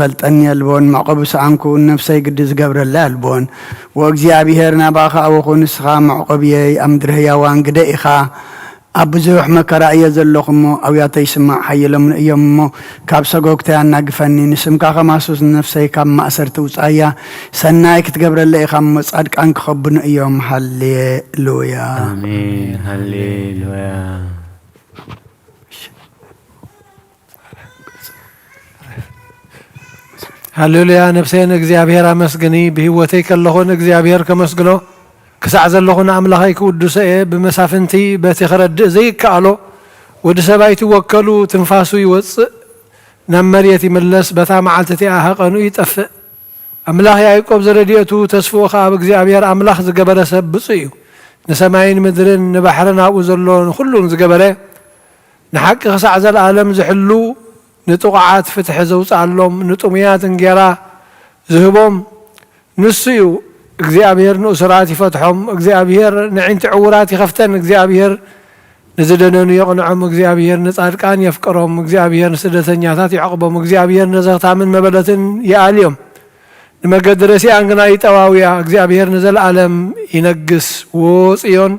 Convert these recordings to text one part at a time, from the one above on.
ፈልጠኒ የልቦን፣ መዕቆቢ ሰኣንኩ፣ ነፍሰይ ግዲ ዝገብረላ የልቦን። ወእግዚኣብሔር ናባኻ ኣወኹ፣ ንስኻ መዕቆብየይ፣ ኣብ ምድሪ ህያዋን ግደ ኢኻ። ኣብ ብዙሕ መከራ እየ ዘለኹ እሞ፣ ኣውያተይ ስማዕ፣ ሓይሎምኒ እዮም እሞ፣ ካብ ሰጎግተይ ኣናግፈኒ። ንስምካ ከማሱስ ንነፍሰይ ካብ ማእሰርቲ ውጻያ። ሰናይ ክትገብረለይ ኢኻ እሞ፣ ጻድቃን ክኸብኑ እዮም። ሃሌሉያ። ኣሜን። ሃሌሉያ። ሃሌሉያ። ነፍሰይ ንእግዚኣብሔር ኣመስግኒ፣ ብህይወተይ ከለኹ ንእግዚኣብሔር ከመስግኖ፣ ክሳዕ ዘለኹ ንኣምላኸይ ክውድሶ እየ። ብመሳፍንቲ በቲ ክረድእ ዘይከኣሎ፣ ወዲ ሰብ ኣይትወከሉ፣ ትንፋሱ ይወጽእ፣ ናብ መሬት ይምለስ፣ በታ መዓልቲ እቲኣ ሃቐኑ ይጠፍእ። ኣምላኽ ያዕቆብ ዝረድኤቱ ተስፍኡ ኸኣ ኣብ እግዚኣብሔር ኣምላኽ ዝገበረ ሰብ ብፁዕ እዩ። ንሰማይን ምድርን ንባሕርን ኣብኡ ዘሎ ንኹሉን ዝገበረ፣ ንሓቂ ክሳዕ ዘለኣለም ዝሕሉ፣ ንጥቑዓት ፍትሒ ዘውፅኣሎም፣ ንጥሙያት እንጌራ ዝህቦም ንሱ እዩ። እግዚኣብሔር ንእሱራት ይፈትሖም፣ እግዚኣብሔር ንዒንቲ ዕዉራት ይኸፍተን፣ እግዚኣብሔር ንዝደነኑ የቕንዖም፣ እግዚኣብሔር ንጻድቃን የፍቅሮም፣ እግዚኣብሔር ንስደተኛታት ይዕቕቦም፣ እግዚኣብሔር ነዘኽታምን መበለትን ይኣልዮም፣ ንመገዲ ረሲኣን ግና ይጠዋውያ። እግዚኣብሔር ንዘለኣለም ይነግስ። ዎ ጽዮን፣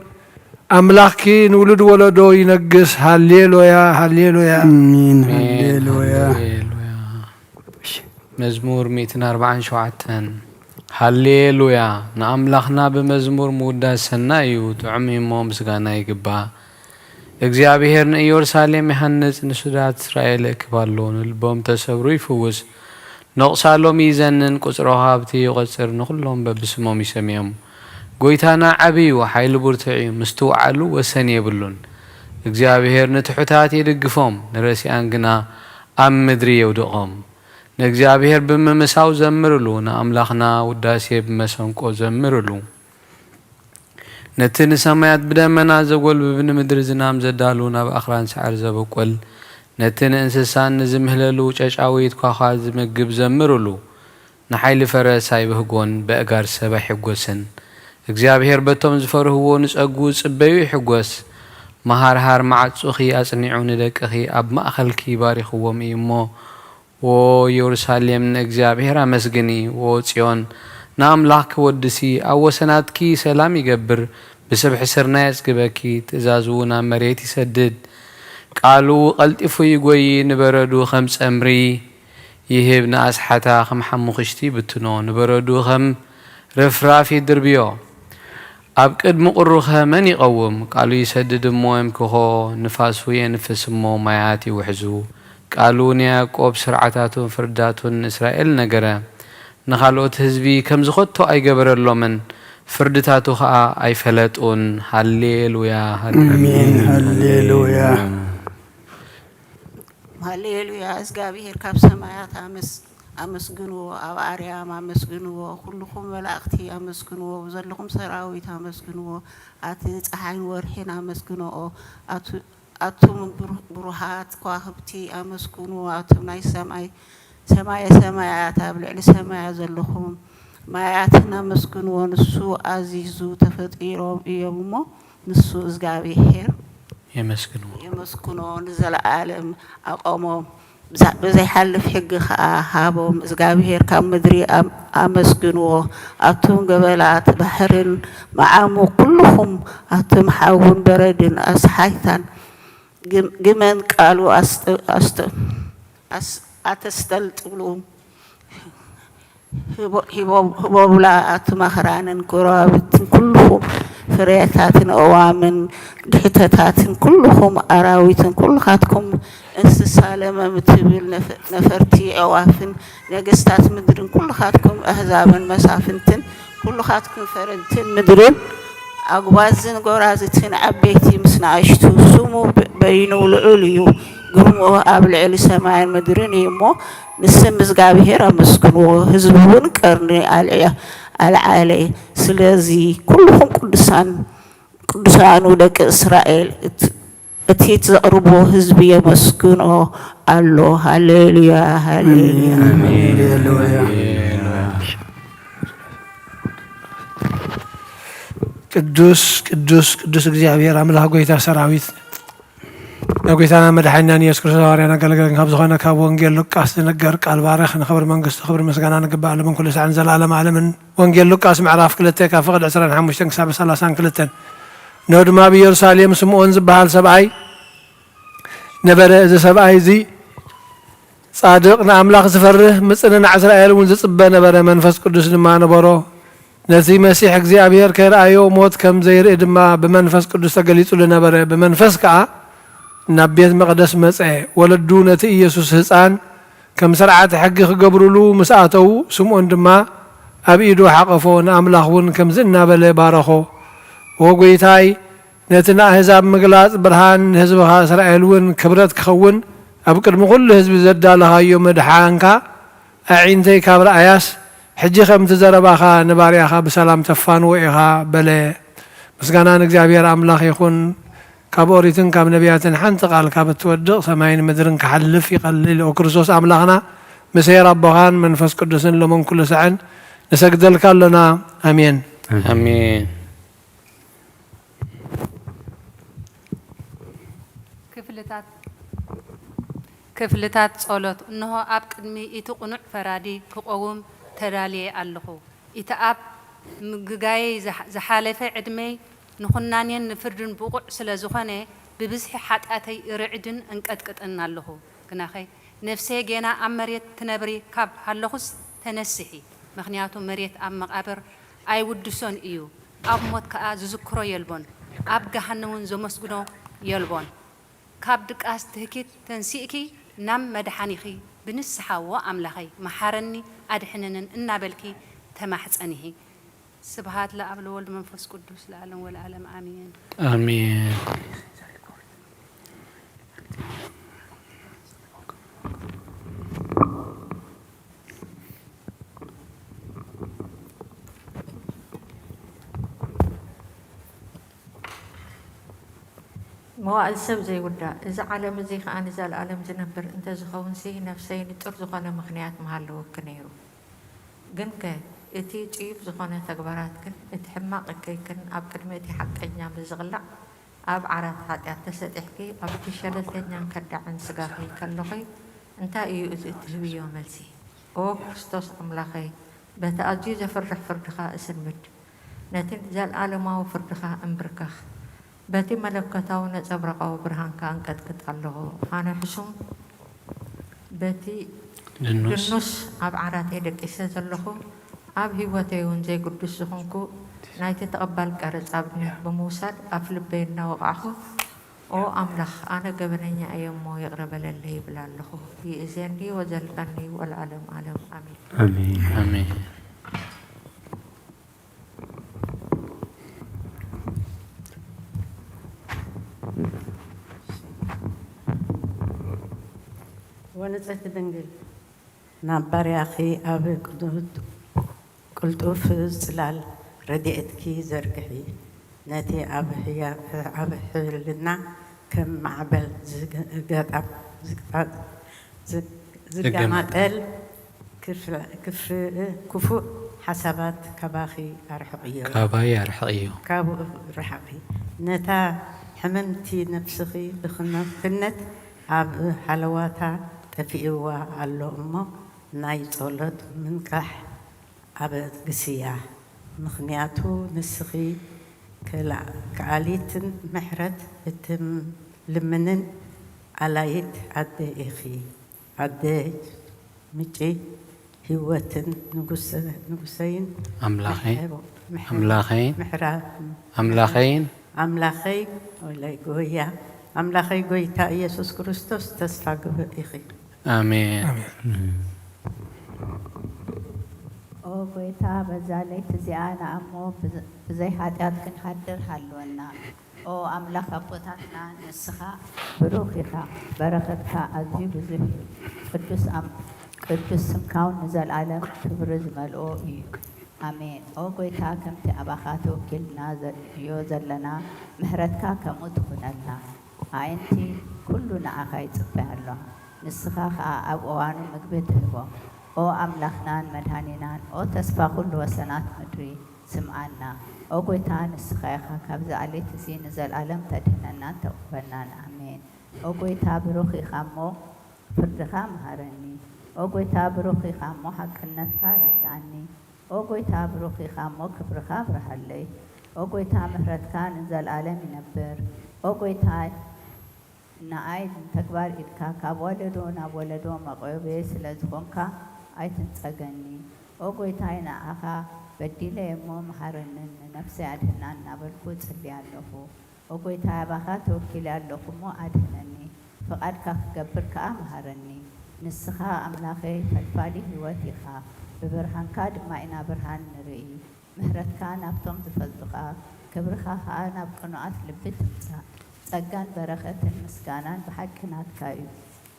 ኣምላኽኪ ንውሉድ ወለዶ ይነግስ። ሃሌሉያ፣ ሃሌሉያ። ኣሜን። ኣሜን። ሃሌሉያ። ሃሌሉያ። መዝሙር ሚእትን ኣርባዓን ሸውዓተን። ሃሌሉያ። ንኣምላኽና ብመዝሙር ምውዳስ ሰናይ እዩ፣ ጥዑም እዩ እሞ ምስጋና ይግባእ። እግዚኣብሔር ንኢየሩሳሌም ይሃንጽ፣ ንስድራት እስራኤል የእክብ ኣሎ። ንልቦም ተሰብሩ ይፍውስ፣ ነቑሳሎም ይዘንን፣ ቁጽሪ ሃብቲ ይቖጽር፣ ንኹሎም በብስሞም ይሰምዮም። ጐይታና ዓቢ እዩ፣ ሓይሉ ብርቱዕ እዩ፣ ምስትውዓሉ ወሰን የብሉን። እግዚኣብሔር ንትሑታት ይድግፎም፣ ንረሲኣን ግና ኣብ ምድሪ የውድቖም። ንእግዚኣብሔር ብምምሳው ዘምርሉ፣ ንኣምላኽና ውዳሴ ብመሰንቆ ዘምርሉ። ነቲ ንሰማያት ብደመና ዘጎልብብ፣ ንምድሪ ዝናም ዘዳሉ፣ ናብ ኣኽራን ሳዕሪ ዘበቁል፣ ነቲ ንእንስሳን ንዝምህለሉ ጨጫዊት ኳዃ ዝምግብ ዘምርሉ። ንሓይሊ ፈረስ ኣይብህጎን፣ በእጋር ሰብ ኣይሕጎስን። እግዚኣብሔር በቶም ዝፈርህዎ ንጸጉ ዝጽበዩ ይሕጎስ። መሃርሃር መዓጹኺ ኣጽኒዑ ንደቅኺ ኣብ ማእከልኪ ባሪኽዎም እዩ እሞ፣ ዎ ኢየሩሳሌም ንእግዚኣብሔር ኣመስግኒ፣ ዎ ጽዮን ንኣምላኽኪ ወድሲ። ኣብ ወሰናትኪ ሰላም ይገብር፣ ብስብሒ ስርናይ የጽግበኪ፣ ትእዛዙ ናብ መሬት ይሰድድ። ቃሉ ቀልጢፉ ይጎዪ፣ ንበረዱ ከም ጸምሪ ይህብ፣ ንኣስሓታ ከም ሓሙኽሽቲ ይብትኖ፣ ንበረዱ ከም ርፍራፍ ይድርብዮ። ኣብ ቅድሚ ቁሩኸ መን ይቐውም? ቃሉ ይሰድድ እሞ የምክኾ፣ ንፋሱ የንፍስ እሞ ማያት ይውሕዙ። ቃሉ ንያዕቆብ ስርዓታቱን ፍርድታቱን ንእስራኤል ነገረ። ንኻልኦት ህዝቢ ከምዚ ኸቶ ኣይገበረሎምን፣ ፍርድታቱ ኸኣ ኣይፈለጡን። ሃሌሉያ፣ ሃሌሉያ። ኣሜን፣ ሃሌሉያ። ሃሌሉያ። እግዚኣብሔር ካብ ሰማያት ኣመስ-፣ ኣመስግንዎ፣ ኣብ ኣርያም ኣመስግንዎ፣ ኩልኹም መላእኽቲ ኣመስግንዎ፣ ዘለኹም ሰራዊት ኣመስግንዎ፣ ኣቲ ጸሓይን ወርሒን ኣመስግንኦ፣ ኣቱ-፣ ኣቱም ብሩ-፣ ብሩሃት ከዋኽብቲ ኣመስግንዎ፣ ኣቱም ናይ ሰማይ፣ ሰማየ ሰማያት ኣብ ልዕሊ ሰማያ ዘለኹም ማያትን ኣመስግንዎ፣ ንሱ ኣዚዙ ተፈጢሮም እዮም እሞ፣ ንሱ እግዚኣብሔር የመስግንዎ። የመስግኖ፣ ንዘለኣለም ኣቆሞም፣ ብዛ-፣ ብዘይሓልፍ ሕጊ ኸኣ ሃቦም። እግዚኣብሔር ካብ ምድሪ ኣም-፣ ኣመስግንዎ፣ ኣቱም ገበላት ባሕርን መዓሙ፣ ኩልኹም ኣቱም ሓውን በረድን ኣስሓይታን፣ ግም-፣ ግመን ቃሉ ኣስተ-፣ ኣስተ-፣ ኣስ-፣ ኣተስተልጥሉ። ህቦ-፣ ህቦ-፣ ህቦብላ ኣቱም ኣኽራንን ጎረባብትን፣ ኩልኹም ፍሬታትን ኣእዋምን ግሕተታትን፣ ኩልኹም ኣራዊትን፣ ኩልኻትኩም እንስሳ ለመም ትብል ነፈ-፣ ነፈርቲ ኣዕዋፍን፣ ነገስታት ምድርን፣ ኩልኻትኩም ኣህዛብን መሳፍንትን፣ ኩልኻትኩም ፈረድትን ምድርን፣ ኣጉባዝን ጎራዝትን፣ ዓበይቲ ምስ ንኣሽቱ፣ ስሙ በ-፣ በይኑ ልዑል እዩ፣ ግርምኡ ኣብ ልዕሊ ሰማይን ምድርን እዩ እሞ፣ ንስም እግዚኣብሔር ኣመስግንዎ፣ ህዝቡ እውን ቀርኒ ኣልዐ-፣ ኣልዓለ። ስለዚ ኩልኹም ቅዱሳን፣ ቅዱሳኑ ደቂ እስራኤል፣ እት-፣ እቲ ዘቕርቦ ህዝቢ የመስግኖ ኣሎ። ሃሌሉያ፣ ሃሌሉያ። ኣሜን። ሃሌሉያ። ቅዱስ፣ ቅዱስ፣ ቅዱስ እግዚኣብሔር ኣምላኽ ጐይታ ሰራዊት፣ ናብ ጎይታና መድሓኒናን ኢየሱስ ክርስቶስ ሃዋርያን ኣገልገልን ካብ ዝኾነ ካብ ወንጌል ሉቃስ ዝንገር ቃል ባርኽ። ንኽብሪ መንግስቱ ክብሪ ምስጋና ንግባእ ዓለምን ኩሉ ሳዕን ዘላለም ዓለምን። ወንጌል ሉቃስ ምዕራፍ ክልተ ካብ ፍቕዲ ዕስራን ሓሙሽተን ክሳብ ሰላሳን ክልተን። ንዑ ድማ ኣብ ኢየሩሳሌም ስምዖን ዝበሃል ሰብኣይ ነበረ። እዚ ሰብኣይ እዚ ጻድቕ ንኣምላኽ ዝፈርህ ምጽንናዕ እስራኤል እውን ዝጽበ ነበረ። መንፈስ ቅዱስ ድማ ነበሮ። ነቲ መሲሕ እግዚኣብሔር ከይረኣዮ ሞት ከም ዘይርኢ ድማ ብመንፈስ ቅዱስ ተገሊጹሉ ነበረ። ብመንፈስ ከኣ ናብ ቤት መቕደስ መጸ። ወለዱ ነቲ ኢየሱስ ህጻን ከም ስርዓተ ሕጊ ክገብሩሉ ምስ ኣተዉ፣ ስምዖን ድማ ኣብ ኢዱ ሓቐፎ፣ ንኣምላኽ እውን ከምዚ እናበለ ባረኾ። ኦ ጐይታይ፣ ነቲ ንኣህዛብ ምግላጽ ብርሃን፣ ንህዝብኻ እስራኤል እውን ክብረት ክኸውን፣ ኣብ ቅድሚ ኵሉ ህዝቢ ዘዳለኻዮ ምድሓንካ፣ ኣዒንተይ ካብ ረኣያስ፣ ሕጂ ከምቲ ዘረባኻ ንባርያኻ ብሰላም ተፋንዎ ኢኻ በለ። ምስጋና ንእግዚኣብሔር ኣምላኽ ይኹን። ካብ ኦሪትን ካብ ነቢያትን ሓንቲ ቃል ካብ እትወድቕ ሰማይን ምድርን ክሓልፍ ይቐልል። ኦ ክርስቶስ ኣምላኽና፣ ምስ ኄር ኣቦኻን መንፈስ ቅዱስን ሎምን ኩሉ ሳዕን ንሰግደልካ ኣሎና። ኣሜን። ኣሜን። ክፍልታት ክፍልታት ጸሎት። እንሆ ኣብ ቅድሚ እቲ ቅኑዕ ፈራዲ ክቐውም ተዳልየ ኣለኹ። እቲ ኣብ ምግጋየይ ዝሓ- ዝሓለፈ ዕድመይ ንኹናኔን ንፍርድን ብቑዕ ስለ ዝኾነ፣ ብብዝሒ ሓጢኣተይ እርዕድን እንቀጥቅጥን ኣለኹ። ግናኸ ነፍሰየ ጌና ኣብ መሬት ትነብሪ ካብ ሃለኹስ ተነስሒ፣ ምኽንያቱ መሬት ኣብ መቓብር ኣይውድሶን እዩ። ኣብ ሞት ከኣ ዝዝክሮ የልቦን፣ ኣብ ገሃነም እውን ዘመስግኖ የልቦን። ካብ ድቃስ ትህኪት ተንሲእኪ ናብ መድሓኒኺ ብንስሓ፣ ዎ ኣምላኸይ መሓረኒ ኣድሕነንን እናበልኪ ተማሕጸንሂ። ስብሃት ለኣብ ለወልድ መንፈስ ቅዱስ ለዓለም ወለዓለም ኣሜን። ኣሜን። መዋእል ሰብ ዘይውዳእ፣ እዚ ዓለም እዚ ኸኣ ንዘለኣለም ዝነብር እንተዝኸውንሲ፣ ነፍሰይ ንጹር ዝኾነ ምኽንያት ምሃለወኪ ነይሩ። ግንከ፣ እቲ ጽዩፍ ዝኾነ ተግባራትክን እቲ ሕማቕ እከይክን ኣብ ቅድሚ እቲ ሓቀኛ ምስ ዝቕላዕ፣ ኣብ ዓራት ሓጢኣት ተሰጢሕኪ፣ ኣብቲ ሸለልተኛን ከዳዕን ስጋኺ ከለኺ፣ እንታይ እዩ እቲ እትህብዮ መልሲ? ኦ ክርስቶስ ኣምላኸይ፣ በቲ ኣዝዩ ዘፍርሕ ፍርድኻ እስንብድ። ነቲ ንዘለኣለማዊ ፍርድኻ እንብርከኽ። በቲ መለኮታዊ ነጸብራቓዊ ብርሃንካ እንቀጥቅጥ ኣለኹ። ኣነ ሕሱም በቲ ድኑስ ድኑስ ኣብ ዓራተይ ደቂሰ ዘለኹ፣ ኣብ ህይወተይ እውን ዘይግዱስ ዝኾንኩ፣ ናይቲ ተቐባል ቀረጽ ኣብነት ብምውሳድ ኣፍ ልበይ እናወቓዕኹ፣ ኦ ኣምላኽ፣ ኣነ ገበነኛ እየ እሞ ይቕረ በለለይ ይብል ኣለኹ። ይእዜኒ ወዘልፈኒ ወለዓለም ዓለም። ኣሜን። ኣሜን። ኣሜን። ወንጽሕቲ ድንግል፣ ናብ ባርያኺ ኣብ ቅዱት-፣ ቅልጡፍ ጽላል ረድኤትኪ ዘርግሒ። ነቲ ኣብ ህያ-፣ ኣብ ሕልና ከም ማዕበል ዝገጣ-፣ ዝግጣ-፣ ዝግ-፣ ዝገማጠል ክፍ-፣ ክፍ-፣ ክፉእ ሓሳባት ካባኺ ኣርሕቕዮ። ካባይ ኣርሕቕዮ። ካብኡ ርሓቒ። ነታ ሕምምቲ ነፍስኺ ድኽነት ኣብ ሃለዋታ ጠፊእዋ ኣሎ እሞ፣ ናይ ጸሎት ምንቃሕ ኣበግስያ። ምኽንያቱ ንስኺ ከላ-፣ ከኣሊትን ምሕረት እትልምንን ኣላይት ኣደ ኢኺ። ኣደ ምንጪ ህይወትን ንጉሰ-፣ ንጉሰይን ኣምላኸይ፣ ምሕረ-፣ ኣምላኸይን፣ ምሕራ-፣ ኣምላኸይን፣ ኣምላኸይ፣ ወላይ ጎያ፣ ኣምላኸይ ጎይታ ኢየሱስ ክርስቶስ ተስፋ ግብእ ኢኺ። ኣሜን። ኦ ጎይታ፣ በዛ ለይቲ እዚኣ ንኣሞ ብዘ-፣ ብዘይ ሓጢኣት ክንሃድር ሃልወና። ኦ ኣምላኽ ኣቦታትና፣ ንስኻ ብሩኽ ኢኻ፣ በረኸትካ ኣዝዩ ብዙሕ እዩ። ቅዱስ ኣም-፣ ቅዱስ ስምካውን ንዘለኣለም ክብሪ ዝመልኦ እዩ። ኣሜን። ኦ ጎይታ፣ ከምቲ ኣባኻ ተወኪልና ዘ-፣ ንዮ ዘለና፣ ምሕረትካ ከምኡ ትኹነልና። ኣዒንቲ ኩሉ ንዓኻ ይጽበያ ኣለዋ፣ ንስኻ ኸኣ ኣብ እዋኑ ምግቢ ትህቦም። ኦ ኣምላኽናን መድሃኒናን፣ ኦ ተስፋ ኩሉ ወሰናት ምድሪ፣ ስምዓና። ኦ ጎይታ፣ ንስኻ ኢኻ ካብዚ ዓሌት እዚ ንዘለኣለም ተድህነናን ተቕርበናን። ኣሜን። ኦ ጐይታ፣ ብሩኽ ኢኻ እሞ ፍርድኻ ምሃረኒ። ኦ ጐይታ፣ ብሩኽ ኢኻ እሞ ሓቅነትካ ኣረድኣኒ። ኦ ጐይታ፣ ብሩኽ ኢኻ እሞ ክብርኻ ኣብርሃለይ። ኦ ጐይታ፣ ምሕረትካ ንዘለኣለም ይነብር። ኦ ጐይታይ፣ ንኣይ ንተግባር ኢድካ ካብ ወለዶ ናብ ወለዶ መቕረብየ ስለ ዝኾንካ ኣይትንጸገኒ። ኦ ጐይታይ፣ ንኣኻ በዲለየ እሞ ምሃረንን ንነፍሰይ ኣድህናን እናበልኩ እጽሊ ኣለኹ። ኦ ጐይታይ፣ ኣባኻ ተወኪለ ኣለኹ እሞ ኣድህነኒ። ፍቓድካ ክገብር ከኣ ምሃረኒ። ንስኻ ኣምላኸይ ፈልፋሊ ህይወት ኢኻ። ብብርሃንካ ድማ ኢና ብርሃን ንርኢ። ምሕረትካ ናብቶም ዝፈልጡኻ፣ ክብርኻ ኸኣ ናብ ቅኑኣት ልቢ ትምጻእ። ጸጋን በረኸትን ምስጋናን ብሓቂ ናትካ እዩ።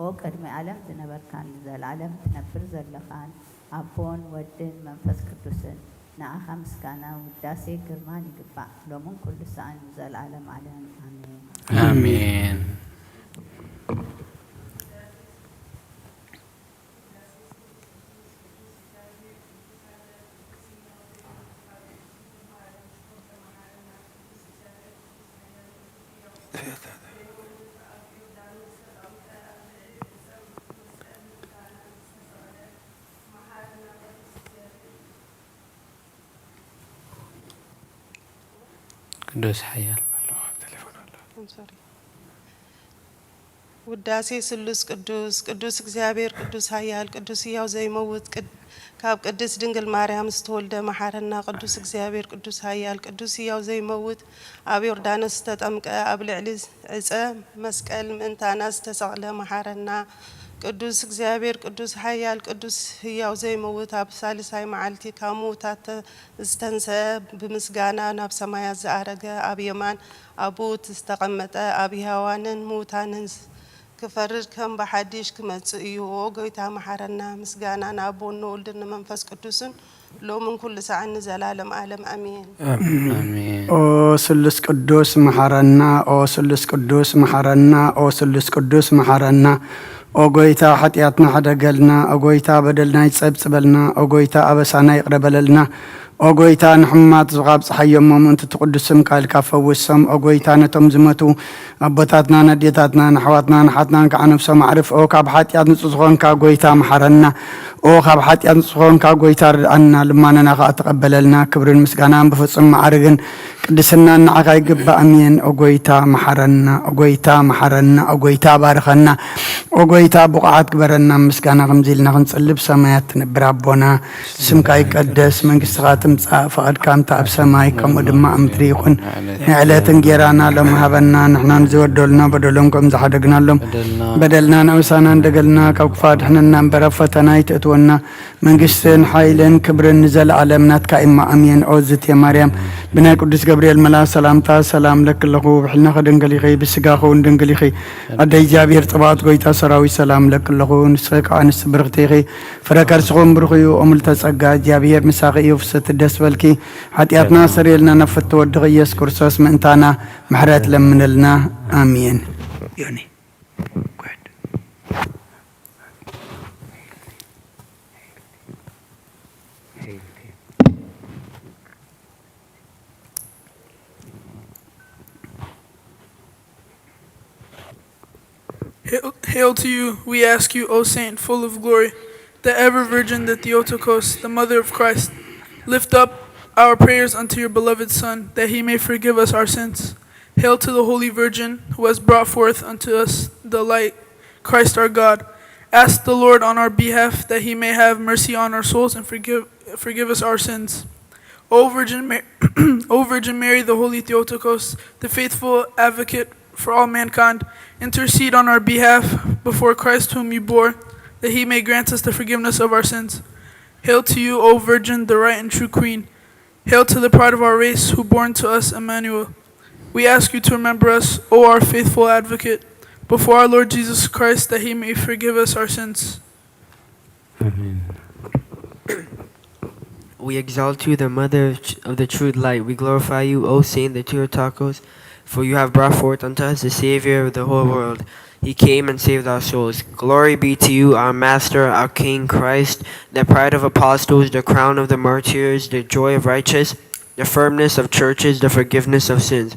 ኦ ቅድሚ ዓለም ዝነበርካን ንዘለኣለም ትነብር ዘለኻን ኣቦን ወድን መንፈስ ቅዱስን፣ ንኣኻ ምስጋና ውዳሴ ግርማን ይግባእ፣ ሎምን ኩሉ ሰኣን ንዘለኣለም ዓለም። ኣሜን። ኣሜን። ቅዱስ ሓያል። I'm sorry። ውዳሴ ስሉስ ቅዱስ፣ ቅዱስ እግዚኣብሔር፣ ቅዱስ ኃያል፣ ቅዱስ ሕያው ዘይመውት፣ ቅድ-፣ ካብ ቅድስት ድንግል ማርያም ዝተወልደ መሓረና። ቅዱስ እግዚኣብሔር፣ ቅዱስ ኃያል፣ ቅዱስ ሕያው ዘይመውት፣ ኣብ ዮርዳኖስ ዝተጠምቀ፣ ኣብ ልዕሊ ዕፀ መስቀል ምእንታና ዝተሰቕለ መሓረና። ቅዱስ እግዚኣብሔር፣ ቅዱስ ኃያል፣ ቅዱስ ሕያው ዘይመውት፣ ኣብ ሳልሳይ መዓልቲ ካብ ምውታት ተ-፣ ዝተንሰ፣ ብምስጋና ናብ ሰማያት ዝኣረገ፣ ኣብ የማን ኣቡኡ ዝተቐመጠ፣ ኣብ ሕያዋንን ምውታንን ዝ-፣ ክፈርድ ከም ብሓድሽ ክመጽእ እዩ። ኦ ጐይታ መሓረና። ምስጋና ንኣቦን ንወልድን ንመንፈስ ቅዱስን ሎምን ኩሉ ሰዓን ንዘላለም ዓለም ኣሜን። ኣሜን። ኦ ስሉስ ቅዱስ መሓረና፣ ኦ ስሉስ ቅዱስ መሓረና፣ ኦ ስሉስ ቅዱስ መሓረና። ኦ ጐይታ ሓጢኣትና ሕደገልና፣ ኦ ጐይታ በደልና ይጸብጽበልና፣ ኦ ጐይታ ኣበሳና ይቕረ በለልና። ኦ ጐይታ ንሕሙማት ዙኻ ኣብጽሓዮም እሞ ምእንቲ ትቕዱስ ስምካ ኢልካ ፈውሶም። ኦ ጐይታ ነቶም ዝሞቱ ኣቦታትና፣ ነዴታትና፣ ንኣሕዋትና፣ ንሓትናን ከዓ ነፍሶም ኣዕርፍ። ኦ ካብ ሓጢኣት ንጹህ ዝኾንካ ጐይታ መሓረና። ኦ ካብ ሓጢኣት ንጹህ ዝኾንካ ጐይታ ርድኣና፣ ልማናና ከዓ ተቐበለልና። ክብርን ምስጋናን ብፍጹም መዓርግን ቅድስናን ንዓኻ ይግባእ። ኣሜን። ኦ ጐይታ መሓረና፣ ኦ ጐይታ መሓረና፣ ኦ ጐይታ ባርኸና፣ ኦ ጐይታ ብቑዓት ግበረና። ምስጋና ከምዚ ኢልና ክንጽሊ ብሰማያት ትነብር ኣቦና፣ ስምካ ይቀደስ፣ መንግስትኻ ትምጻእ፣ ፍቓድካ እንተ ኣብ ሰማይ ከምኡ ድማ ኣብ ምድሪ ይኹን። ንዕለት እንጌራና ሎም ሃበና፣ ንሕና ንዝበደሉና በደሎም ከም ዝሓደግናሎም በደልና በደልና ነብሳና እንደገልና ካብ ክፉእ ኣድሕነና እምበር ኣብ ፈተና ኣይትእትወና። መንግስትን ሓይልን ክብርን ንዘለኣለም ናትካ እማ ኣሜን። ኦ ዝቴ ማርያም ብናይ ቅዱስ ገብርኤል መልኣክ ሰላምታ ሰላም ለኪ ኣለኹ። ብሕልናኺ ድንግል ኢኺ፣ ብስጋኺ እውን ድንግል ኢኺ። ኣደ እግዚኣብሔር ጽባኦት ጐይታ ሰራዊት ሰላም ለኪ ኣለኹ። ንስኺ ከኣ ኣንስቲ ብርኽቲ ኢኺ፣ ፍረ ከርስኹም ብሩኽ እዩ። ኦ ምልዕተ ጸጋ እግዚኣብሔር ምሳኺ እዩ። ፍስሕቲ ደስ በልኪ፣ ሓጢኣትና ሰርየልና፣ ናብ ፍትወ ወድኺ ኢየሱስ ክርስቶስ ምእንታና ምሕረት ለምንልና። ኣሜን። ዮኒ፣ go ahead. Hail, hail to you, we ask you, O Saint, full of glory, the ever Virgin, the Theotokos, the Mother of Christ. Lift up our prayers unto your beloved Son, that he may forgive us our sins. Hail to the Holy Virgin, who has brought forth unto us the light, Christ our God. Ask the Lord on our behalf, that he may have mercy on our souls and forgive, forgive us our sins. O Virgin, Ma- O Virgin Mary, the Holy Theotokos, the faithful advocate for all mankind, intercede on our behalf before Christ whom you bore, that he may grant us the forgiveness of our sins. Hail to you, O Virgin, the right and true Queen. Hail to the pride of our race, who born to us Emmanuel. We ask you to remember us, O our faithful advocate, before our Lord Jesus Christ, that he may forgive us our sins. Amen. We exalt you, the mother of, tr- of the true light. We glorify you, O Saint the Theotokos, for you have brought forth unto us the Savior of the whole world. He came and saved our souls. Glory be to you, our Master, our King Christ, the pride of apostles, the crown of the martyrs, the joy of righteous, the firmness of churches, the forgiveness of sins.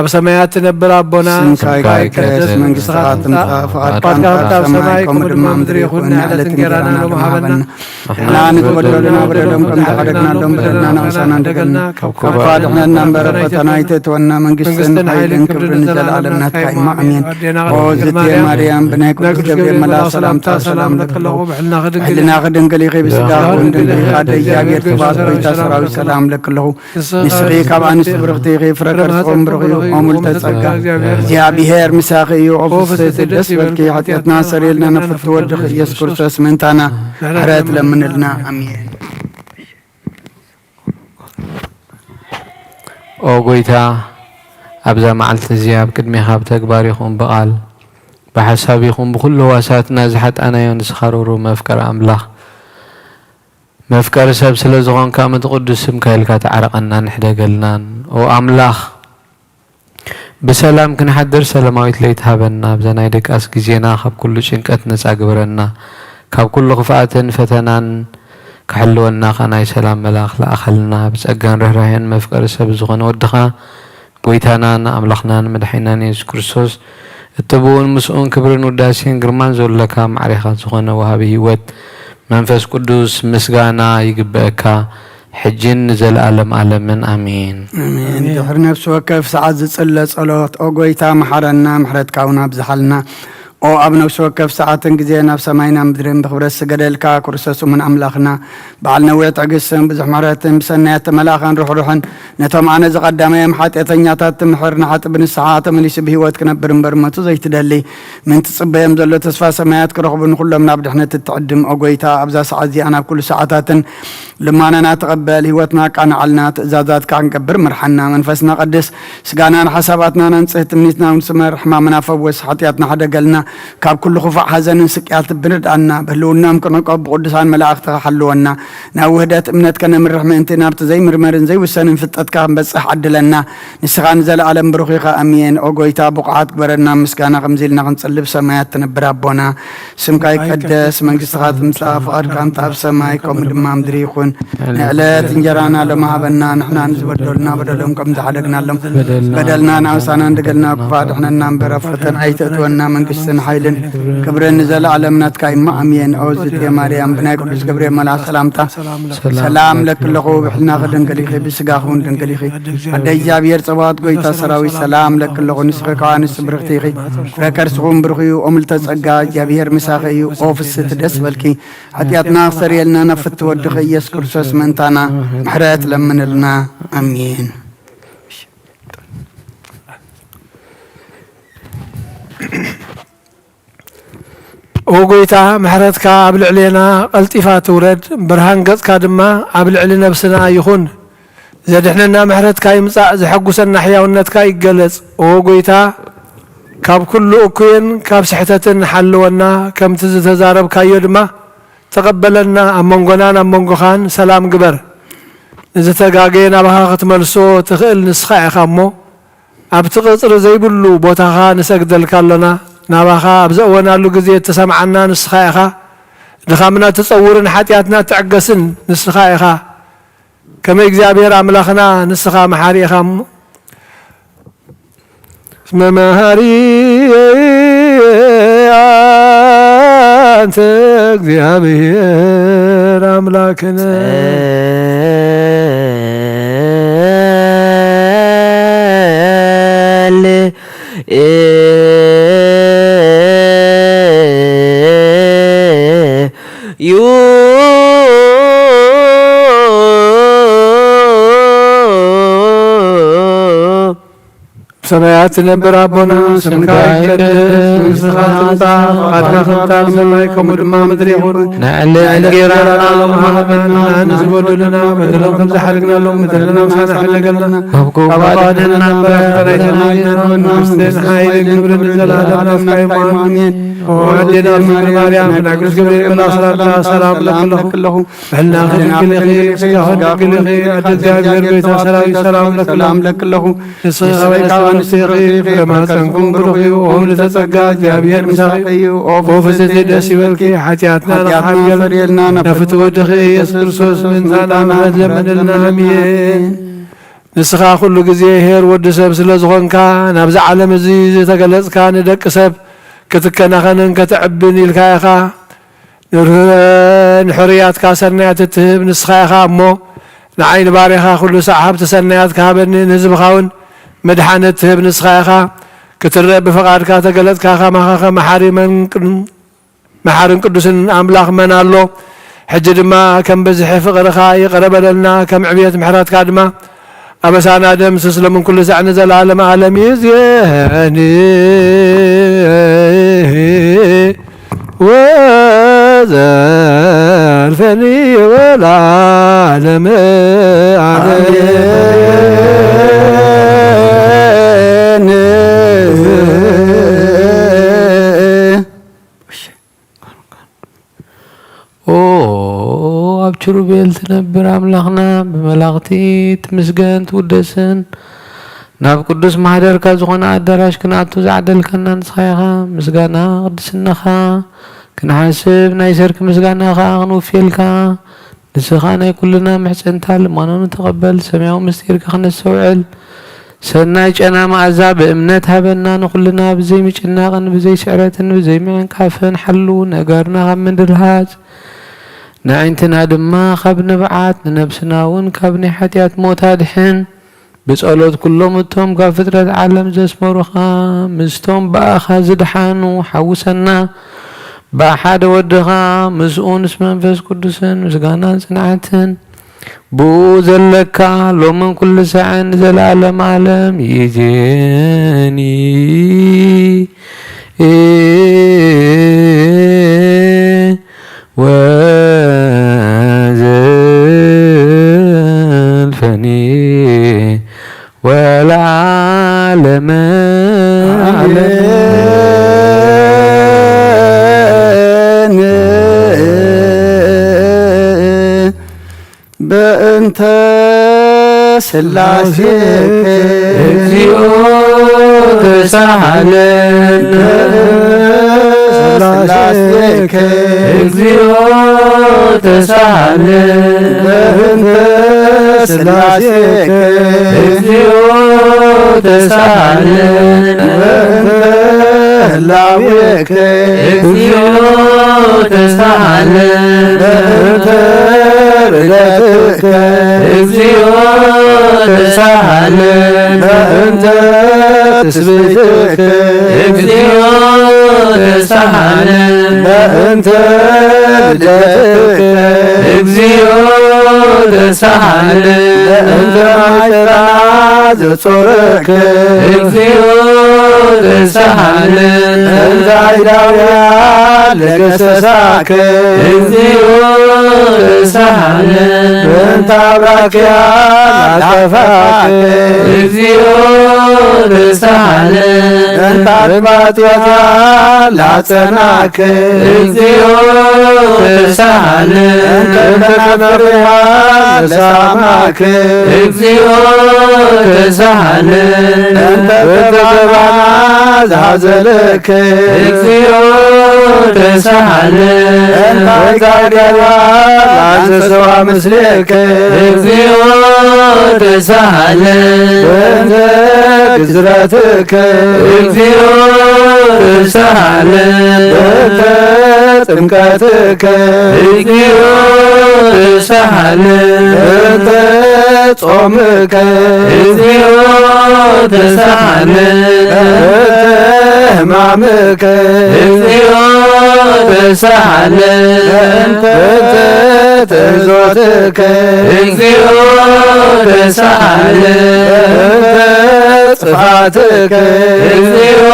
ኣብ ሰማያት ትነብር ኣቦና፣ ስምካ ይትቀደስ፣ መንግስትኻ ትምጻእ፣ ፍቓድካ ከምቲ ኣብ ሰማይ ከምኡ ድማ ኣብ ምድሪ ይኹን። ንዕለት እንጀራና ሎሚ ሃበና። ንሕና ንዝበደሉና በደሎም ከም ዝሓደግናሎም በደልና ንኣውሳና እንደገልና፣ ካብ ክፉእ ኣድሕነና እምበር፣ ፈተና ኣይተእትወና። መንግስትን ሓይልን ክብርን ንዘለኣለም ናትካ እዩ። ኣሜን። ኦ ዝእቲ ማርያም፣ ብናይ ቅዱስ ገብርኤል መልኣኽ ሰላምታ ሰላም ለኪ ኣለኹ። ብሕልናኺ ድንግል ኢኺ፣ ብስጋኺ እውን ድንግል ኢኻ። ኣደ እግዚኣብሔር፣ ክብርቲ፣ ጎይታ ሰራዊት ሰላም ለኪ ኣለኹ። ንስኺ ካብ ኣንስቲ ብርኽቲ ኢኺ፣ ፍረ ከርስኺ እውን ብሩኽ እዩ። ኦ ምልዕተ ጸጋ፣ እግዚኣብሔር ምሳኺ እዩ። ኦ ፍስሕቲ ደስ ይበልኪ፣ ሓጢኣትና ሰሪልና፣ ነፍቲ ወድኺ ኢየሱስ ክርስቶስ ምእንታና ምሕረት ለምንልና። ኣሜን። ኦ ጎይታ፣ ኣብዛ መዓልቲ እዚኣ ኣብ ቅድሜኻ ብተግባር ይኹን ብቓል፣ ብሓሳብ ይኹን ብኹሉ ህዋሳትና ዝሓጣናዮ ንስኻ ርሩእ መፍቀሪ ኣምላኽ፣ መፍቀሪ ሰብ ስለ ዝኾንካ፣ ምእንቲ ቅዱስ ስምካ ኢልካ ተዓረቐናን ሕደገልናን። ኦ ኣምላኽ፣ ብሰላም ክንሓድር ሰላማዊት ለይቲ ሃበና። ኣብዛ ናይ ድቃስ ግዜና ካብ ኩሉ ጭንቀት ነጻ ግበረና። ካብ ኩሉ ክፍኣትን ፈተናን ክሕልወና ከኣ ናይ ሰላም መልኣኽ ለኣኸልና። ብጸጋን ርህራሄን መፍቀሪ ሰብ ዝኾነ ወድኻ፣ ጎይታናን ኣምላኽናን መድሓኒናን የሱስ ክርስቶስ፣ እትብውን ምስኡን ክብርን ውዳሴን ግርማን ዘለካ ማዕሬኻ ዝኾነ ወሃቢ ህይወት መንፈስ ቅዱስ ምስጋና ይግበአካ፣ ሕጅን ንዘለኣለም ኣለምን። ኣሜን። ኣሜን። ድሕሪ ነፍሲ ወከፍ ሰዓት ዝጽለ ጸሎት፣ ኦ ጎይታ፣ መሓረና፣ ምሕረትካ እውን ኣብዝሓልና። ኦ ኣብ ነፍሲ ወከፍ ሰዓትን ግዜን ኣብ ሰማይና ምድርን ብኽብረት ዝገደልካ ክርስቶስ እሙን ኣምላኽና፣ በዓል ነዊሕ ትዕግስትን ብዙሕ ምሕረትን፣ ብሰናያት ተመላእኻን ርሕሩሕን፣ ነቶም ኣነ ዝቐዳማዮም ሓጢኣተኛታት ትምሕር፣ ንሓጢ ብንስሓ ተመሊሱ ብህይወት ክነብር እምበር ሞቱ ዘይትደሊ፣ ምእንቲ ጽበዮም ዘሎ ተስፋ ሰማያት ክረኽቡ፣ ንኹሎም ናብ ድሕነት እትዕድም፣ ኦ ጎይታ፣ ኣብዛ ሰዓት እዚኣ ናብ ኩሉ ሰዓታትን ልማናና ተቐበል፣ ህይወትና ኣቃንዓልና፣ ትእዛዛትካ ክንገብር ምርሓና። መንፈስና ቀድስ፣ ስጋናን ሓሳባትናን ኣንጽህ፣ ትምኒትና እውን ስመር፣ ሕማምና ፈወስ፣ ሓጢኣትና ሕደገልና፣ ካብ ኩሉ ክፉእ ሓዘንን ስቅያት ልብን ርድኣና። ብህልውናም ክንዕቆብ ብቅዱሳን መላእኽትኻ ሓልወና። ናብ ውህደት እምነት ከነምርሕ ምእንቲ ናብቲ ዘይምርመርን ዘይውሰንን ፍልጠትካ ክንበጽሕ ዓድለና። ንስኻ ንዘለኣለም ብሩኽ ኢኻ። ኣሜን። ኦ ጎይታ፣ ብቑዓት ግበረና፣ ምስጋና ከምዚ ኢልና ክንጽሊ ብሰማያት ትነብር ኣቦና። ስምካ ይቀደስ፣ መንግስትኻ ትምጻእ፣ ፍቓድካ ከምቲ ኣብ ሰማይ ከምኡ ድማ ኣብ ምድሪ ይኹን። ንዕለት እንጀራና ሎሚ ሃበና፣ ንሕና ንዝበደሉና በደሎም ከም ዝሓደግናሎም በደልና ንኣውሳና፣ እንደገልና ክፉእ ኣድሕነና እምበር፣ ኣብ ፈተና ኣይተእትወና። መንግስትን ሓይልን ክብርን ንዘለኣለም ናትካ እዩ። ኣሜን። ኦ ዝእቲ ማርያም፣ ብናይ ቅዱስ ገብርኤል መልኣኽ ሰላምታ ሰላም ለኪ ኣለኹ። ብሕልናኺ ድንግል ኢኺ፣ ብስጋኺ እውን ድንግል ኢኺ። ኣደ እግዚኣብሔር ጸባኦት፣ ጎይታ ሰራዊት፣ ሰላም ለኪ ኣለኹ። ንስኺ ካብ ኣንስቲ ብርኽቲ ኢኺ፣ ፍረ ከርስኺ እውን ብሩኽ እዩ። ኦ ምልዕተ ጸጋ፣ እግዚኣብሔር ምሳኺ እዩ። ኦ ፍስሕቲ ደስ በልኪ፣ ሓጢኣትና ክሰርየልና ናብ ፍትወ ወድኺ ኢየሱስ ክርስቶስ ምእንታና ምሕረት ለምንልና። ኣሜን። ኦ ጎይታ፣ ምሕረትካ ኣብ ልዕሌና ቀልጢፋ ትውረድ፣ ብርሃን ገጽካ ድማ ኣብ ልዕሊ ነብስና ይኹን። ዘድሕነና ምሕረትካ ይምጻእ፣ ዘሐጉሰና ሕያውነትካ ይገለጽ። ኦ ጎይታ፣ ካብ ኩሉ እኩይን ካብ ስሕተትን ሓልወና፣ ከምቲ ዝተዛረብካዮ ድማ ተቐበለና። ኣብ መንጎናን ኣብ መንጎኻን ሰላም ግበር። ንዝተጋገየ ናባኻ ክትመልሶ ትኽእል ንስኻ ኢኻ እሞ፣ ኣብቲ ቅጽሪ ዘይብሉ ቦታኻ ንሰግደልካ ኣሎና። ናባኻ ኣብ ዘእወናሉ ግዜ እትሰምዓና ንስኻ ኢኻ። ድኻምና ትጸውርን ሓጢኣትና ትዕገስን ንስኻ ኢኻ። ከመይ እግዚኣብሔር ኣምላኽና ንስኻ መሓሪ ኢኻ እሞ። እስመ መሃሪ ኣንተ እግዚኣብሔር ኣምላክነ። ጸል ዩ ሰማያት ትነብር ኣቦና፣ ስምካ ይቀደስ፣ መንግስትኻ ትምጻእ፣ ፍቓድካ ከምታ ኣብ ሰማይ ከምኡ ድማ ምድሪ ይኹን። ንዕለት እንጌራና ሎሚ ሃበና፣ ንዝበደሉና በደሎም ከም ዝሓደግናሎም በደልና ምሳና ሕደገልና፣ ካብ ክፉእ ኣድሕነና እምበር፣ ፈተና ኣይተናግረና፣ መንግስትን ሓይልን ክብርን ንዘለኣለም ናትካ እዩ። ኣሜን። ኦ ኣዴና ድንግል ማርያም፣ ብናይ ቅዱስ ገብርኤል መልኣክ ሰላምታ ሰላም እብለኪ ኣለኹ። ብሕልናኺ ድንግል ኢኺ፣ ብስጋኺ ድንግል ኢኺ። ኣደ እግዚኣብሔር፣ ጎይታ ሰራዊት፣ ሰላም እብለኪ ኣለኹ። ንስኺ ካብ ኣንስቲ ኢኺ፣ ፍረ ማህፀንኩም ብሩኽ እዩ። ኦ ምልዕተ ጸጋ፣ እግዚኣብሔር ምሳኺ እዩ። ኦ ፍስሕቲ፣ ደስ ይበልኪ። ሓጢኣትና ንኽሓብየልና፣ ናብ ፍትወ ወድኺ ኢየሱስ ክርስቶስ ምእንታና ምሕረት ለምንልና። ኣሜን። ንስኻ ኩሉ ግዜ ኄር ወዲ ሰብ ስለ ዝኾንካ፣ ናብዚ ዓለም እዚ ዝተገለጽካ ንደቂ ሰብ ክትከናኸንን ከተዕብን ኢልካ ኢኻ። ንሕሩያትካ ሰናያት እትህብ ንስኻ ኢኻ እሞ፣ ንዓይ ንባርያኻ ኩሉ ሳዕ ሃብቲ ሰናያት ክሃበኒ፣ ንህዝብኻ እውን ምድሓን እትህብ ንስኻ ኢኻ። ክትረእ ብፍቓድካ ተገለጽካ፣ ከማኻ ከመሓሪ መን መሓርን ቅዱስን ኣምላኽ መን ኣሎ? ሕጂ ድማ ከም ብዝሒ ፍቕርኻ ይቕረ በለልና፣ ከም ዕብየት ምሕረትካ ድማ ኣበሳና ደምስስ፣ ሎምን ኩሉ ሳዕ ንዘለዓለም ዓለም። ይእዜኒ ወዘልፈኒ ወለዓለመ ዓለም። ኦ፣ ኣብ ኪሩቤል ትነብር ኣምላኽና፣ ብመላእኽቲ ትምስገን ትውደስን፣ ናብ ቅዱስ ማሕደርካ ዝኾነ ኣዳራሽ ክንኣቱ ዝዓደልካና ንስኻ ኢኻ። ምስጋና ቅድስናኻ ክንሓስብ፣ ናይ ሰርክ ምስጋና ኸኣ ክንውፍየልካ፣ ንስኻ ናይ ኩልና ምሕጽንታ ልማኖ ንተቐበል፣ ሰማያዊ ምስጢርካ ክነስተውዕል፣ ሰናይ ጨና መኣዛ ብእምነት ሃበና፣ ንኹልና ብዘይ ምጭናቕን ብዘይ ስዕረትን ብዘይ ምዕንቃፍን ሓሉ፣ ነጋርና ካብ ምድርሃጽ፣ ነዒንትና ድማ ካብ ንብዓት፣ ንነብስና እውን ካብ ናይ ሓጢኣት ሞት ኣድሕን። ብጸሎት ኩሎም እቶም ካብ ፍጥረት ዓለም ዘስመሩኻ፣ ምስቶም ብኣኻ ዝደሓኑ ሓውሰና። ብሓደ ወድኻ ምስኡ ምስ መንፈስ ቅዱስን ምስጋናን ጽንዓትን ብኡ ዘለካ ሎምን ኩሉ ሳዕን ንዘለዓለም ዓለም። ይዜኒ ወዘልፈኒ ወለዓለመ ዓለም። በእንተ ስላሴከ እግዚኦ ተሳሃለ። ስላሴከ እግዚኦ ተሳሃለ። በእንተ ስላሴከ እግዚኦ ተሳሃለ። በእንተ ህላዌከ እግዚኦ ተሳሃለ። በእንተ ርደትከ እግዚኦ ተሳሃለ። በእንተ ትስብእትከ እግዚኦ ተሳሃለ። በእንተ ልደትከ እግዚኦ ተሳሃለ። በእንተ ማይጸና ጾረከ እግዚኦ ተሳሃለ። እንተ አይዳውያ ለገሰሳከ እግዚኦ ተሳሃለ። እንተ አብራክያ ላጠፋከ እግዚኦ ተሳሃለ። እንተ አጥባጥባትያ ላጸናከ እግዚኦ ተሳሃለ። እንተ ከናፍርያ ለሳማከ እግዚኦ ተሳሃለ። እንተ ተባና ዝሃዘለከ እግዚኦ ተሳሃለ። እንተ ጋገራ ላንሰሰዋ ምስሌከ እግዚኦ ተሳሃለ። በእንተ ግዝረትከ እግዚኦ ተሳሃለ። በእንተ ጥምቀትከ እግዚኦ ተሳሃለ። በእንተ ጾምከ እግዚኦ ተሳሃለ። በእንተ ሕማምከ እግዚኦ ተሳሃለ። በእንተ ትእዞትከ እግዚኦ ተሳሃለ። በእንተ ጥፋትከ እግዚኦ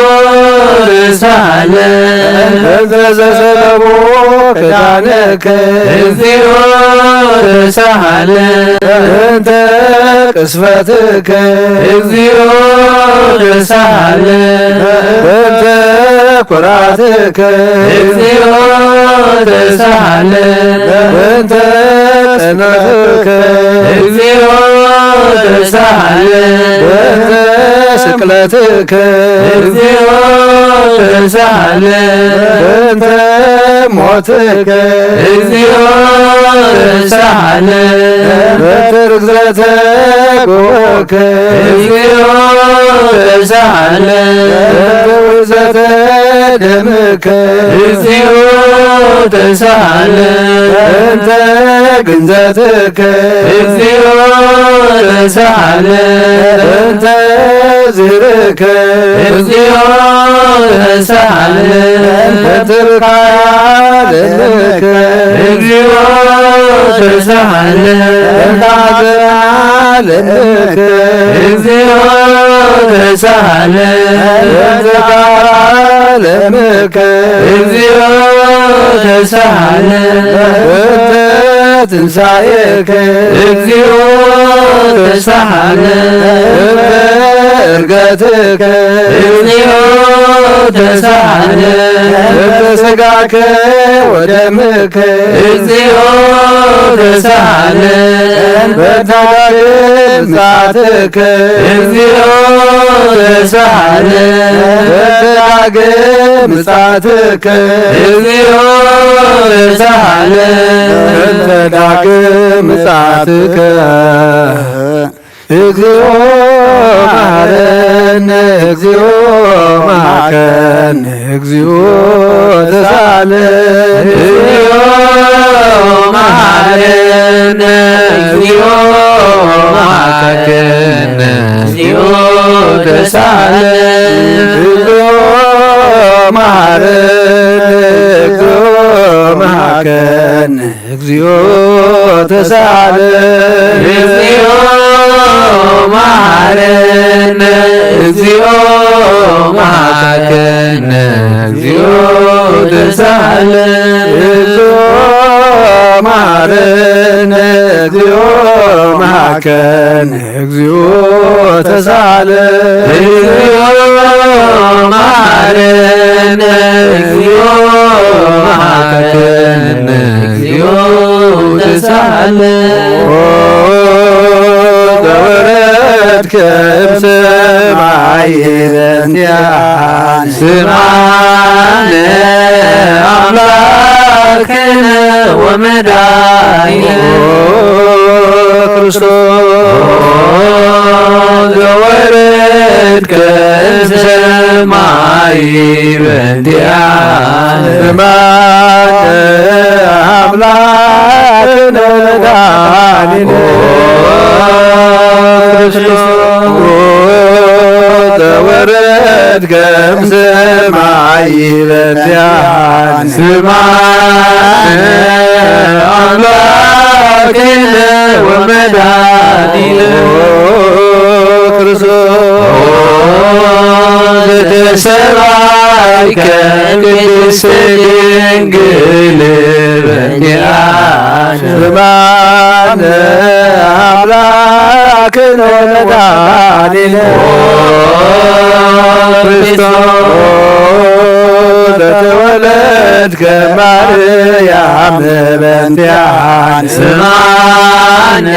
ተሳሃለ። በእንተ ዘሰለቡ ክዳንከ እግዚኦ ተሳሃለ። በእንተ ቅስፈትከ እግዚኦ ተሳሃለ። በእንተ ኩራትከ እግዚኦ ተሳሃለ። በእንተ ቅነትከ እግዚኦ ተሳሃለ። በእንተ ስቅለትከ እግዚኦ ተሳሃለ። በእንተ ሞት ትከ እግዚኦ ተሳሃለ። በትር ግዘተ ጎከ እግዚኦ ተሳሃለ። በትር ግዘተ ደምከ እግዚኦ ተሳሃለ። እንተ ግንዘትከ እግዚኦ ተሳሃለ። እንተ ዝህርከ እግዚኦ ተሳሃለ። እንተ ትብካያ ለምከ እግዚኦ ተሳሃለ። እንተ ሐዘና ለምከ እግዚኦ ተሳሃለ። እንተ ቃራ ለምከ እግዚኦ ተሳሃለ። እንተ ትንሳኤከ እግዚኦ ተሳሃለ። እንተ እርገትከ እግዚኦ ተሳሃለ። እንተ ስጋከ ወደምከ እግዚኦ ተሳሃለ። እንተ ዳግም ምጽኣትከ እግዚኦ ተሳሃለ። እንተ ዳግም ምጽኣትከ እግዚኦ ተሳሃለ። እንተ ዳግም ምጽኣትከ እግዚኦ መሐረነ፣ እግዚኦ መሐረነ፣ እግዚኦ ተሳለ። እግዚኦ መሐረነ፣ እግዚኦ መሐረነ፣ እግዚኦ ተሳለ። እግዚኦ መሐረነ፣ እግዚኦ መሐረነ፣ እግዚኦ ተሳለ። እግዚኦ መሐረነ፣ እግዚኦ መሐረነ፣ እግዚኦ ተሳለ። እግዚኦ መሐረነ፣ እግዚኦ መሐረነ፣ እግዚኦ ተሳለ። እግዚኦ መሐረነ፣ እግዚኦ መሐረነ፣ እግዚኦ ተሳለ። ኦ ዘወረድከ እምሰማይ በእንቲአነ ስምዓነ ኣምላክነ ወመድኃኒነ ክርስቶስ ዘወረድከ እምሰማይ በእንቲአነ ስምዓነ ኣምላክነ ወመድኃኒነ ክርስቶስ ዘወረድከ እምሰማይ በእንቲአነ ስምዓነ ኣምላክነ ወመድኃኒነ ክርስቶስ ዘተሰባይከ ቅድስት ድንግል በእንቲአነ ስምዓነ ኣምላክነ ወመድኃኒነ ክርስቶስ ዘተወለድከ ማርያም በእንቲአነ ስምዓነ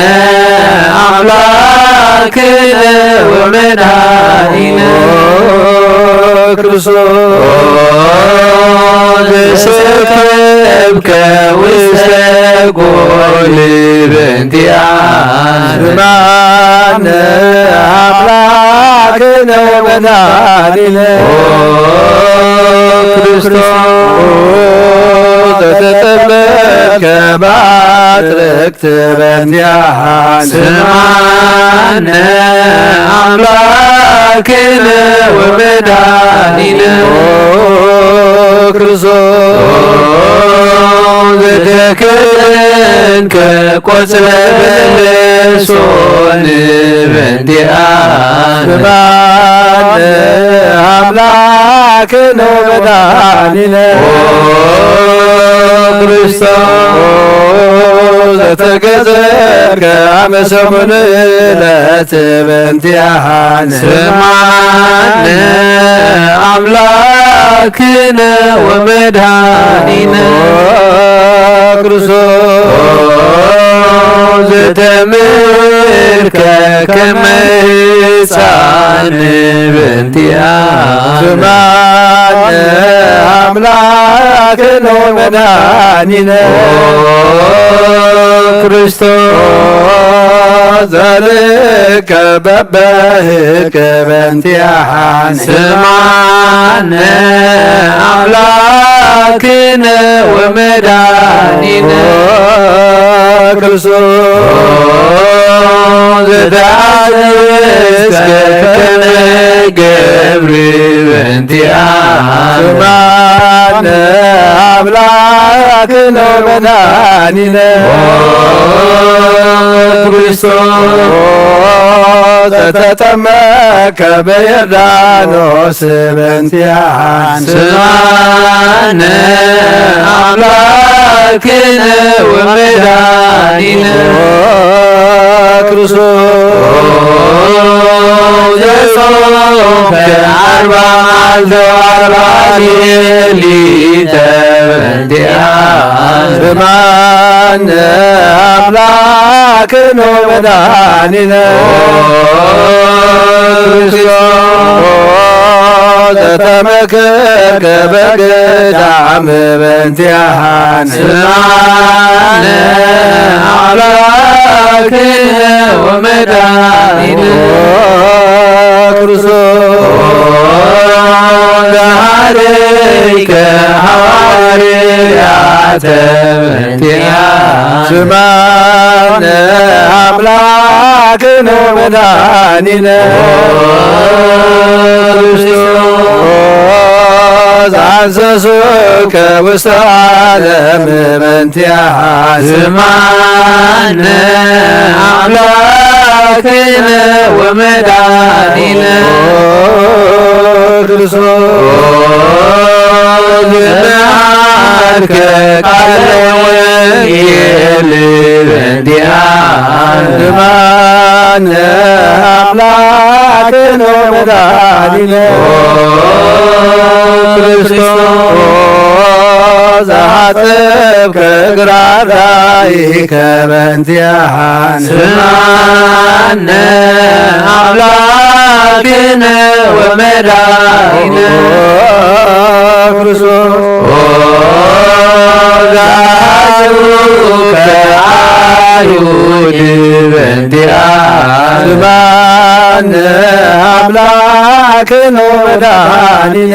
ኣምላክነ ወመድኃኒነ ክርስቶስ ዘሰከብከ ውስተ ጎል በእንቲአነ ስምዓነ ኣምላክነ ወመድኃኒነ ክርስቶስ ዘተጠመቀ ባጥርቅት በእንቲአነ ስምዓነ ኣምላክነ ወመድኃኒነ ክርስቶስ ዘተክልንከ ቆጽለ በለሶን በእንቲአነ ስምዓነ ኣምላክነ ወመድኃኒነ ክርስቶስ ዘተገዘርከ አመ ሰሙን ዕለት በእንቲአነ ስምዓነ አምላክነ ወመድኃኒነ ክርስቶስ ዘተምርከ ከመ ሕፃን በእንቲአነ ስምዓነ ኣምላክነ ወመድኃኒነ ክርስቶስ ዘልከ በበህቅ በንቲኣን ስማነ ኣምላክነ ወመድኃኒነ ክርስቶስ ዘተኣዘዝከ ከመ ገብሪ በእንቲኣነ ስማነ ኣምላክነ ወመድኃኒነ ክርስቶስ ዘተጠመከ በዮርዳኖስ በእንቲኣነ ስማነ ኣምላክነ ወመድኃኒነ ክርስቶስ ዘጾምከ ዓርባ መዓልተ ወዓርባ ሌሊተ በእንቲኣነ ስማነ ኣምላክነ ወመድኃኒነ ክርስቶስ ዘተመከርከ በገዳም በእንቲኣነ ስማነ ኣምላክነ ወመድኃኒነ ክርስቶስ ዘሃደይከ ሃዋርያተ በእንቲኣነ ስማነ ኣምላክነ ወመድኃኒነ ክርስቶስ ኣንሰሱከ ውስተ ዓለም በእንቲኣነ ስማነ ኣምላክነ ወመድኃኒነ ክርስቶስ ዝመሃርከ ቃለ ወንጌል በእንቲኣነ ስማነ ኣምላክነ ወመድኃኒነ ክርስቶስ ዘሓጸብከ እግረ ኣርዳኢከ በእንቲኣነ ስማነ ኣምላክነ ወመድኃኒነ ክርስቶስ ዘሓጽሩከ ኣይሁድ በእንቲኣነ ስማነ ኣምላክነ ወመድኃኒነ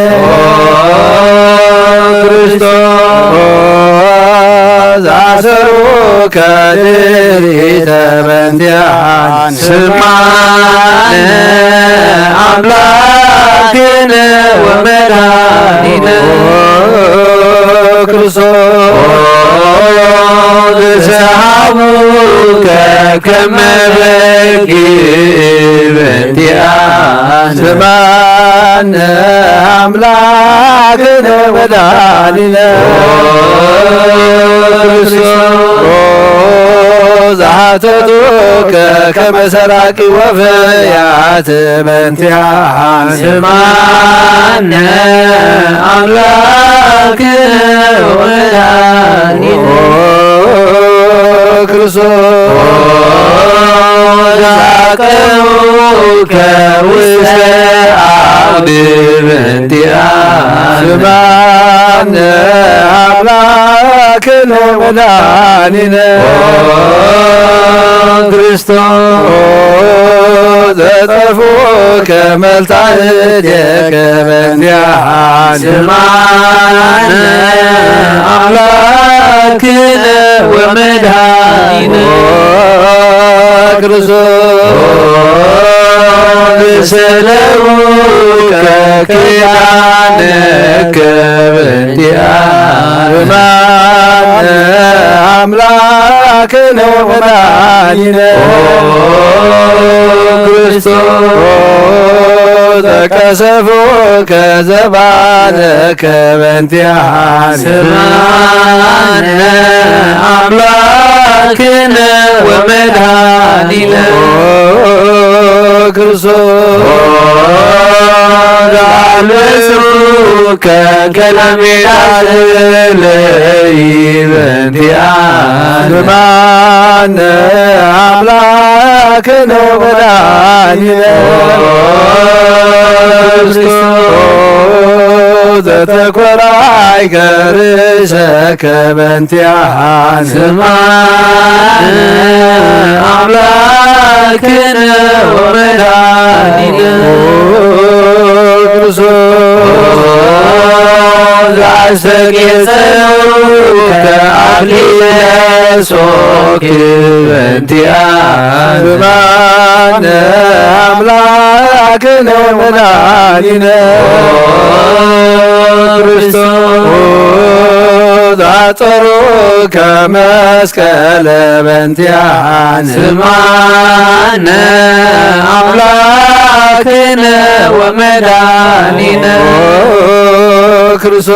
ክርስቶስ ዘኣሰሩከ ድሪተ በእንቲኣነ ስማነ ኣምላክነ ወመድኃኒነ ክርስቶስ ዝሰሃቡከ ከመ በግ በእንቲኣነ ስማነ ኣምላክነ ወመድኃኒነ ክርስቶስ ዘሓተቱከ ከመ ሰራቂ ወፈያት በእንቲኣነ ስማነ ኣምላክነ ወመድኃኒነ ክርስቶስ ዘቀውከ ውስተ ዓውድ በእንቲኣነ ስማነ ኣምላክነ ወመድኃኒነ ክርስቶስ ዘጠፉከ መልታ እዴከ በእንቲኣነ ስማነ ኣምላክነ ወመድኃኒነ ክርስቶስ ዝሰለሙከ ኪዳነከ በእንቲኣነ ስማነ ኣምላክነ ወመድኃኒነ ክርስቶስ ዘቀሰፉከ ዘባነከ በእንቲኣነ ስማነ ኣምላክነ ወመድኃኒነ ክርስቶስ ኣልበሱከ ከለሜዳ ዝለይ በእንቲኣነ ስማነ ኣምላክነ ወመድኃኒነ ክርስቶስ ዘተኮራይ ከርእሰከ በንቲኣን ስማን ኣምላክን ወመድኃኒነ ክርስቶስ ኣስተጌጸ ከኣክሊለ ሶክ በንቲኣን ስማን ኣምላክን ወመድኃኒነ ክርስቶስ ኣጸሩከ መስቀለ በንቲኣን ስማነ ኣምላክነ ወመድኃኒነ ክርስቶስ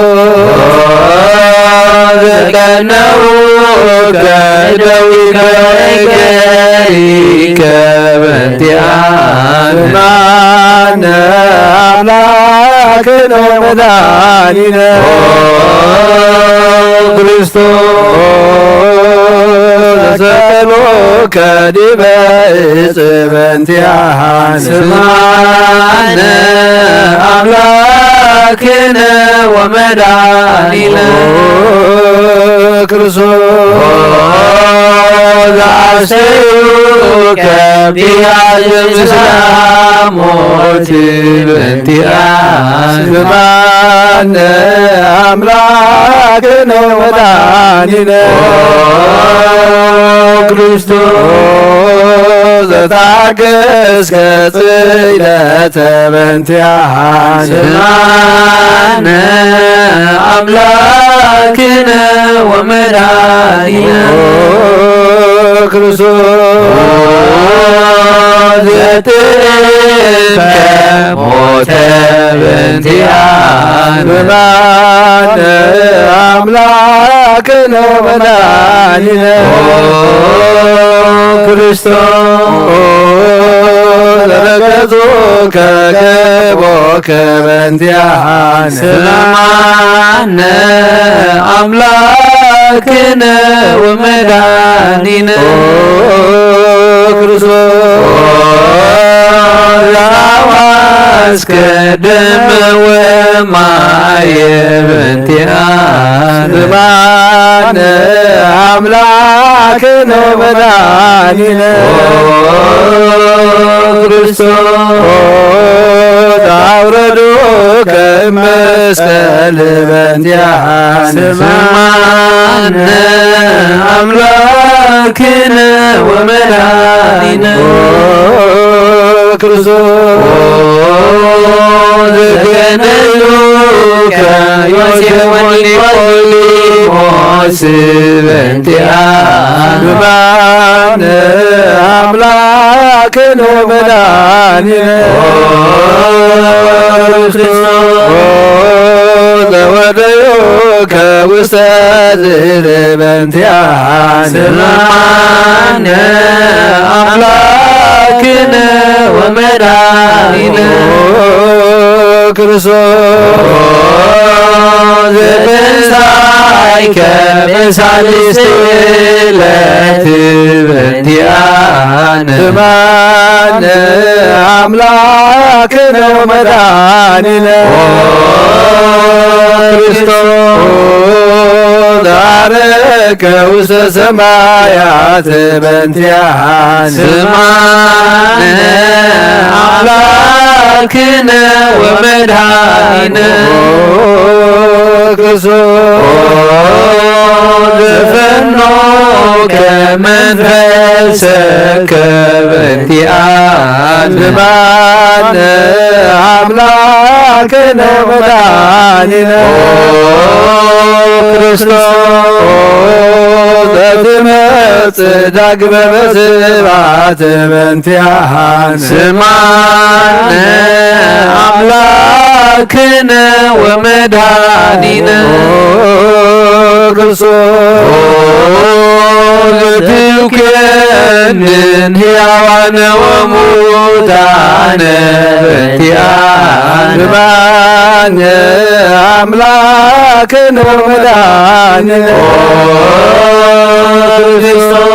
ዘቀነውከ ደዊከ ወገሪከ በንቲኣን ስማነ ኣምላክነ ወመድኃኒነ ክርስቶስ ዘሰቀሉከ ዲበ እጽ በንቲኣን ስማነ ኣምላክነ ወመድኃኒነ ክርስቶስ ኣስተዩከ ቢያዝ ምስላ ሞት በንቲኣን ስማነ ኣምላክነ ወመድኃኒነ ክርስቶስ ዘታገስከ ጽይለተ በንቲኣን ስማነ ኣምላክነ ወመድኃኒነ ክርስቶስ ዘትእከ ሞተ በንቲኣን ስማነ ኣምላክነ ወመድኃኒነ ክርስቶስ ረገጹከ ገቦከ በንቲኣን ስማነ ኣምላክነ ወመድኃኒነ ክርስቶስ ዘአዋስከ ደመ ወማየ በንቲኣን ስማነ ኣምላክነ ወመድኃኒነ ክርስቶስ ኣውረዱከ መስቀል በንቲኣን ስማነ ኣምላክነ ወመድኃኒነ ክርስቶስ ዘገነዩከ ዮሴፍ ወኒቆዲሞስ በንቲኣን ስማነ ኣምላክነ ወመድኃኒነ ክርስቶስ ዘወደዩከ ውስተ ዝር በንቲኣን ስማነ ኣምላክነ ወመድኃኒነ ክርስቶስ ዘተንሳይከ በሳልስት ዕለት በንቲኣነ ስማነ ኣምላክነ ወመድኃኒነ ክርስቶስ ዓረከ ውስተ ሰማያት በንቲኣነ ስማነ ኣምላክነ ወመድኃኒነ ክርስቶስ ዘፈኖከ መንፈሰከ በንቲኣን ስማነ ኣምላክነ ወመድኃኒነ ክርስቶስ ዘትመጽእ ዳግመ በስብሐት በንቲኣን ስማነ ኣምላክነ ወመድኃኒነ ክርስቶስ ትውክልን ሕያዋን ወሙታን በንቲኣን ስማነ ኣምላክነ ወመድኃኒነ ክርስቶስ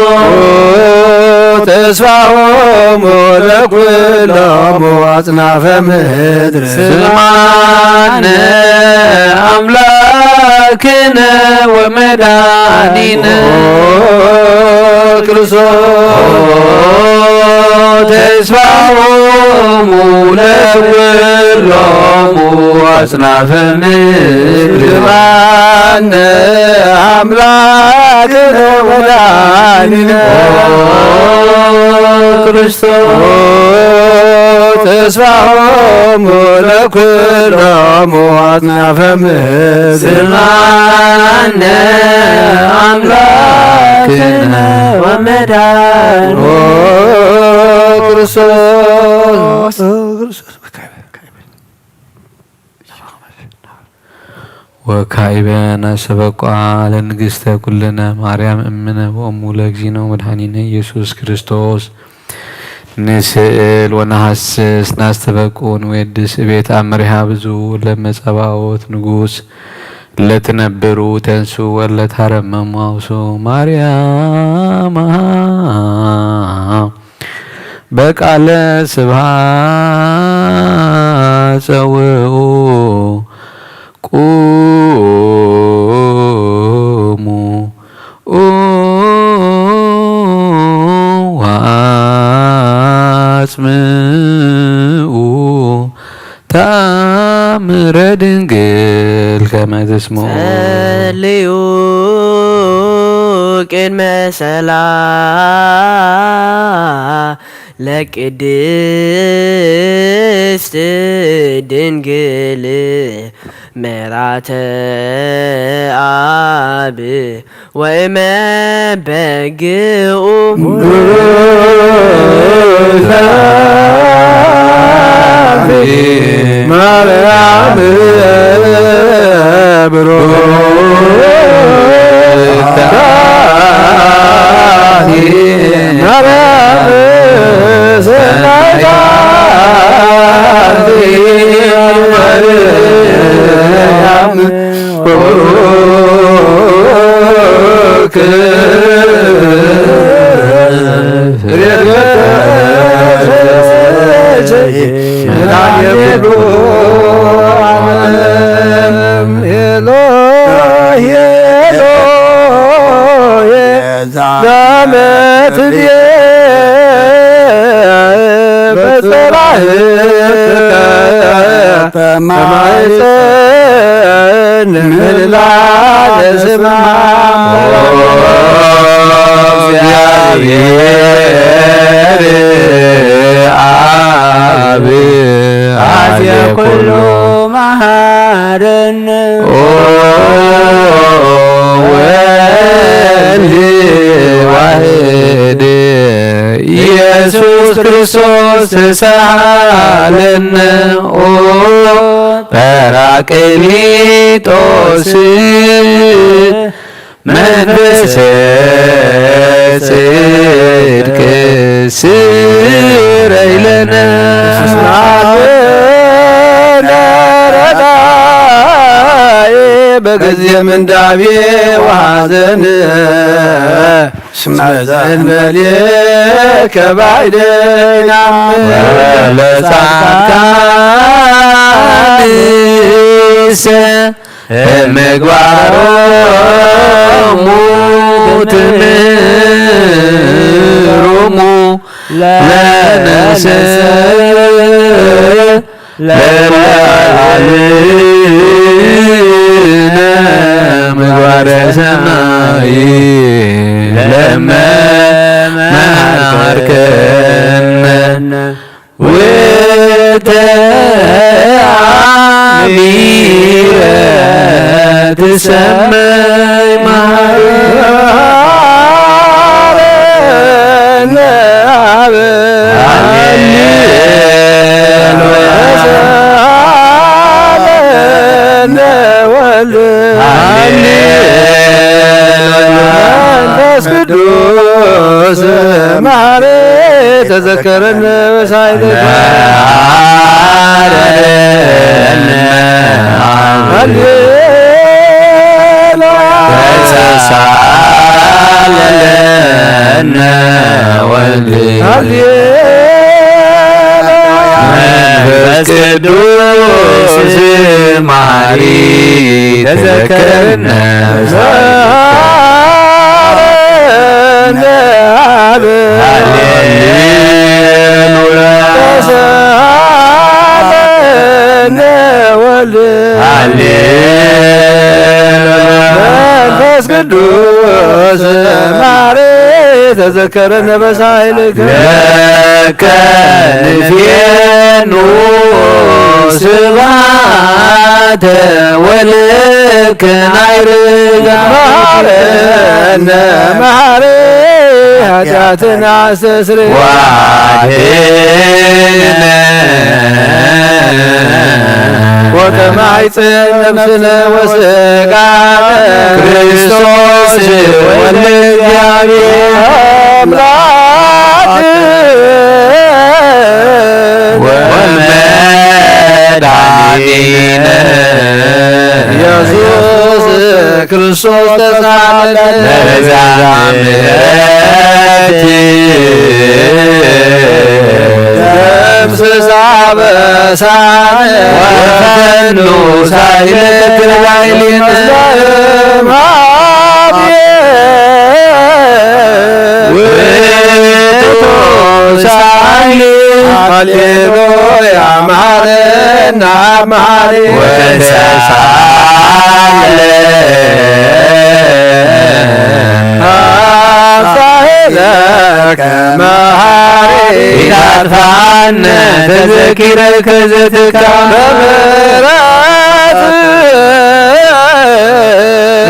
ተስፋሆሙ ለኩሎሙ አጽናፈ ምድር ስማነ አምላክነ ወመድኃኒነ ክርስቶስ ተስፋሆሙ ለኩሎሙ አጽናፈ ምድር። አምላክነ ወመድኃኒነ ክርስቶስ ተስፋሆሙ ለኩሎሙ አጽናፈ ምድር። ስምዓነ አምላክነ ወመድኃኒነ ክርስቶስ። ወካዕበ ናስተበቋ ለንግስተ ኩልነ ማርያም እምነ ወእሙ ለእግዚእነ ወመድኃኒነ ኢየሱስ ክርስቶስ። ንስእል ወነሐስስ ናስተበቁ ንዌድስ እቤት አመሪሃ ብዙ ለመጸባኦት ንጉስ ለትነብሩ ተንሱ ወለታረመሙ አውሱ ማርያም በቃለ ስብሐት ጸውኡ ቁሙ ወአጽምኡ ተአምረ ድንግል ከመ ትስምዑ። ጸልዩ ቅድመ ሰላ ለቅድስት ድንግል መራተ አብ ወእመ በግኡ ማርያም ብሩክ ማርያም ሰናይታ ማርያም ቡሩክ ፍሬ ከርሥኪ መድኃኔ ኩሉ ዓለም። ኤሎሄ ኤሎሄ ዛመ ትቤ በጽባሕ ተማይፀን ምህላ ለስማ እግዚአብሔር አብ አዜ ኩሉ መሐረነ ወልድ ዋሕድ ኢየሱስ ክርስቶስ ተሳሃለነ ኦ ጰራቅሊጦስ መንፈሰ ጽድቅ ስረይ ለነ። በጊዜ ምንዳቤ ወሐዘን ስመዘን በሌከ ባይደና ለጻድቃንሰ ምግባሮሙ ትምህሮሙ ለነሰ ለለዓልነ ምግባረ ሰናይ ለመ መሃርከነ ወተአሚረ ትሰመይ መሃረነ አብ። ሃሌሉያ። ወልድ ሃሌሉያ። መንፈስ ቅዱስ ማሬ ተዘከረነ በሳይለ መሐረነ አብ። ሃሌሉያ። ተሳሃለነ ወልድ ሃሌሉያ። መንፈስ ቅዱስ ማሪ ተዘከረነ መሐረነ አብ ሃሌሉያ። ተሳለነ ወልድ ሃሌሉያ። መንፈስ ቅዱስ ማሬ ተዘከረነ በሳይልከ ለከ ንፌኑ ስብሐተ ወልከ ናይርጋ መሐረነ መሐሬ ኃጢአትን አስተስርይ ወአድኅነነ ወተማይጽን ነፍስነ ወሥጋነ ክርስቶስ ወልደ እግዚአብሔር አምላክ ወመድኃኒነ ኢየሱስ ክርስቶስ ተሳለነ ለዛ ምሕረት ደምስስ አበሳነ ወፈኑ ሳይለ ትግራይ ሊመስለም ውእቱ ሳይል ሃሌሉያ መሐረነ መሐሪ ወተሳለ አሳህለከ መሐሪ ኢታጥፋነ ተዘኪረከ ዘትካ በምሕረት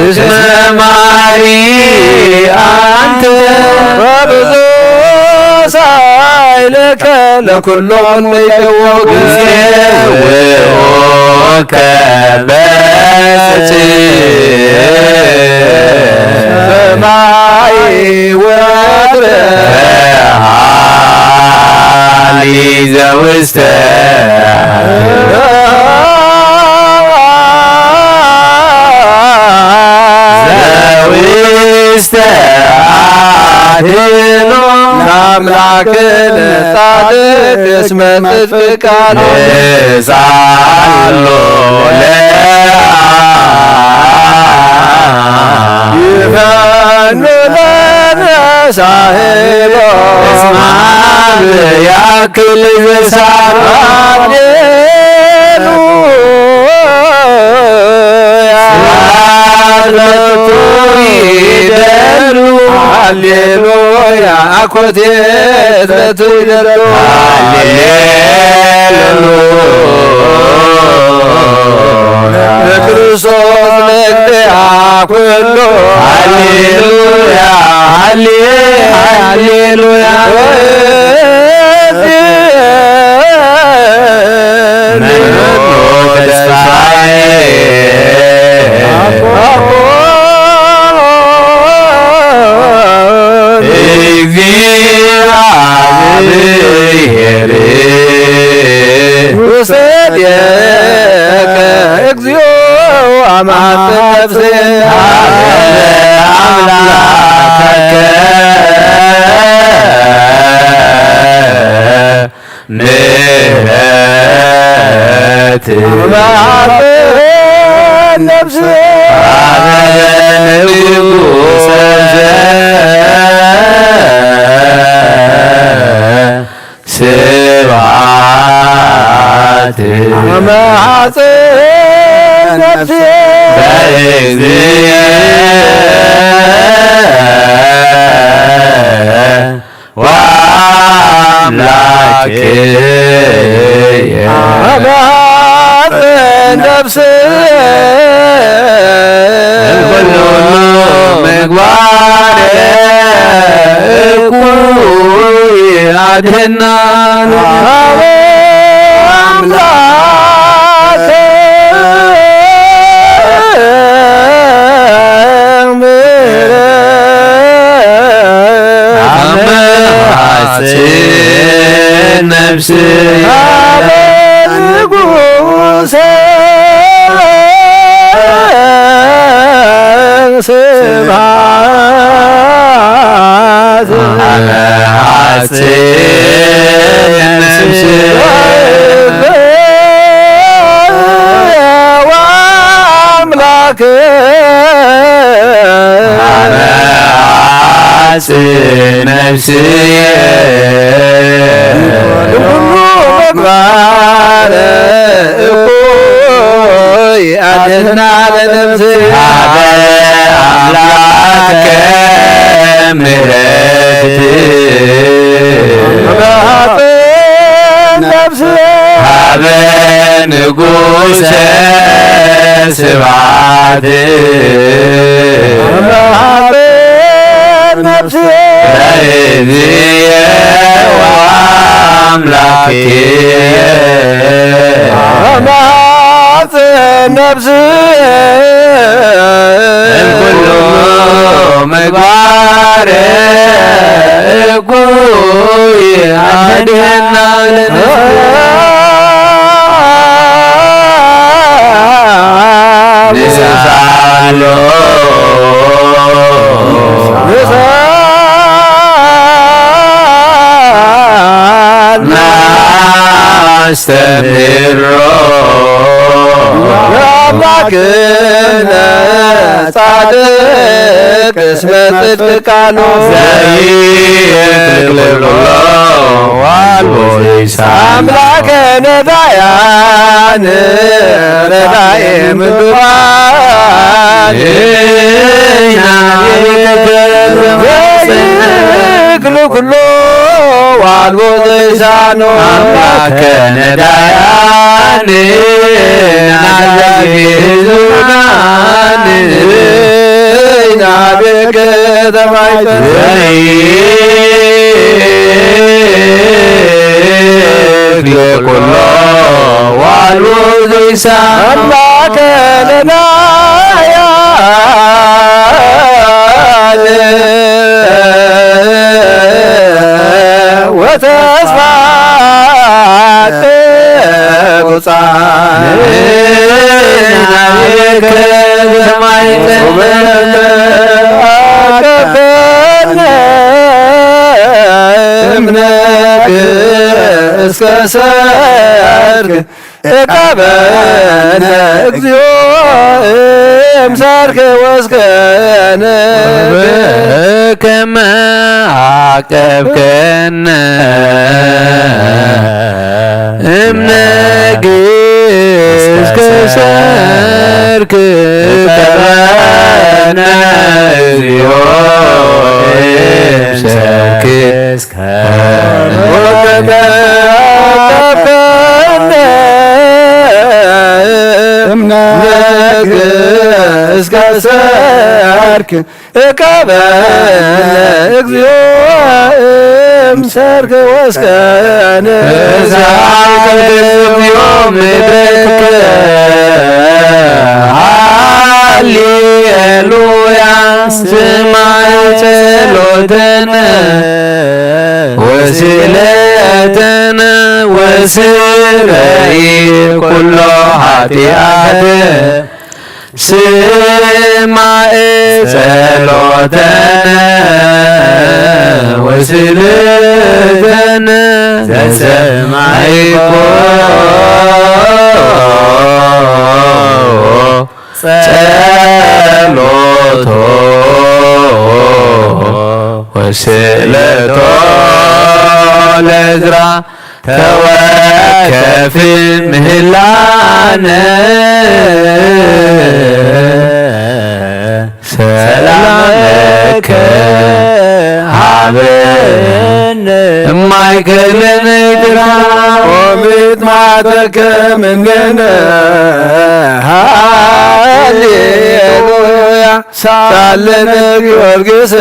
እስመ መሐሪ አንተ ወብዙ ሳይልከ ለኩሎም እለ ይደወው ጊዜ ውኦከ በጽ ሰማይ ወምድር ተሃሊ ዘውስተ ዘውስተ አድኖ ለአምላክነ ጻድቅ እስመ ጽድቅ ቃሉ ንጻሎ ይፈኑ ለነ ሳህሎ እስማብ ያክል ዘሳሎ ሃሌሉያ ስብሐት ለቱ ይደሉ ሃሌሉያ አኮቴት ለቱ ይደሉ ሃሌሉያ ለክርስቶስ ለእግዚአ ኩሉ ሃሌሉያ ሃሌ ሃሌሉያ መኖ ተስፋዬ እግዚአብሔር ውሰድየከ እግዚኦ አማጽ ነፍሴ አምላከከ ምሕረት አማጽ ነፍሴ አበ ንጉሰ ስብሐት አማጽ ነፍሴ በእግዚእ ወአምላክየ አማጽ ነፍሴ እምኩሉ ምግባር እኩይ አድህና አምላክ ምሕረት አመ ሐጺን ነፍስ አበ ንጉሰ ስብሐት አመ ሐጺን ነፍስ ወአምላክ ነፍስየ ንኹሉ ምግባር እኩይ ኣድህና ለነፍስየ። ሃበ ኣምላከ ምሕረት ነፍስየ። ሃበ ንጉሰ ስብሐት። ሃበ ነፍስየ። ለእግዚእየ ወአምላክየ። ሃበ ነፍስየ። እምኩሉ ምግባር እኩይ ኣድህና ለነፍስየ። ንስኣሎ ንስኣል ናስተምህሮ ለአምላክነ ጻድቅ እስመ ጽድቅ ቃሉ ዘይክልክሎ ዋልቦ ዘይሳ ኣምላከነ ዳያን ረዳኤ ምድዋን ዘይክልክሎ ዋልቦ ዘይሳኖ ኣምላከነ ዳያን ናዛጊ ህዝብናን ናቤት ከተማይተ ዘይክልክሎ ዋልቦ ዘይሳ ኣምላከነ ዳያን ወተስፋ ቅቡጻን ናቤከ ሰማይ አቀበልነ እምነክ እስከ ሰርክ እቀበነ እግዚኦ እምሰርክ ወስከነ ከመ አቀብከነ እምነክ እስከ ሰርክ እቀበነ እግዚኦ እምሰርክ እምነክ እስከ ሰርክ እቀበነ እግዚኦ እምሰርክ ወስከነ እዛቅድም ዮም ምድርክ ሃሌሉያ ስማይ ጸሎተነ ወስእለተነ ወስረይ ኩሎ ኃጢአት ስማዕ ጸሎተነ ወስእለተነ ዘሰማዕኮ ጸሎቶ ወስእለቶ ለዕዝራ ተወከፍ ምህላነ ሰላመከ ሃበነ እማይከለ ምድራ ኦሚት ማተከ ምንገነ ሃሌሉያ ሳልን ጊዮርጊስ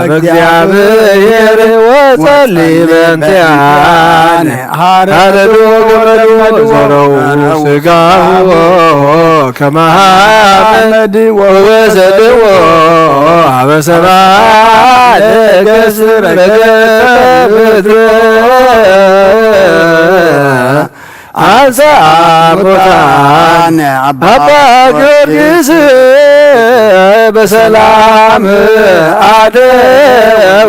እግዚአብሔር ወጸሊ በእንቲአነ ሐረዶ ገመዶ ዘረው ስጋዎ ከመ ሐመድ ወወሰድዎ ሀበ ሰማይ ገጽ ረገጸ ምድር አንሳ አቦታነ አባ ጊዮርጊስ በሰላም አደ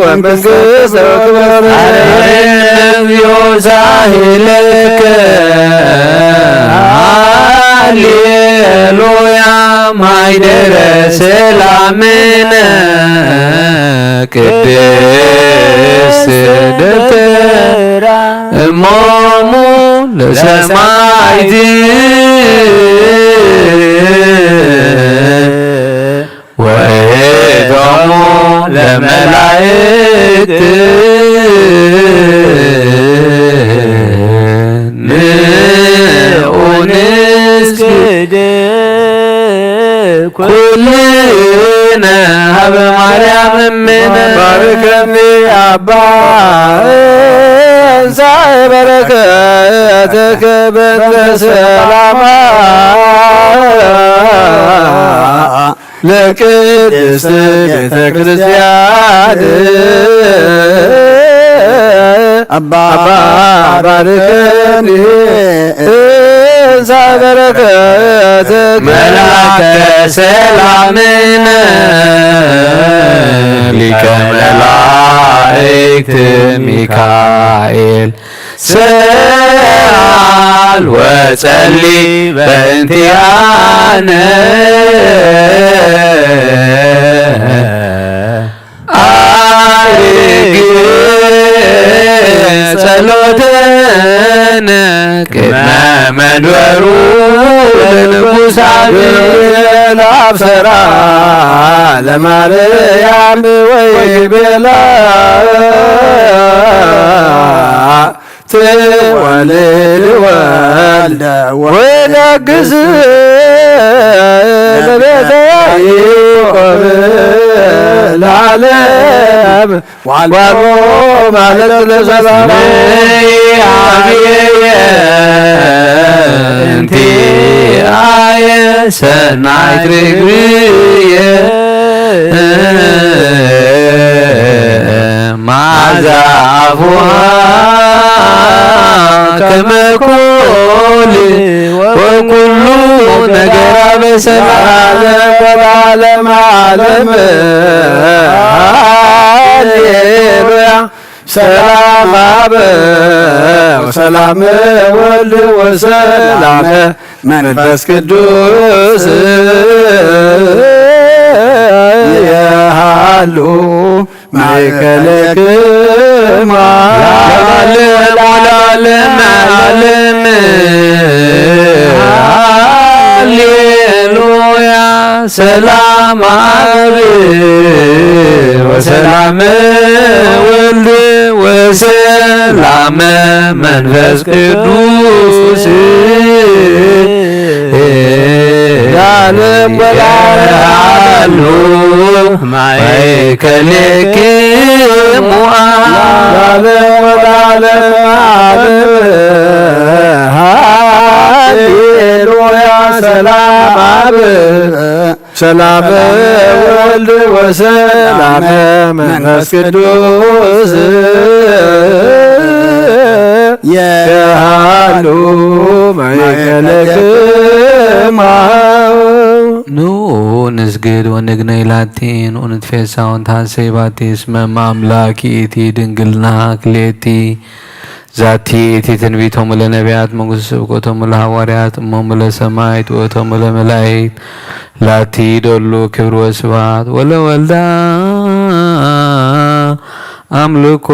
ወመንግስት ወክብር እግዚኦ ሳሂለከ ሃሌሉያ ማይደረ ሰላምነ ቅድስት ደብተራ እሞሙ ለሰማዕት ወእቶሙ ለመላእክት ንዑ ንስግድ ኩልነ ሀበ ማርያም እምነ። ባርከኒ አባ እንሳ በረከተከ በእንተ ሰላማ ለቅድስት ቤተ ክርስቲያን አባ ባርከኒ እንሳ በረከት መልአከ ሰላምነ ሊቀ መላእክት ሚካኤል ሰአል ወጸሊ በእንቲአነ አርግ ጸሎተነ ቅድመ መንበሩ ለንጉሳት ላብሰራ ለማርያም ወይ ቤላ ትወልድ ወልደ ወነግስ ለቤተ ያዕቆብ ለዓለም ዋልቦ ማለት ለዘላለም አብየ እንቲ አየ ሰናይት ርግብየ ማዛ አፉሃ ከመ ኮል ወኩሉ ነገራ በሰላም ለዓለም ዓለም። ሃሌሉያ። ሰላም አብ ወሰላም ወልድ ወሰላም መንፈስ ቅዱስ የሃሉ ማእከለክማ ለዓለም ወለዓለም ዓለም። ሃሌሉያ። ሰላም አብ ወሰላም ወልድ ወሰላም መንፈስ ቅዱስ ለዓለም ወለዓለም ያሉ ማእከለክሙ ለዓለም ወለዓለም ዓለም። ሃሌሉያ። ሰላም አብ ሰላም ወልድ ወሰላም መንፈስ ቅዱስ የሃሉ ማእከለክማ። ኑ ንስግድ ወንግነይ ላቲ፣ ኑ ንትፌሳ ወንትሃሰይ ባቲ፣ እስመ እመ አምላክ ይእቲ ድንግልና ክሌቲ። ዛቲ እቲ ትንቢቶሙ ለነቢያት፣ መንግስቱ ስብከቶሙ ለሐዋርያት፣ እሞሙ ለሰማይት፣ ውእቶሙ ለመላእክት፣ ላቲ ይደሉ ክብር ወስብሐት፣ ወለወልዳ አምልኮ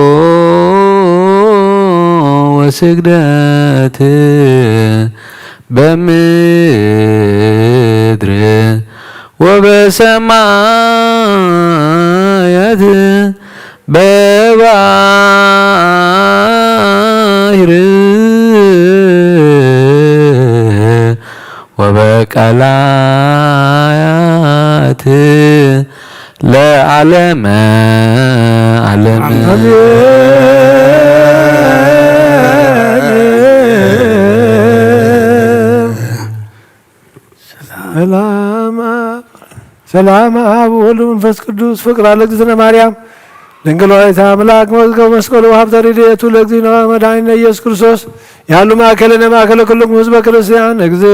ወስግደት በምድር ወበሰማያት በባህር ወበቀላያት ለዓለመ ዓለም። ሰላም አብ፣ ሰላም አብ ወወልድ ወመንፈስ ቅዱስ፣ ፍቅር አለ እግዝእትነ ማርያም ድንግል ወላዲተ አምላክ፣ መዝገብ መስቀሉ ሀብተ ረድኤቱ ለእግዚእነ መድኃኒነ ኢየሱስ ክርስቶስ፣ ያሉ ማእከልነ ማእከለ ኩልክሙ ህዝበ ክርስቲያን እግዝእ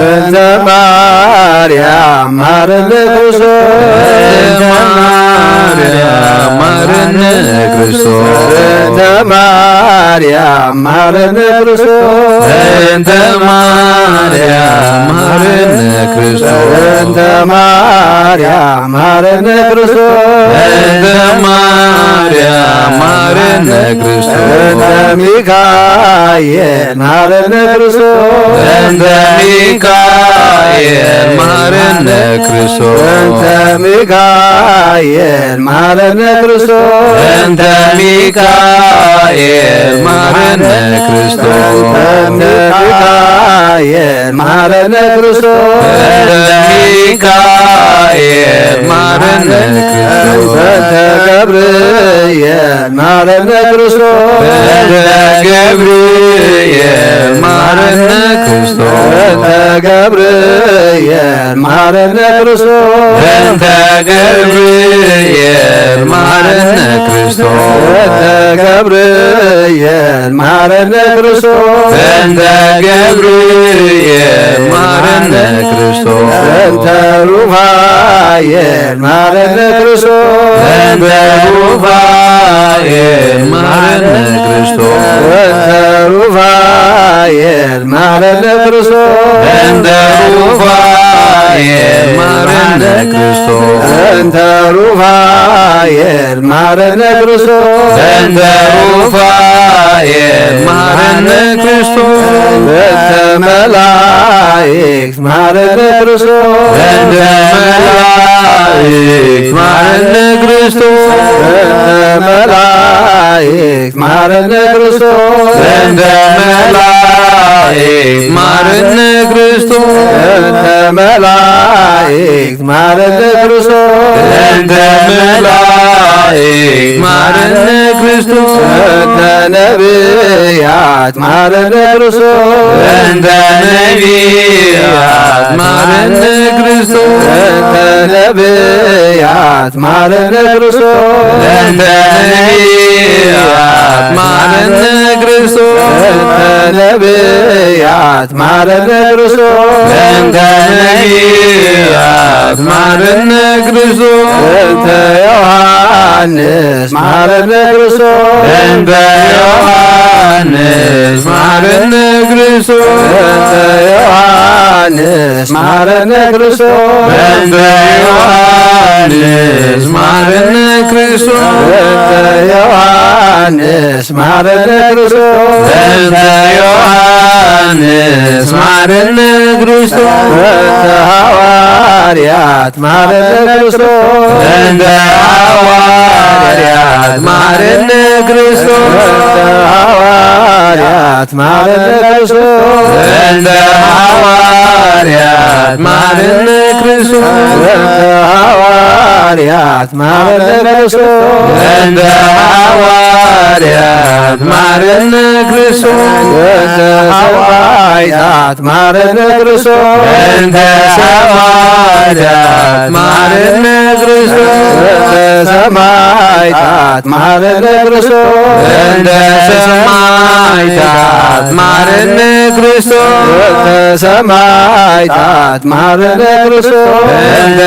እንተ ማርያም ማረነ ክርስቶስ፣ እንተ ማርያም ማረነ ክርስቶስ፣ እንተ ማርያም ማረነ ክርስቶስ፣ እንተ ማርያም ማረነ ክርስቶስ፣ እንተ ማርያም ማረነ ክርስቶስ፣ እንተ ማርያም ማረነ ክርስቶስ፣ እንተ ሚካኤል ማረነ ክርስቶስ፣ እንተ ሚካኤል ማረነ ክርስቶስ፣ እንተ ሚካኤል ማረነ ክርስቶስ፣ እንተ ሚካኤል ማረነ ክርስቶስ፣ እንተ ሚካኤል ማረነ ክርስቶስ፣ እንተ ሚካኤል ማረነ ክርስቶስ፣ እንተ ገብርኤል ማረነ ክርስቶስ፣ እንተ ገብርኤል ማረነ ክርስቶስ፣ እንተ ገብርኤል ማረነ ክርስቶስ፣ እንተ ገብርኤል ማረነ ክርስቶስ፣ እንተ ገብርኤል ማረነ ክርስቶስ፣ እንተ ገብርኤል ማረነ ክርስቶስ፣ እንተ ሩፋኤል ማረነ ክርስቶስ፣ እንተ ሩፋኤል ማረነ ክርስቶስ፣ እንተ ሩፋኤል ማረነ ክርስቶስ፣ እንተ ሩፋኤል ማረነ ክርስቶስ፣ እንተ ሩፋኤል ማረነ ክርስቶስ፣ እንተ ሩፋኤል ማረነ ክርስቶስ፣ እንተ መላእክት ማረነ ክርስቶስ፣ እንተ መላእክት ማረነ ክርስቶስ፣ እንተ መላእክት ማረነ ክርስቶስ፣ እንተ መላእክት ማረነ ክርስቶስ፣ እንተ መላእክት ማረነ ክርስቶስ፣ እንተ መላእክት ማረነ ክርስቶስ፣ እንተ ነቢያት ማረነ ክርስቶስ፣ እንተ ነቢያት ማረነ ክርስቶስ፣ እንተ ነቢያት ነቢያት ማረነ ክርስቶስ። በእንተ ነቢያት ማረነ ክርስቶስ። በእንተ ነቢያት ማረነ ክርስቶስ። በእንተ ነቢያት ማረነ ክርስቶስ። በእንተ ዮሐንስ ማረነ ክርስቶስ። በእንተ ዮሐንስ ማረነ ክርስቶስ። በእንተ ዮሐንስ ማረነ ክርስቶስ። በእንተ ዮሐንስ ማረነ ክርስቶስ። በእንተ ዮሐንስ ማረነ ክርስቶስ። በእንተ ዮሐንስ ማረነ ክርስቶስ። በእንተ ሐዋርያት ማረነ ክርስቶስ። በእንተ ሐዋርያት ማረነ ክርስቶስ። በእንተ ሐዋርያት ማረነ ክርስቶስ። በእንተ ሐዋርያት ማረነ ክርስቶስ። በእንተ ሐዋርያት ማረነ ክርስቶስ። በእንተ ሐዋርያት ማረነ ክርስቶስ። በእንተ ሰማዕታት ማረነ ክርስቶስ። በእንተ ሰማዕታት ማረነ ክርስቶስ። በእንተ ሰማዕታት ማረነ ክርስቶስ። በእንተ ሰማዕታት ማረነ ክርስቶስ። በእንተ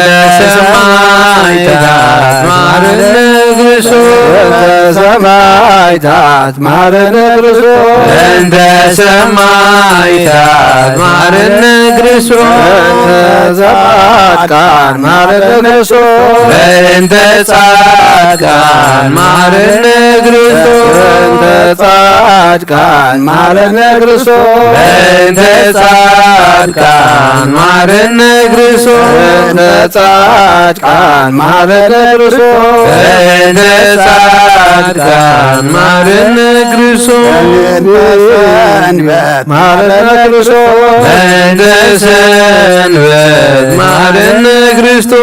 ሰማዕታት ማረነ ክርስቶስ። በእንተ ሰማዕታት ማረነ ክርስቶስ። በእንተ ሰማዕታት ማረነ ክርስቶስ። በእንተ ሰማዕታት ማረነ ክርስቶስ። በእንተ ጻድቃን ማረነ ክርስቶስ። በእንተ ጻድቃን ማረነ ክርስቶስ። በእንተ ጻድቃን ማረነ ክርስቶስ። በእንተ ጻድቃን ማረነ ክርስቶስ። በእንተ ጻድቃን ማረነ ክርስቶስ። በእንተ ጻድቃን ማረነ ክርስቶስ። በእንተ ሰንበት ማረነ ክርስቶስ። በእንተ ሰንበት ማረነ ክርስቶስ።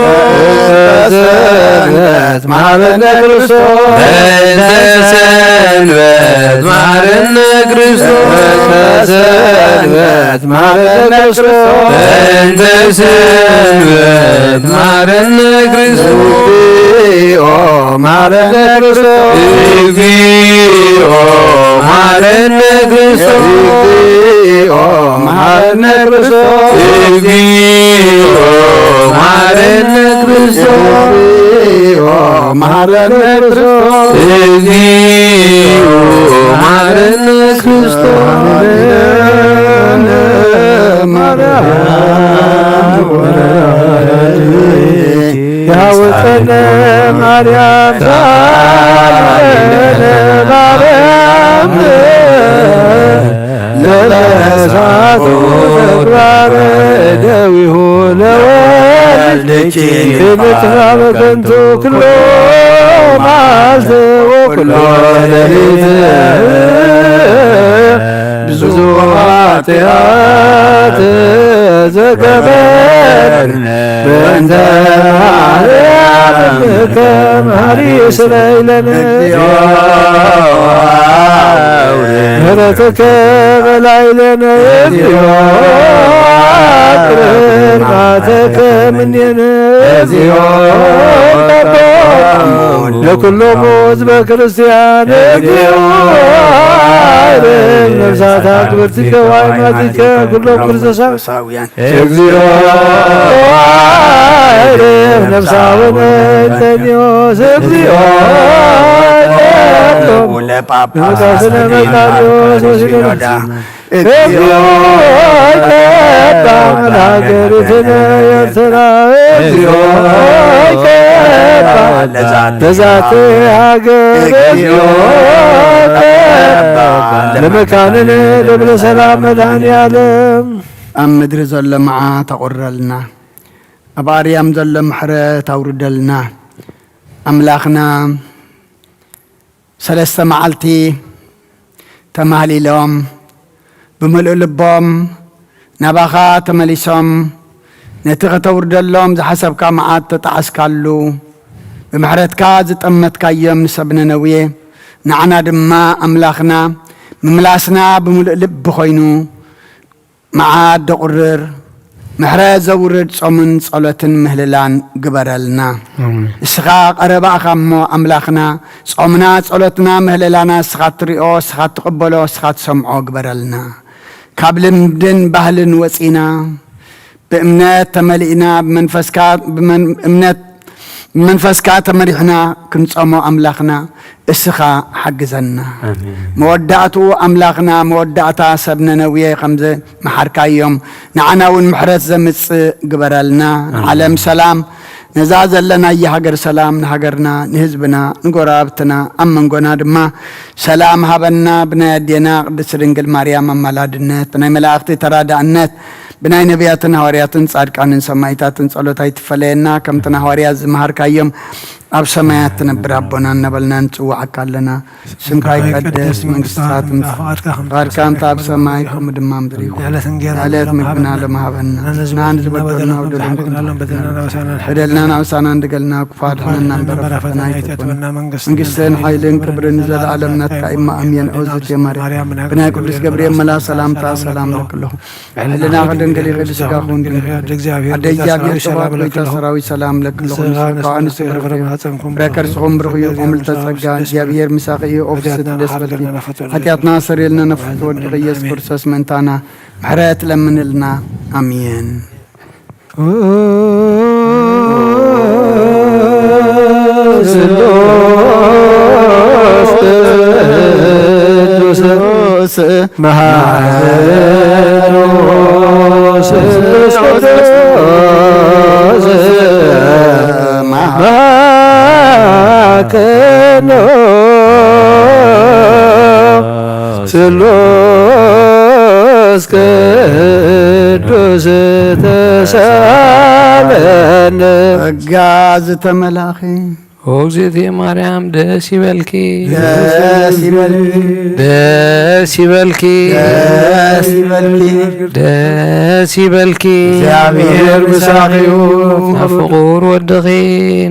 በእንተ ሰንበት ማረነ ክርስቶስ። በእንተ ሰንበት ማረነ ክርስቶስ። በእንተ ሰንበት ማረነ ክርስቶስ። በእንተ ሰንበት ማረነ ክርስቶስ። እግዚኦ ማረነ ክርስቶስ። እግዚኦ ማረነ ክርስቶስ። እግዚኦ ማረነ ክርስቶስ። እግዚኦ ማረነ ክርስቶስ። እግዚኦ ማረነ ክርስቶስ። እግዚኦ ማረነ ክርስቶስ። ማርያም ወላዲተ ያወፀነ ማርያም ሳሌነ ማርያም ለለሳቱ ተግባረ ደዊሁ ለወልድኪ ትምጥራ በከንቱ ኩሎ መዓልት ወኩሎ ሌሊት ብዙ ኃጢአት ዘገበርነ በእንተ ማርያም ከማሪ ስለይለነ እግዚኦ ምሕረትከ በላይለነ እግዚኦ አቅርብ መዓተከ እምኔነ እግዚኦ ለኩሎሙ ህዝበ ክርስቲያን እግዚኦ ነፍሳት አክብርቲከ ወአማቲከ ኩሎም ክርስቶሳውያን እግዚኦ ነፍሳውነ እንተኒዮስ እግዚኦ ለጳጳሳት መቃርዮስ ወሲኖዳ እግዚኦ ይቀባ ለሀገሪትነ ኤርትራ እግዚኦ ይቀባ ለዛቲ ሀገር እግዚኦ ይቀባ ለመካንነ ደብረ ሰላም መድኃኔ ዓለም። ኣብ ምድሪ ዘሎ መዓት ኣቑረልና፣ ኣብ ኣርያም ዘሎ ምሕረት ኣውርደልና። ኣምላኽና ሰለስተ መዓልቲ ተማህሊሎም ብምሉእ ልቦም ናባኻ ተመሊሶም ነቲ ከተውርደሎም ዝሓሰብካ መዓት ተጣዕስካሉ። ብምሕረትካ ዝጠመትካዮም ንሰብ ነነዌ ንዓና ድማ ኣምላኽና ምምላስና ብምሉእ ልቢ ኮይኑ መዓት ደቑርር ምሕረት ዘውርድ ጾምን ጸሎትን ምህልላን ግበረልና። ኣሜን። ንስኻ ቀረባ ኢኻ እሞ ኣምላኽና፣ ጾምና፣ ጸሎትና፣ ምህልላና ንስኻ ትሪኦ፣ ንስኻ ትቕበሎ፣ ንስኻ ትሰምዖ ግበረልና። ካብ ልምድን ባህልን ወጺና፣ ብእምነት ተመሊእና፣ ብመንፈስካ፣ ብመን-፣ እምነት ብመንፈስካ ተመሪሕና ክንጸሞ ኣምላኽና እስኻ ሓግዘና። ኣሜን። መወዳእትኡ ኣምላኽና መወዳእታ ሰብ ነነውየ ከም ዝመሓርካዮም ንዓና እውን ምሕረት ዘምጽእ ግበረልና። ኣሜን። ንዓለም ሰላም፣ ነዛ ዘለናያ ሃገር ሰላም ንሃገርና፣ ንህዝብና፣ ንጎረባብትና፣ ኣብ መንጎና ድማ ሰላም ሃበና። ብናይ ኣዴና ቅድስቲ ድንግል ማርያም ኣማላድነት፣ ብናይ መላእኽቲ ተራዳእነት፣ ብናይ ነቢያትን ሃዋርያትን ጻድቃንን ሰማይታትን ጸሎት ኣይትፈለየና። ከምቲ ንሃዋርያት ዝመሃርካዮም ኣብ ሰማያት ትነብር ኣቦና እናበልና ንጽውዓካ ኣለና። ስምካ ይቀደስ፣ መንግስትካ ትምጻእ፣ ፍቃድካ ከምቲ ኣብ ሰማይ ከምኡ ድማ ምድሪ ይኹን። የዕለት እንጌራ የዕለት መግብና ሎም ሃበና። ንሕና ንዝበደሉና በደልና ንበድለሎም፣ በደልና ናብሳና በደልናን ኣውሳናን ድገልና፣ ክፉ ኣድሕነና እምበር፣ ፈተና ኣይተትወና። መንግስትን ሓይልን ክብርን ንዘለኣለም ናትካ እሞ፣ ኣሜን። ኦዝት የማርያም፣ ብናይ ቅዱስ ገብርኤል መልኣክ ሰላምታ ሰላም ለክለኹ። ሕልና ክድንግል ይኽእል ስጋ ኩን ድንግል። ኣደ እግዚኣብሔር፣ ኣደ እግዚኣብሔር፣ ሰራዊት ሰላም ለክለኹ። ንስኻ ንስኻ ንስኻ ንስኻ ረከርስኹም ብርኽዩ፣ ቆምልተ ጸጋ እግዚኣብሔር ምሳኺ እዩ። ኦፍስት ደስ በልኪ። ሓጢኣትና ሰሪልና ነፍስ ወድኺ ኢየሱስ ክርስቶስ ምእንታና ምሕረት ለምንልና። ኣሜን። ስሉስ መሃሩ ስሉስ ቅዱስ መሃከኖ ስሉስ ቅዱስ ተሳለነ። ጸጋ ዝተመላኺ ኦ እግዝእትየ ማርያም ደስ ይበልኪ፣ ደስ ይበልኪ፣ ደስ ይበልኪ፣ ደስ ይበልኪ፣ ደስ ይበልኪ። እግዚኣብሔር ምሳኺ እዩ። ናብ ፍቑር ወድኺ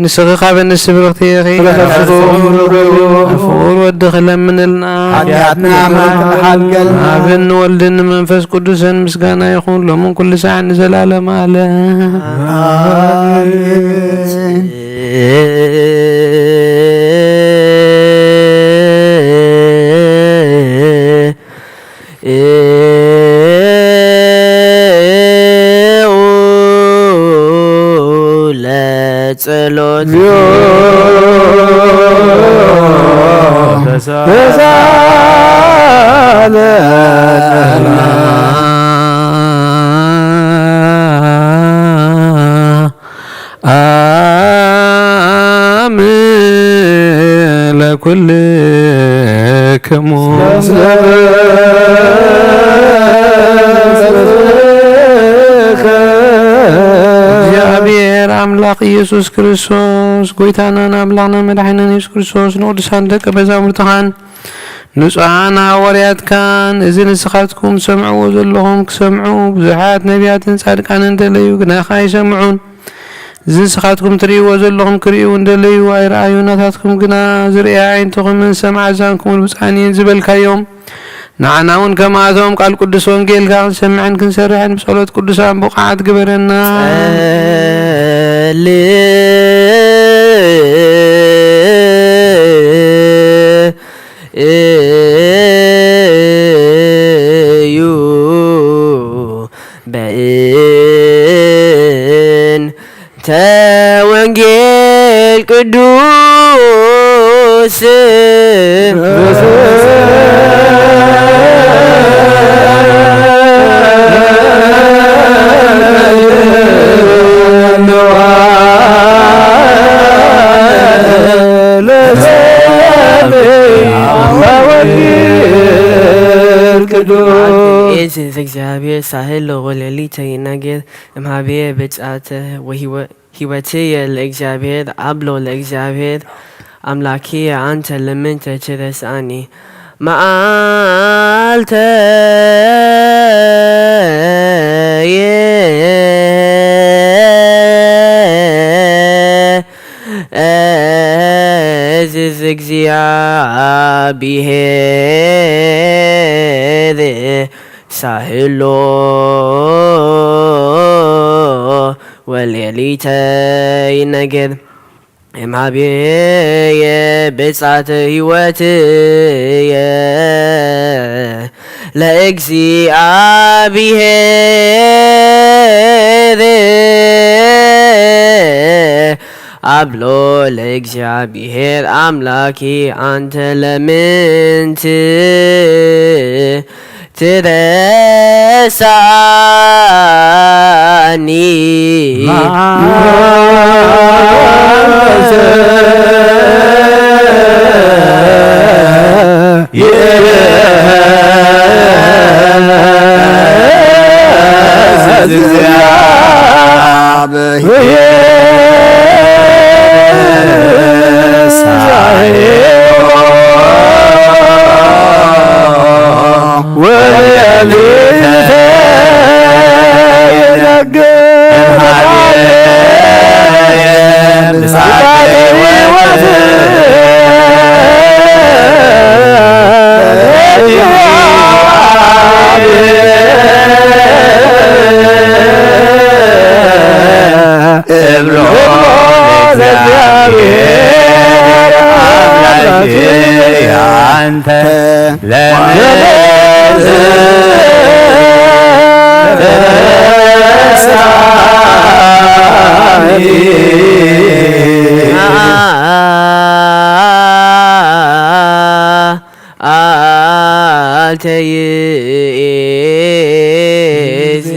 ንስኺ ካብ ኣንስቲ ብርኽቲ ኢኺ። ብረኸት ፍጹም ርግብ እዩ። ናብ ፍቑር ወድኺ ለምንልና። ሓጢኣትና ምሕረት ሓልገልና። ኣብን ወልድን መንፈስ ቅዱስን ምስጋና ይኹን ሎምን ኩሉ ሰዓት ንዘላለም ዓለም። ኣሜን። ለጸሎት ተሳለና። አም ለኩልክሙ። እግዚኣብሔር ኣምላኽ ኢየሱስ ክርስቶስ ጎይታናን ኣምላኽናን መድሓኒናን ኢየሱስ ክርስቶስ ንቅዱሳን ደቀ መዛሙርትኻን ንጹሓን ሃዋርያትካን እዚ ንስኻትኩም ትሰምዕዎ ዘለኹም ክሰምዑ ብዙሓት ነቢያትን ጻድቃንን ደለዩ፣ ግናኸ ኣይሰምዑን። እዚ ንስኻትኩም ትርእይዎ ዘለኹም ክርእዩ እንደለዩ ኣይረኣዩ። ናታትኩም ግና ዝርእያ ኣዒንትኹምን ዝሰምዓ ኣዛንኩምን ብፁዓን እየን ዝበልካዮም። ንዓና እውን ከምኣቶም ቃል ቅዱስ ወንጌልካ ክንሰምዕን ክንሰርሕን ብጸሎት ቅዱሳን ብቑዓት ግበረና። ጸልእ እዩ በእንተ ወንጌል ቅዱስ ቅዱስ። እዝ እግዚኣብሔር ሳህል ወሌሊተ ይናገር እምሃብየ ብጻተ ወህይወትየ ለእግዚኣብሔር ኣብሎ ለእግዚኣብሔር ኣምላክየ ኣንተ ለምንተ ትረስኣኒ መዓልተየ እዝዝ እግዚኣብሔር ሳህሎ ወሌሊተ ይነግር እምሃቤየ ብጻተ ሕይወትየ ለእግዚኣብሔር። ኣብሎ ለእግዚኣብሔር ኣምላኪ ኣንተ ለምንት ትረሳኒ። እብሎ ለእግዚኣብሔር ኣምላኬ ኣንተ ለምን ትረሳኒ? ኣንተ ይእቲ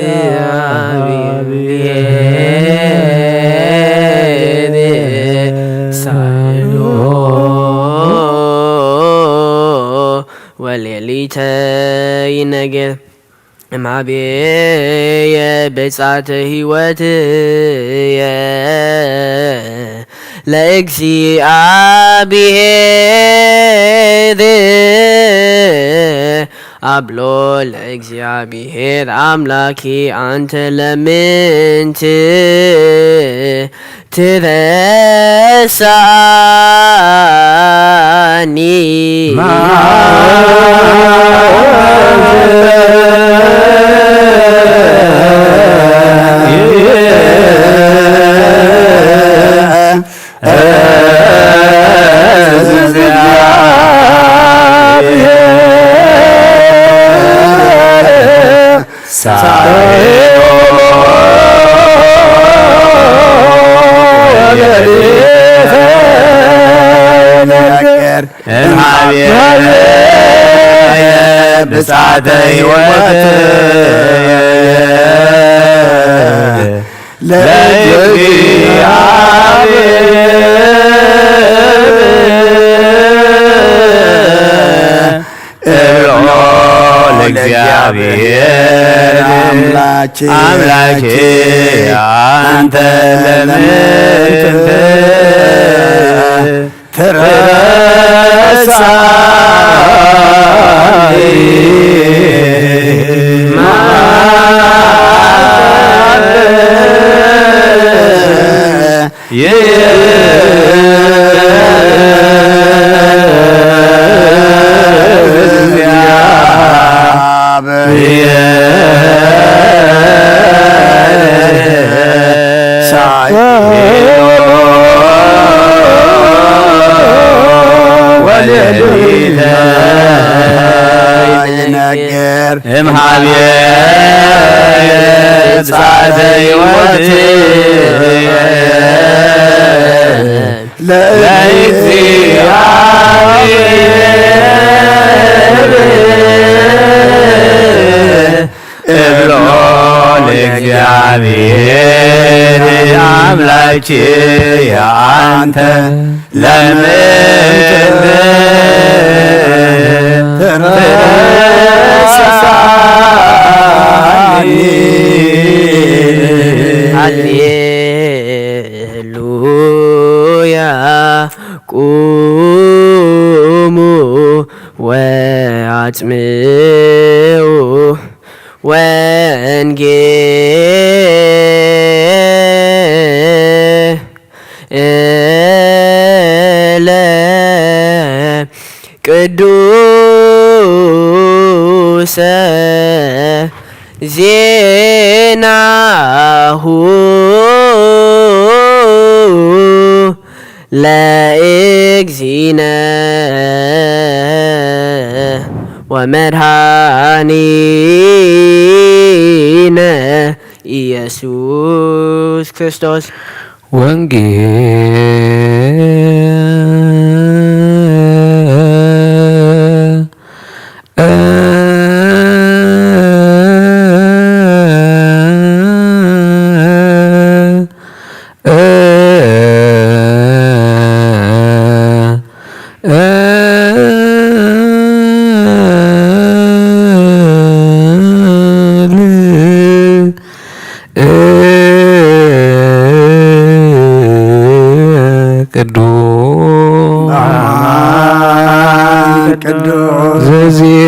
እግዚአብሔር ሳይሎ ወሌሊተ ይነግር እምሃቤየ ብጻተ ሕይወትየ ለእግዚኣብሔር ኣብሎ ለእግዚኣብሔር ኣምላኪ ኣንተ ለምንት ትረሳኒ። ሳዮ ወለሊተ ነገር እምሃቤ ብጻተ ሕይወት ለእግዚአብሔር እብሎ ለእግዚአብሔር አምላኬ አምላኬ አንተ ለምን ትረሳኒ? ወሌሊተ ይነግር እምሃቤ ብጻተ ሕይወት ለእግዚአብሔር እብሎ ለእግዚአብሔር አምላኬ አንተ ለምን ትረሳኒ? ሃሌሉያ ቁሙ ወአጽምዑ ወንጌለ ቅዱሰ ዜናሁ ለእግዚእነ ወመድኃኒነ ኢየሱስ ክርስቶስ። ወንጌል ቅዱስ ቅዱስ ዘዜነወ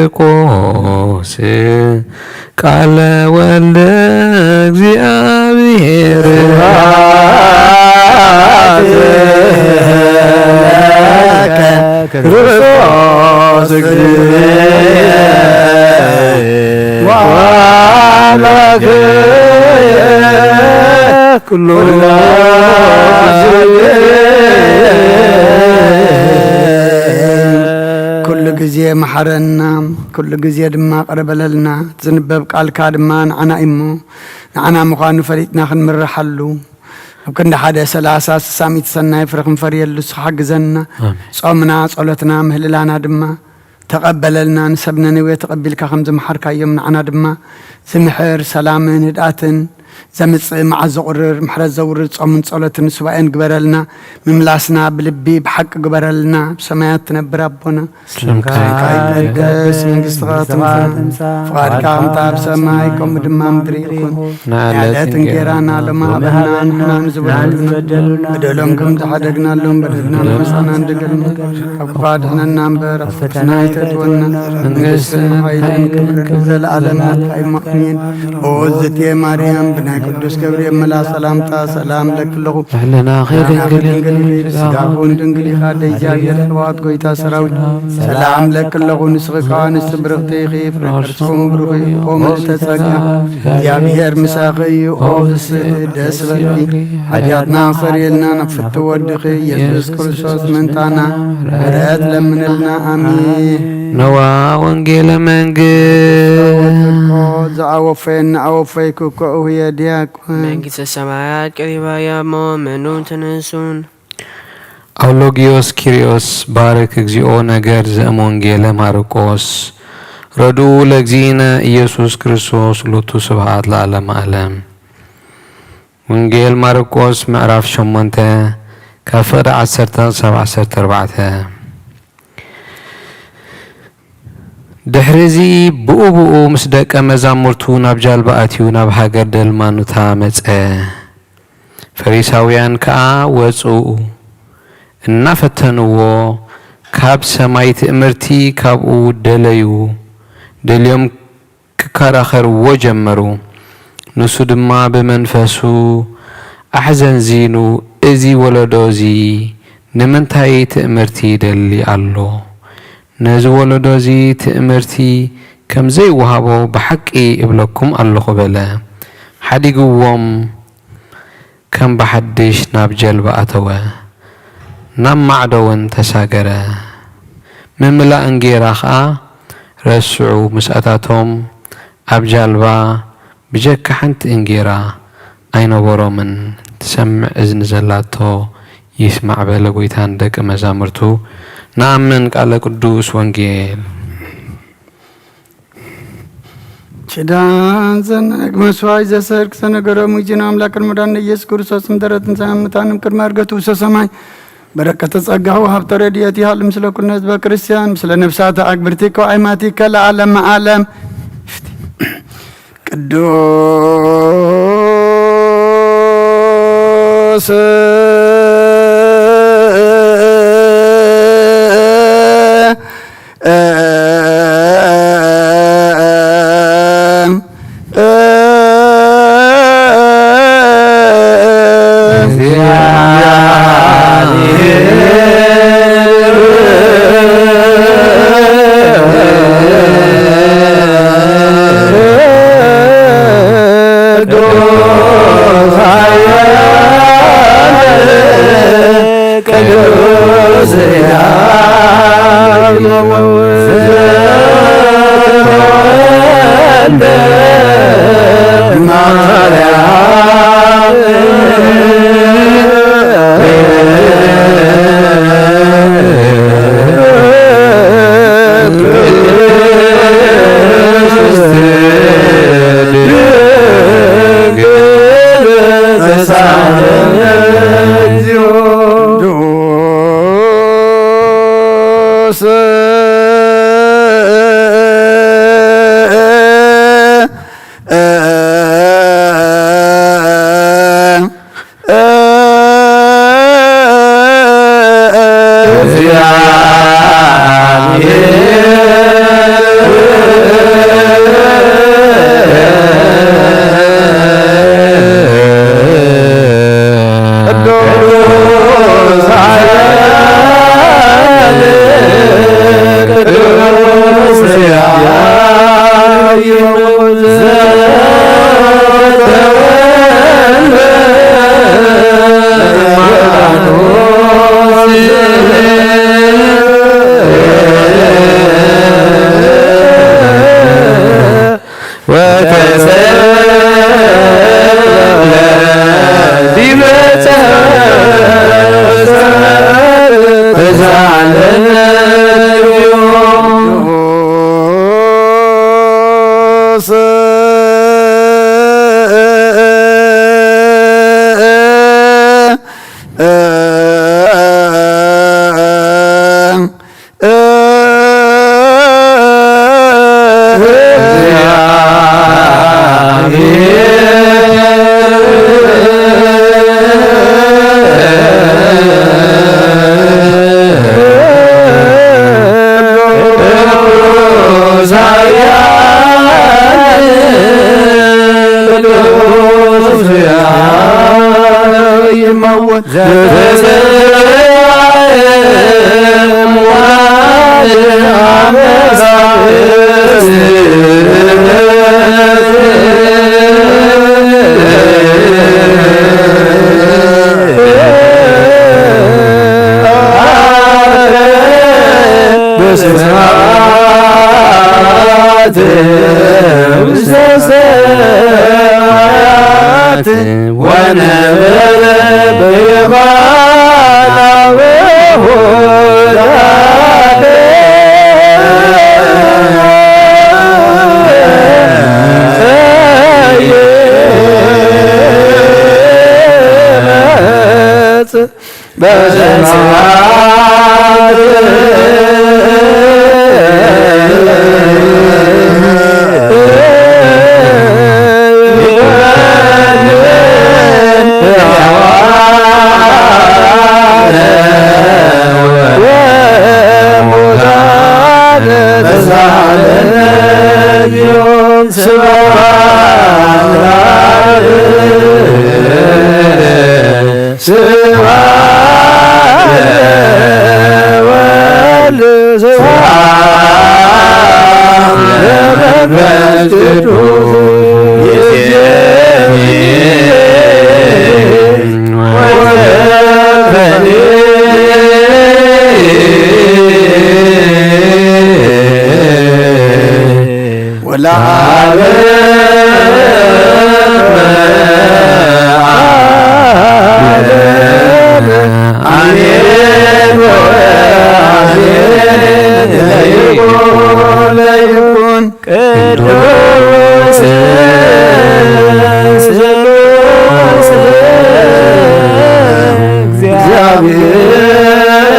ማርቆስ ቃለ ወልደ እግዚአብሔር። ስብሐት ለከ ክርስቶስ እግዚእነ ወአምላክነ ኩሉ ኩሉ ግዜ መሓረና፣ ኩሉ ግዜ ድማ ቅረ በለልና። ዝንበብ ቃልካ ድማ ንዓና እዩ እሞ፣ ንዓና ምዃኑ ፈሊጥና ክንምርሓሉ፣ ኣብ ክንዲ ሓደ ሰላሳ ስሳ ሚእቲ ሰናይ ፍረ ክንፈርየሉ ንስኻ ሓግዘና። ኣሜን። ጾምና፣ ጸሎትና፣ ምህልላና ድማ ተቐበለልና። ንሰብ ነነዌ ተቐቢልካ ከም ዝመሓርካዮም ንዓና ድማ ዝምሕር ሰላምን ህድኣትን ዘምጽእ መዓት ዘቑርር ምሕረት ዘውርድ ጾምን ጸሎትን ሱባኤን ግበረልና። ምምላስና ብልቢ ብሓቂ ግበረልና። ብሰማያት ትነብር ኣቦና፣ ስምካ ስምካ ይቀደስ፣ መንግስትኻ ትምጻእ፣ ፍቓድካ ከምታ ኣብ ሰማይ ከምኡ ድማ ምድሪ ይኹን። ንዕለት እንጌራና ሎሚ ሃበና፣ ንሕና ንዝበደሉና በደሎም ከም ዝሓደግናሎም በደልና ንመሳና ንደገልና፣ ካብ ክፉእ ኣድሕነና እምበር ኣብ ፈተና ኣይተእትወና። መንግስትን ሓይልን ክብርን ዘለኣለም ናትካ እዩ። ኣሜን። ኦ እግዝእትየ ማርያም፣ ብናይ ቅዱስ ገብርኤል መልኣኽ ሰላምታ ሰላም እለኪ ኣለኹ። ልዕልና ከይድንግል ድንግል ኢኺ፣ ስጋኹን ድንግል ኢኻ፣ ኣደ እግዚኣብሔር ጸባኦት ጎይታ ሰራዊት ሰላም እለኪ ኣለኹ። ንስኺ ከኣ ንስቲ ብርኽቲ ኢኺ፣ ፍረ ከርስኹም ብሩኽ እዩ። ኦ ምልዕተ ጸጋ እግዚኣብሔር ምሳኺ እዩ። ኦ ፍስሕቲ ደስ በልኪ፣ ሓጢኣትና ክሰርየልና ናብ ፍትው ወድኺ ኢየሱስ ክርስቶስ ምእንታና ምሕረት ለምንልና። ኣሜን። ነዋ ወንጌለ መንግስት። ዝኣወፈየኒ ኣወፈይኩ እኮ እሁየ ዲያቆን። መንግስተ ሰማያት ቀሪባ እያ እሞ መኑ ተነሱን። ኣውሎጊዮስ ኪሪዮስ ባርክ እግዚኦ ነገር ዘእም ወንጌለ ማርቆስ ረድኡ ለእግዚእነ ኢየሱስ ክርስቶስ ሎቱ ስብሐት ለዓለመ ዓለም። ወንጌል ማርቆስ ምዕራፍ ሸሞንተ ካብ ፍቕዲ ዓሰርተ ክሳብ ዓሰርተ ኣርባዕተ። ድሕሪ እዚ ብኡ ብኡ ምስ ደቀ መዛሙርቱ ናብ ጃልባ ኣትዩ ናብ ሃገር ደልማኑታ መጸ። ፈሪሳውያን ከኣ ወጹ፣ እናፈተንዎ ካብ ሰማይ ትእምርቲ ካብኡ ደለዩ። ደልዮም ክከራኸርዎ ጀመሩ። ንሱ ድማ ብመንፈሱ ኣሕዘንዚኑ፣ እዚ ወለዶ እዚ ንምንታይ ትእምርቲ ይደሊ ኣሎ? ነዚ ወለዶ እዚ ትእምርቲ ከም ዘይወሃቦ ብሓቂ እብለኩም ኣለኹ በለ። ሓዲግዎም ከም ብሓድሽ ናብ ጀልባ ኣተወ፣ ናብ ማዕዶ እውን ተሳገረ። ምምላእ እንጌራ ኸኣ ረስዑ። ምስ ኣታቶም ኣብ ጃልባ ብጀካ ሓንቲ እንጌራ ኣይነበሮምን። ትሰምዕ እዝኒ ዘላቶ ይስማዕ በለ ጐይታ ንደቂ መዛሙርቱ። ንኣምን ቃለ ቅዱስ ወንጌል። ኪዳን ዘናግ መስዋዕት ዘሰርክ ዘነገሮም ጊዜና ኣምላክን መድኃኒነ ኢየሱስ ክርስቶስ ምሕረትን ሰላም ምእንታነ ቅድመ ዕርገቱ ውስተ ሰማይ በረከተ ጸጋሁ ሀብተ ረድኤት ይሃሉ ምስለ ኩልነ ህዝበ ክርስቲያን ምስለ ነፍሳተ አግብርቲከ ወአይማቲከ ለዓለመ ዓለም። ቅዱስ ወንብር ብየማናዊ ስብሐት ለወልድ ስብሐት ለመንፈስ ቅዱስ ይእዜኒ ወይእዜኒ ወለዓለመ ዓለም። አሜን ወአሜን። ለይኩን ለይኩን ቅዱስ ስሉስ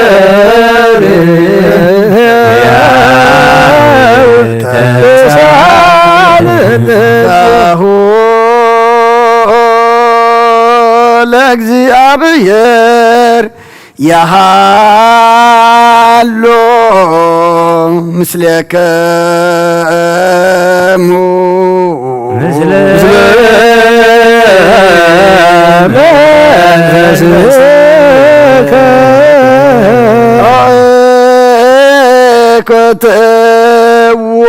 እግዚአብሔር ተሳለነ ለእግዚአብሔር ያሃሎ ምስሌከሙ ምስለ መንፈስከ ኮትዎ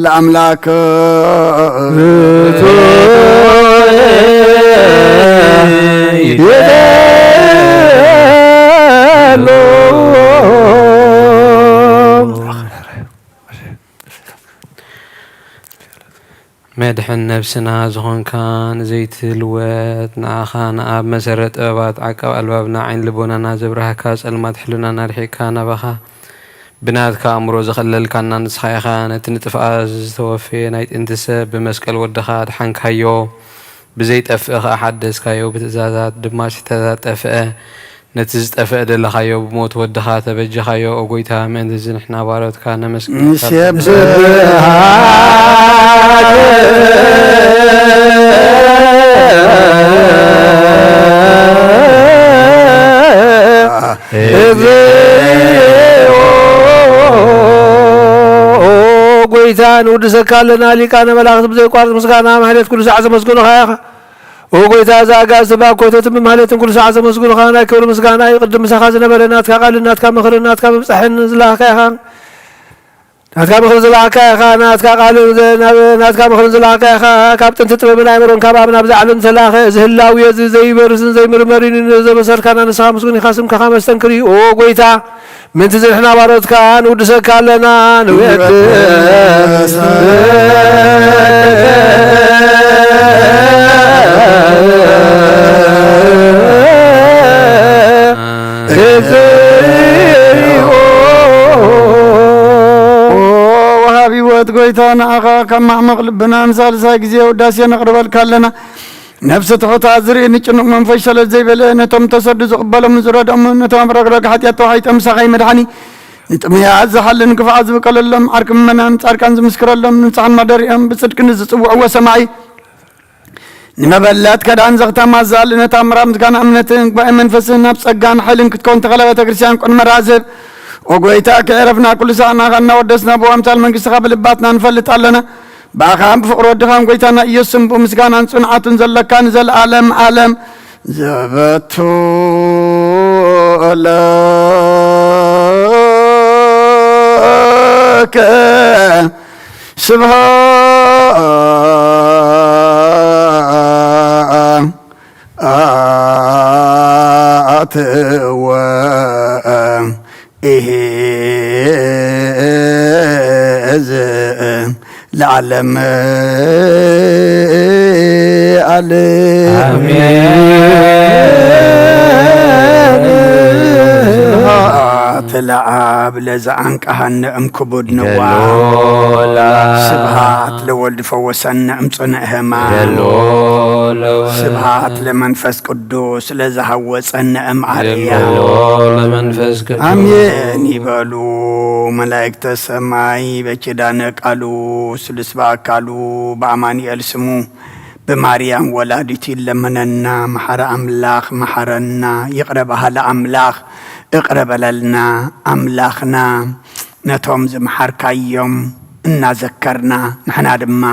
ለአምላክ መድሕን ነብስና ዝኾንካ ንዘይትልወጥ ንኣኻ ንኣብ መሰረት ጥበባት ዓቃብ ኣልባብና ዓይን ልቦናና ዘብራህካ ጸልማት ሕልናና ርሒቕካ ናባኻ ብናትካ ኣእምሮ ዘኸለልካና ንስኻ ኢኻ። ነቲ ንጥፍኣት ዝተወፈየ ናይ ጥንቲ ሰብ ብመስቀል ወድኻ ኣድሓንካዮ፣ ብዘይጠፍእ ኸኣ ሓደስካዮ፣ ብትእዛዛት ድማ ዝተጠፍአ ነቲ ዝጠፍአ ደለኻዮ፣ ብሞት ወድኻ ተበጀኻዮ። ኦ ጎይታ፣ ምእንቲ እዚ ንሕና ባሮትካ ነመስግነካ። ንሴብሐካ እዝዮ። ኦ ጎይታ፣ ንውድሰካ ኣለና፣ ሊቃነ መላእክት ብዘይቋርጽ ምስጋና ማሕሌት ኩሉ ሳዕ ዘመስግኑኻ ኢኻ። ኦ ጎይታ፣ እዚ ኣጋእዝቲ ብኣኮተትን ብማህሌትን ኩሉ ሰዓት ዘመስግኑኻ፣ ናይ ክብሪ ምስጋና እዩ። ቅድም ምሳኻ ዝነበረ ናትካ ቃልን ናትካ ምኽርን ናትካ ምብጻሕን ዝለኣኽካ ኢኻ። ናትካ ምኽሪ ዝለኣኽካ ኢኻ፣ ናትካ ቃልን ዘ-፣ ናብ-፣ ናትካ ምኽርን ዝለኣኽካ ኢኻ። ካብ ጥንቲ ጥበብን ኣእምሮን ካብ ኣብ ናብዚ ዓለም ዝተላእኸ፣ እዚ ህላዌ እዚ ዘይበርስን ዘይምርመርን እዩ። ነዚ ዘበሰርካና ንስኻ ምስጉን ኢኻ፣ ስምካ መስተንክር እዩ። ኦ ጎይታ፣ ምእንቲ እዚ ንሕና ባሮትካ ንውድሰካ ኣለና፣ ንውየድስ። እዚ እዩ። ወሃቢ ህይወት ጎይታ፣ ንዓኻ ካብ ማዕመቕ ልብና ንሳልሳይ ግዜ ውዳሴ ነቕርበልካ ኣለና። ነፍሲ ትሑታት ዝርኢ፣ ንጭኑቕ መንፈስ ሸለል ዘይበለ፣ ነቶም ተሰዱ ዝቕበሎም ዝረድኦም፣ ነቶም ኣብ ረግረግ ሓጢኣት ተዋሒጦም ምሳኻ ይመድሓኒ፣ ንጥሙያት ዝሓልን ክፉዓት ዝብቀለሎም፣ ዓርኪ ምእመናን ጻድቃን ዝምስክረሎም፣ ንጹሓን ማደሪኦም ብጽድቂ ንዝጽውዕዎ ሰማዒ፣ ንመበለት ከዳን ዘኽተማ ዛል፣ ነታ ምራም ዝጋና እምነትን ጉባኤ መንፈስን ናብ ጸጋን ሓይልን ክትከውን ተኸለ ቤተ ክርስቲያን ቅድመ ራዝብ። ኦ ጎይታ፣ ከየረፍና ኩሉ ሰዓት ናኻ እናወደስና ብኣምሳል መንግስትኻ ብልባትና ንፈልጥ ኣለና። ብኣኻን ብፍቕሪ ወድኻን ጎይታና ኢየሱስን ብምስጋናን ጽንዓቱን ዘለካ ንዘለኣለም ኣለም ዘበቱ ለከ ስብሃት ወ ኢሂ እዚ ለዓለም ኣለ። ኣሜን። ስብሐት ለአብ ለዘአንቀሐነ እምክቡድ ንዋ። ገሎ ለአብ። ስብሐት ለወልድ ፈወሰነ እምጽኑዕ ሕማም። ገሎ ለወልድ። ስብሐት ለመንፈስ ቅዱስ ለዘሃወጸነ እምአርያ። ገሎ ለመንፈስ ቅዱስ። ኣሜን ይበሉ መላእክተ ሰማይ በኪዳነ ቃሉ ስሉስ በአካሉ በአማኑኤል ስሙ ብማርያም ወላዲቱ ይለመነና። መሐረ አምላኽ መሐረና፣ ይቕረ በሃሊ አምላኽ እቕረ በለልና። አምላኽና ነቶም ዝመሓርካዮም እናዘከርና፣ ንሕና ድማ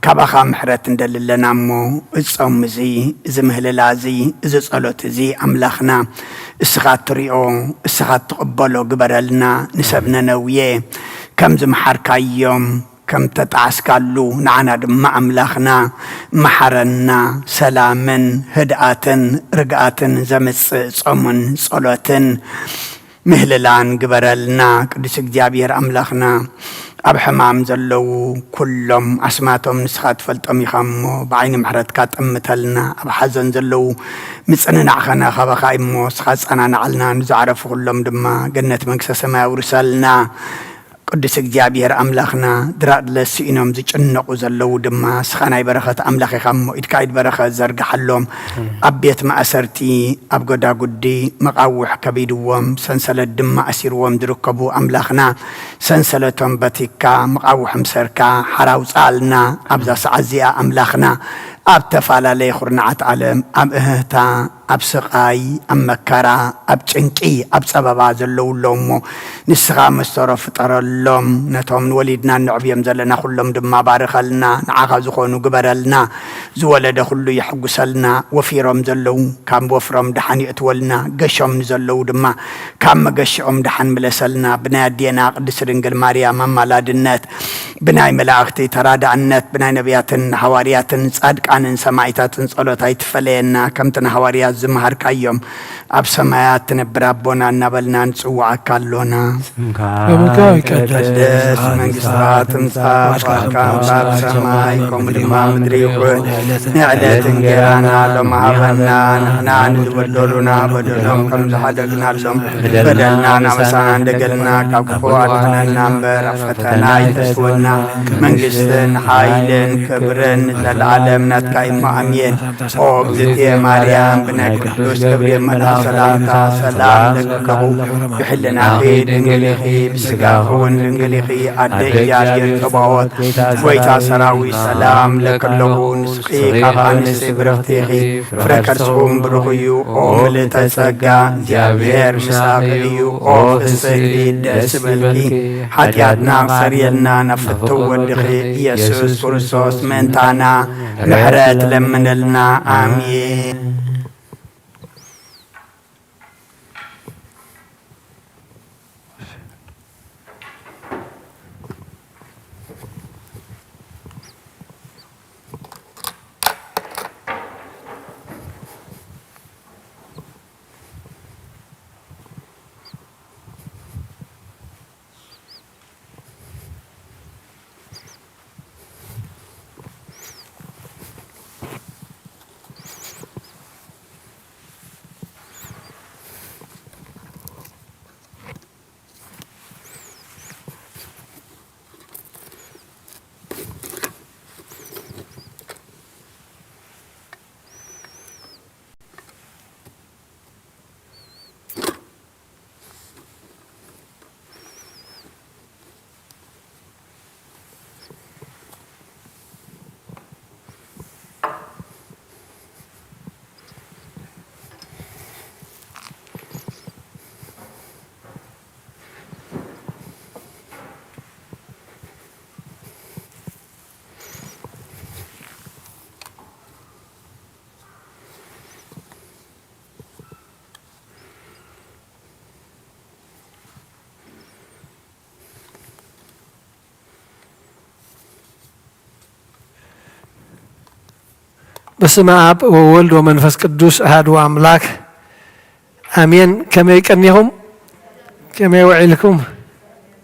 ካባኻ ምሕረት እንደሊ ኣለና እሞ፣ እዚ ጾም እዚ፣ እዚ ምህልላ እዚ፣ እዚ ጸሎት እዚ፣ ኣምላኽና እስኻ እትሪኦ፣ እስኻ እትቕበሎ ግበረልና። ንሰብ ነነውየ ከም ዝመሓርካዮም፣ ከም ተጣዕስካሉ፣ ንዓና ድማ ኣምላኽና መሓረና። ሰላምን ህድኣትን ርግኣትን ዘምጽእ ጾምን ጸሎትን ምህልላን ግበረልና። ቅዱስ እግዚኣብሔር ኣምላኽና፣ ኣብ ሕማም ዘለዉ ኩሎም ኣስማቶም ንስኻ ትፈልጦም ኢኻ እሞ፣ ብዓይኒ ምሕረትካ ጠምተልና። ኣብ ሓዘን ዘለዉ ምጽንናዕ ኸነ ካባኻ እዩ እሞ፣ ንስኻ ጸናናዓልና። ንዝዓረፉ ኩሎም ድማ ገነት መንግስተ ሰማይ ኣውርሰልና። ቅዱስ እግዚኣብሔር ኣምላኽና፣ ድራር ለስኢኖም ዝጭነቑ ዘለዉ ድማ፣ ንስኻ ናይ በረኸት ኣምላኽ ኢኻ እሞ፣ ኢድካ ኢድ በረኸት ዘርግሓሎም። ኣብ ቤት ማእሰርቲ፣ ኣብ ጎዳጉዲ መቓውሕ ከቢድዎም፣ ሰንሰለት ድማ ኣሲርዎም ዝርከቡ ኣምላኽና፣ ሰንሰለቶም በቲካ፣ መቓውሖም ሰርካ፣ ሓራ ኣውጽኣልና። ኣብዛ ሰዓት እዚኣ ኣምላኽና፣ ኣብ ተፈላለየ ኩርናዓት ዓለም፣ ኣብ እህህታ፣ ኣብ ስቓይ፣ ኣብ መከራ፣ ኣብ ጭንቂ፣ ኣብ ጸበባ ዘለዉ ኣለዉ እሞ፣ ንስኻ መስተሮ ፍጠረሎም። ነቶም ንወሊድና እነዕብዮም ዘለና ኩሎም ድማ ባርኸልና፣ ንዓኻ ዝኾኑ ግበረልና። ዝወለደ ኩሉ የሐጉሰልና። ወፊሮም ዘለዉ ካብ ወፍሮም ደሓን የእትወልና። ገሾም ንዘለዉ ድማ ካብ መገሽኦም ደሓን ምለሰልና። ብናይ ኣዴና ቅድስት ድንግል ማርያም ኣማላድነት፣ ብናይ መላእኽቲ ተራዳእነት፣ ብናይ ነቢያትን ሃዋርያትን ጻድቃንን ሰማዕታትን ጸሎት ኣይትፈለየና። ከምቲ ንሃዋርያት ዝመሃርካዮም፣ ኣብ ሰማያት ትነብር ኣቦና እናበልና ንጽውዓካ ኣሎና። ስምካ ስምካ ይቀደስ፣ ይቀደስ፣ መንግስትኻ መንግስትኻ ትምጻእ፣ ትምጻእ፣ ፍቓድካ ፍቓድካ ከም ኣብ ሰማይ ከምኡ ድማ ኣብ ምድሪ ይኹን። ንዕለት እንጌራና ሎሚ ሃበና፣ ንሕና ንዝበደሉና በደሎም ከም ዝሓደግናሎም በደልና ናበሳና እንደገልና፣ ካብ ክፉ ኣድሕነና እምበር ኣብ ፈተና ኣይተእትወና። መንግስትን ሓይልን ክብርን ንዘለኣለም ናትካ እዩ እሞ ኣሜን። ኦ እግዝእትየ ማርያም፣ ብናይ ቅዱስ ገብርኤል መልኣኽ ሰላምታ ሰላም እለኪ ኣለኹ። ብሕልናኺ ድንግል ኢኺ፣ ብስጋኺ እውን ድንግል ኢኺ። ኣደ እግዚኣብሔር ጸባኦት፣ ጎይታ ሰራዊት ሰላም እለኪ ኣለኹ። ንስኺ ካብ ኣንስቲ ብርኽቲ ኢኺ፣ ፍረ ከርስኹም ብሩኽ እዩ። ኦ ምልእተ ጸጋ፣ እግዚኣብሔር ምሳኺ እዩ። ኦ ፍስሕቲ፣ ደስ ይበልኪ፣ ሓጢኣትና ክሰርየልና፣ ናብ ተወልድኺ ኢየሱስ ክርስቶስ ምእንታና ምሕረት ለምንልና። ኣሜን። በስመ አብ ወወልድ ወመንፈስ ቅዱስ አሐዱ አምላክ አሜን። ከመይ ቀኒኹም? ከመይ ውዒልኩም?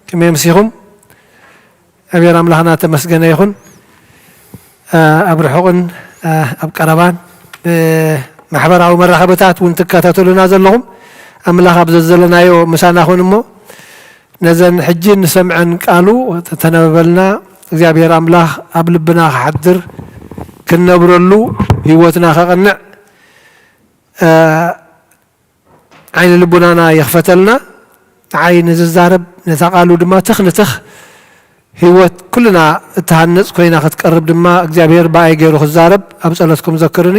ከመይ ኣምሲኹም? እግዚኣብሔር ኣምላኽና ተመስገነ ይኹን። አ፣ ኣብ ርሑቕን፣ አ፣ ኣብ ቀረባን ብማሕበራዊ መራኸብታት እውን ትከታተሉና ዘለኹም ኣምላኽ ኣብ ዘዘለናዮ ምሳና ኹን እሞ ነዘን ሕጂ ንሰምዐን ቃሉ ተነበበልና እግዚኣብሔር ኣምላኽ ኣብ ልብና ክሓድር ክንነብረሉ ህይወትና ከቕንዕ አ፣ ዓይኒ ልቡናና ይኽፈተልና። ንዓይ ንዝዛረብ ነታ ቃሉ ድማ ትኽ ንትኽ ህይወት ኩልና እትሃንጽ ኮይና ክትቀርብ ድማ እግዚኣብሔር ብኣይ ገይሩ ክዛረብ ኣብ ጸሎትኩም ዘክርኒ።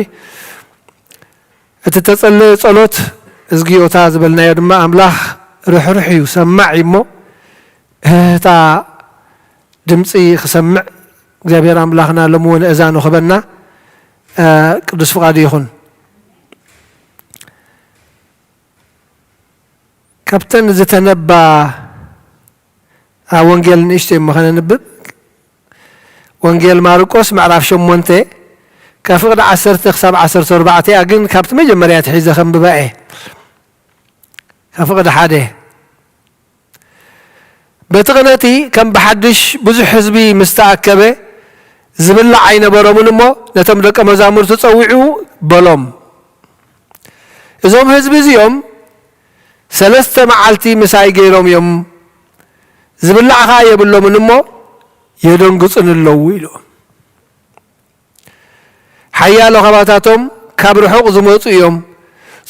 እቲ ተጸለየ ጸሎት እዝጊዮታ ዝበልናዮ ድማ ኣምላኽ ርሕሩሕ እዩ፣ ሰማዕ እዩ እሞ እህህታ ድምፂ ክሰምዕ እግዚኣብሔር ኣምላኽና ሎሚ እውን እዛኑ ክበና አ፣ ቅዱስ ፍቓዱ ይኹን። ካብተን ዝተነባ አ፣ ወንጌል ንእሽቶ እሞ ከነንብብ። ወንጌል ማርቆስ ምዕራፍ ሸሞንተ ካብ ፍቕዲ ዓሰርተ ክሳብ ዓሰርተ ኣርባዕተ እያ፣ ግን ካብቲ መጀመርያ ትሒዘ ከንብባ እየ። ካብ ፍቕዲ ሓደ በቲ ቅነቲ ከም ብሓድሽ ብዙሕ ህዝቢ ምስ ተኣከበ፣ ዝብላዕ ኣይነበሮምን እሞ፣ ነቶም ደቀ መዛሙርቱ ጸዊዑ በሎም፣ እዞም ህዝቢ እዚኦም ሰለስተ መዓልቲ ምሳይ ገይሮም እዮም፣ ዝብላዕ ኸኣ የብሎምን እሞ፣ የደንግጹኒ ኣለዉ ኢሉ። ሓያሎ ኻባታቶም ካብ ርሑቕ ዝመጹ እዮም።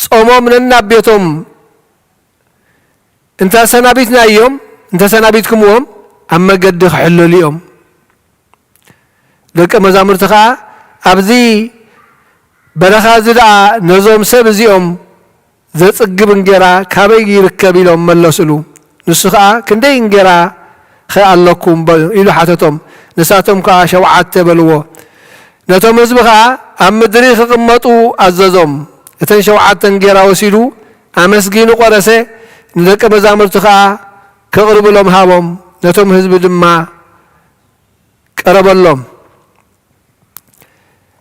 ጾሞም ነናብ ቤቶም እንተ ኣሰናቢትናዮም፣ እንተ ኣሰናቢትኩምዎም፣ ኣብ መገዲ ክሕለሉ እዮም። ደቀ መዛሙርቲ ኸኣ፣ ኣብዚ በረኻ እዚ ደኣ ነዞም ሰብ እዚኦም ዘጽግብ እንጌራ ካበይ ይርከብ? ኢሎም መለሱሉ። ንሱ ኸኣ፣ ክንደይ እንጌራ ኸ ኣለኩም? በ-፣ ኢሉ ሓተቶም። ንሳቶም ከኣ፣ ሸውዓተ በልዎ። ነቶም ህዝቢ ኸኣ ኣብ ምድሪ ክቕመጡ ኣዘዞም። እተን ሸውዓተ እንጌራ ወሲዱ፣ ኣመስጊኑ ቈረሰ፣ ንደቀ መዛሙርቲ ኸኣ ከቕርብሎም ሃቦም። ነቶም ህዝቢ ድማ ቀረበሎም።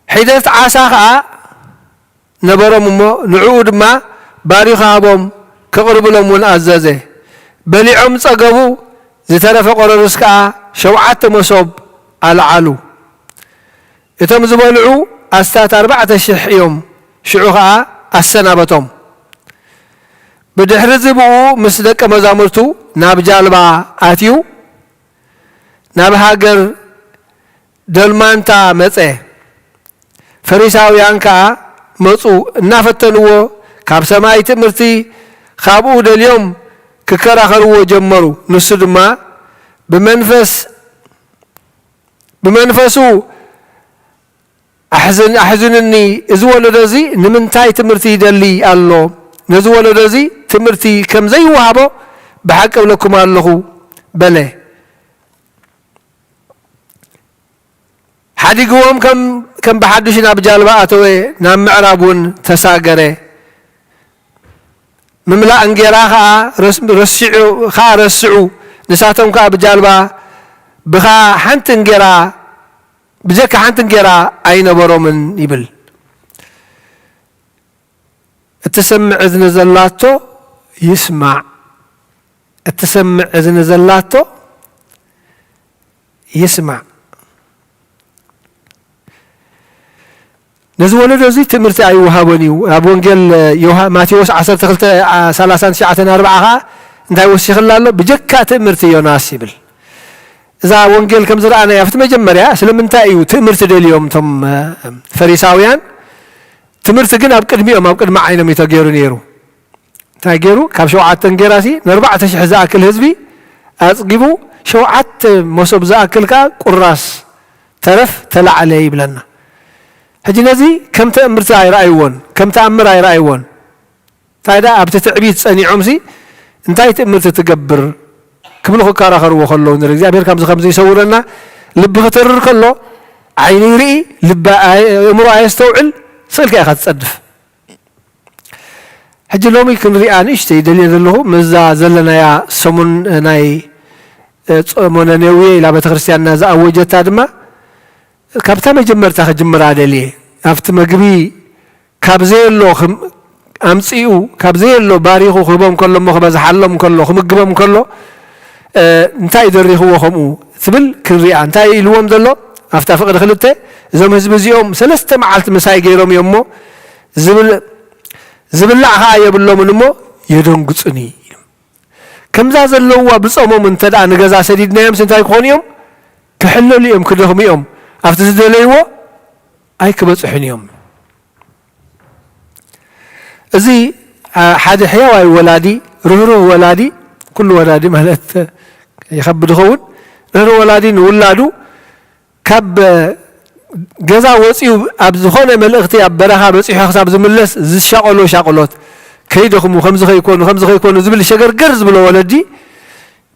ሒደት ዓሳ ኸኣ ነበሮም እሞ፣ ንዕኡ ድማ ባሪኹ ሃቦም፣ ከቕርብሎም እውን ኣዘዘ። በሊዖም ጸገቡ፣ ዝተረፈ ቆረርስ ከኣ ሸውዓተ መሶብ ኣልዓሉ። እቶም ዝበልዑ ኣስታት ኣርባዕተ ሽሕ እዮም። ሽዑ ኸኣ ኣሰናበቶም። ብድሕሪ እዚ ብኡ ምስ ደቀ መዛሙርቱ ናብ ጃልባ ኣትዩ፣ ናብ ሃገር ደልማንታ መጸ። ፈሪሳውያን ከኣ መጹ፣ እናፈተንዎ፣ ካብ ሰማይ ትምህርቲ ካብኡ ደልዮም ክከራኸርዎ ጀመሩ። ንሱ ድማ ብመንፈስ፣ ብመንፈሱ ኣሕዝን-፣ ኣሕዝንኒ፣ እዚ ወለዶ እዚ ንምንታይ ትምህርቲ ይደሊ ኣሎ? ነዚ ወለዶ እዚ ትምህርቲ ከም ዘይወሃቦ ብሓቂ እብለኩም ኣለኹ በለ። ሓዲግዎም ከም ከም ብሓድሽ ናብ ጃልባ ኣተወ፣ ናብ ምዕራብ እውን ተሳገረ። ምምላእ እንጌራ ኸዓ ረስ-፣ ረሲዑ፣ ኸዓ ረስዑ፣ ንሳቶም ከኣ ብጃልባ ብኻ ሓንቲ እንጌራ፣ ብጀካ ሓንቲ እንጌራ ኣይነበሮምን ይብል። እትሰምዕ እዝኒ ዘላቶ ይስማዕ። እትሰምዕ እዝኒ ዘላቶ ይስማዕ። ነዚ ወለዶ እዚ ትምህርቲ ኣይወሃቦን እዩ። ኣብ ወንጌል ዮሃ-፣ ማቴዎስ ዓሰርተ ክልተ፣ ዓ-፣ ሰላሳን ትሽዓተን ኣርብዓ ኸዓ እንታይ ወሲኽላ ኣሎ? "ብጀካ ትእምርቲ ዮናስ" ይብል። እዛ ወንጌል ከም ዝረኣናያ ኣብቲ መጀመርያ ስለምንታይ እዩ ትእምርቲ ደልዮም እቶም፣ እ፣ ፈሪሳውያን? ትምህርቲ ግን ኣብ ቅድሚኦም፣ ኣብ ቅድሚ ዓይኖም እዩ ተገይሩ ነይሩ። እንታይ ገይሩ? ካብ ሸውዓተ እንጌራሲ ንኣርባዕተ ሽሕ ዝኣክል ህዝቢ ኣጽጊቡ፣ ሸውዓተ መሶብ ዝኣክል ከኣ ቁራስ ተረፍ ተላዕለ ይብለና። ሕጂ ነዚ ከም ተእምርቲ ኣይረኣይዎን፣ ከም ተኣምር ኣይረኣይዎን። እንታይ ደኣ ኣብቲ ትዕቢት ጸኒዖምሲ እንታይ ትእምርቲ ትገብር ክብሉ ክከራኸርዎ ከለዉ ንርኢ። እግዚኣብሔር ካብዚ ከምዚ ይሰውረና። ልቢ ክተርር ከሎ ዓይኒ ይርኢ፣ ልቢ ኣየ-፣ ኣእምሮ ኣየስተውዕል፣ ስእልካ ኢኻ ትጸድፍ። ሕጂ ሎሚ ክንሪኣ ንእሽተይ ደልየ ዘለኹ፣ ምስዛ ዘለናያ ሰሙን ናይ፣ እ፣ ጾመ ነነዌ ኢላ ቤተክርስትያንና ዝኣወጀታ ድማ ካብታ መጀመርታ ክጅምራ ደልየ። ኣብቲ መግቢ ካብ ዘየሎ ክም-፣ ኣምጺኡ፣ ካብ ዘየሎ ባሪኹ ክህቦም ከሎ እሞ ክበዝሓሎም ከሎ፣ ክምግቦም ከሎ፣ እ፣ እንታይ ደሪኽዎ ከምኡ ትብል ክንሪኣ። እንታይ ኢልዎም ዘሎ? ኣብታ ፍቕዲ ክልተ፣ "እዞም ህዝቢ እዚኦም ሰለስተ መዓልቲ ምሳይ ገይሮም እዮም እሞ፣ ዝብል-፣ ዝብላዕ ኸዓ የብሎምን እሞ የደንግጹኒ" ኢሉ። ከምዛ ዘለውዋ ብጾሞም እንተ ደኣ ንገዛ ሰዲድናዮምስ እንታይ ክኾኑ እዮም? ክሕለሉ እዮም፣ ክደኽሙ እዮም። ኣብቲ ዝደለይዎ ኣይክበጽሑን እዮም። እዚ፣ አ፣ ሓደ ሕያዋይ ወላዲ፣ ርህሩህ ወላዲ፣ ኩሉ ወላዲ ማለት ይኸብድ ይኸውን፣ ርህሩህ ወላዲ ንውላዱ ካብ ገዛ ወጺኡ ኣብ ዝኾነ መልእኽቲ ኣብ በረኻ በጺሑ ክሳብ ዝምለስ ዝሻቐሎ ሻቕሎት፣ ከይደኽሙ፣ ከምዚ ከይኮኑ፣ ከምዚ ከይኮኑ ዝብል ሸገርገር ዝብሎ ወለዲ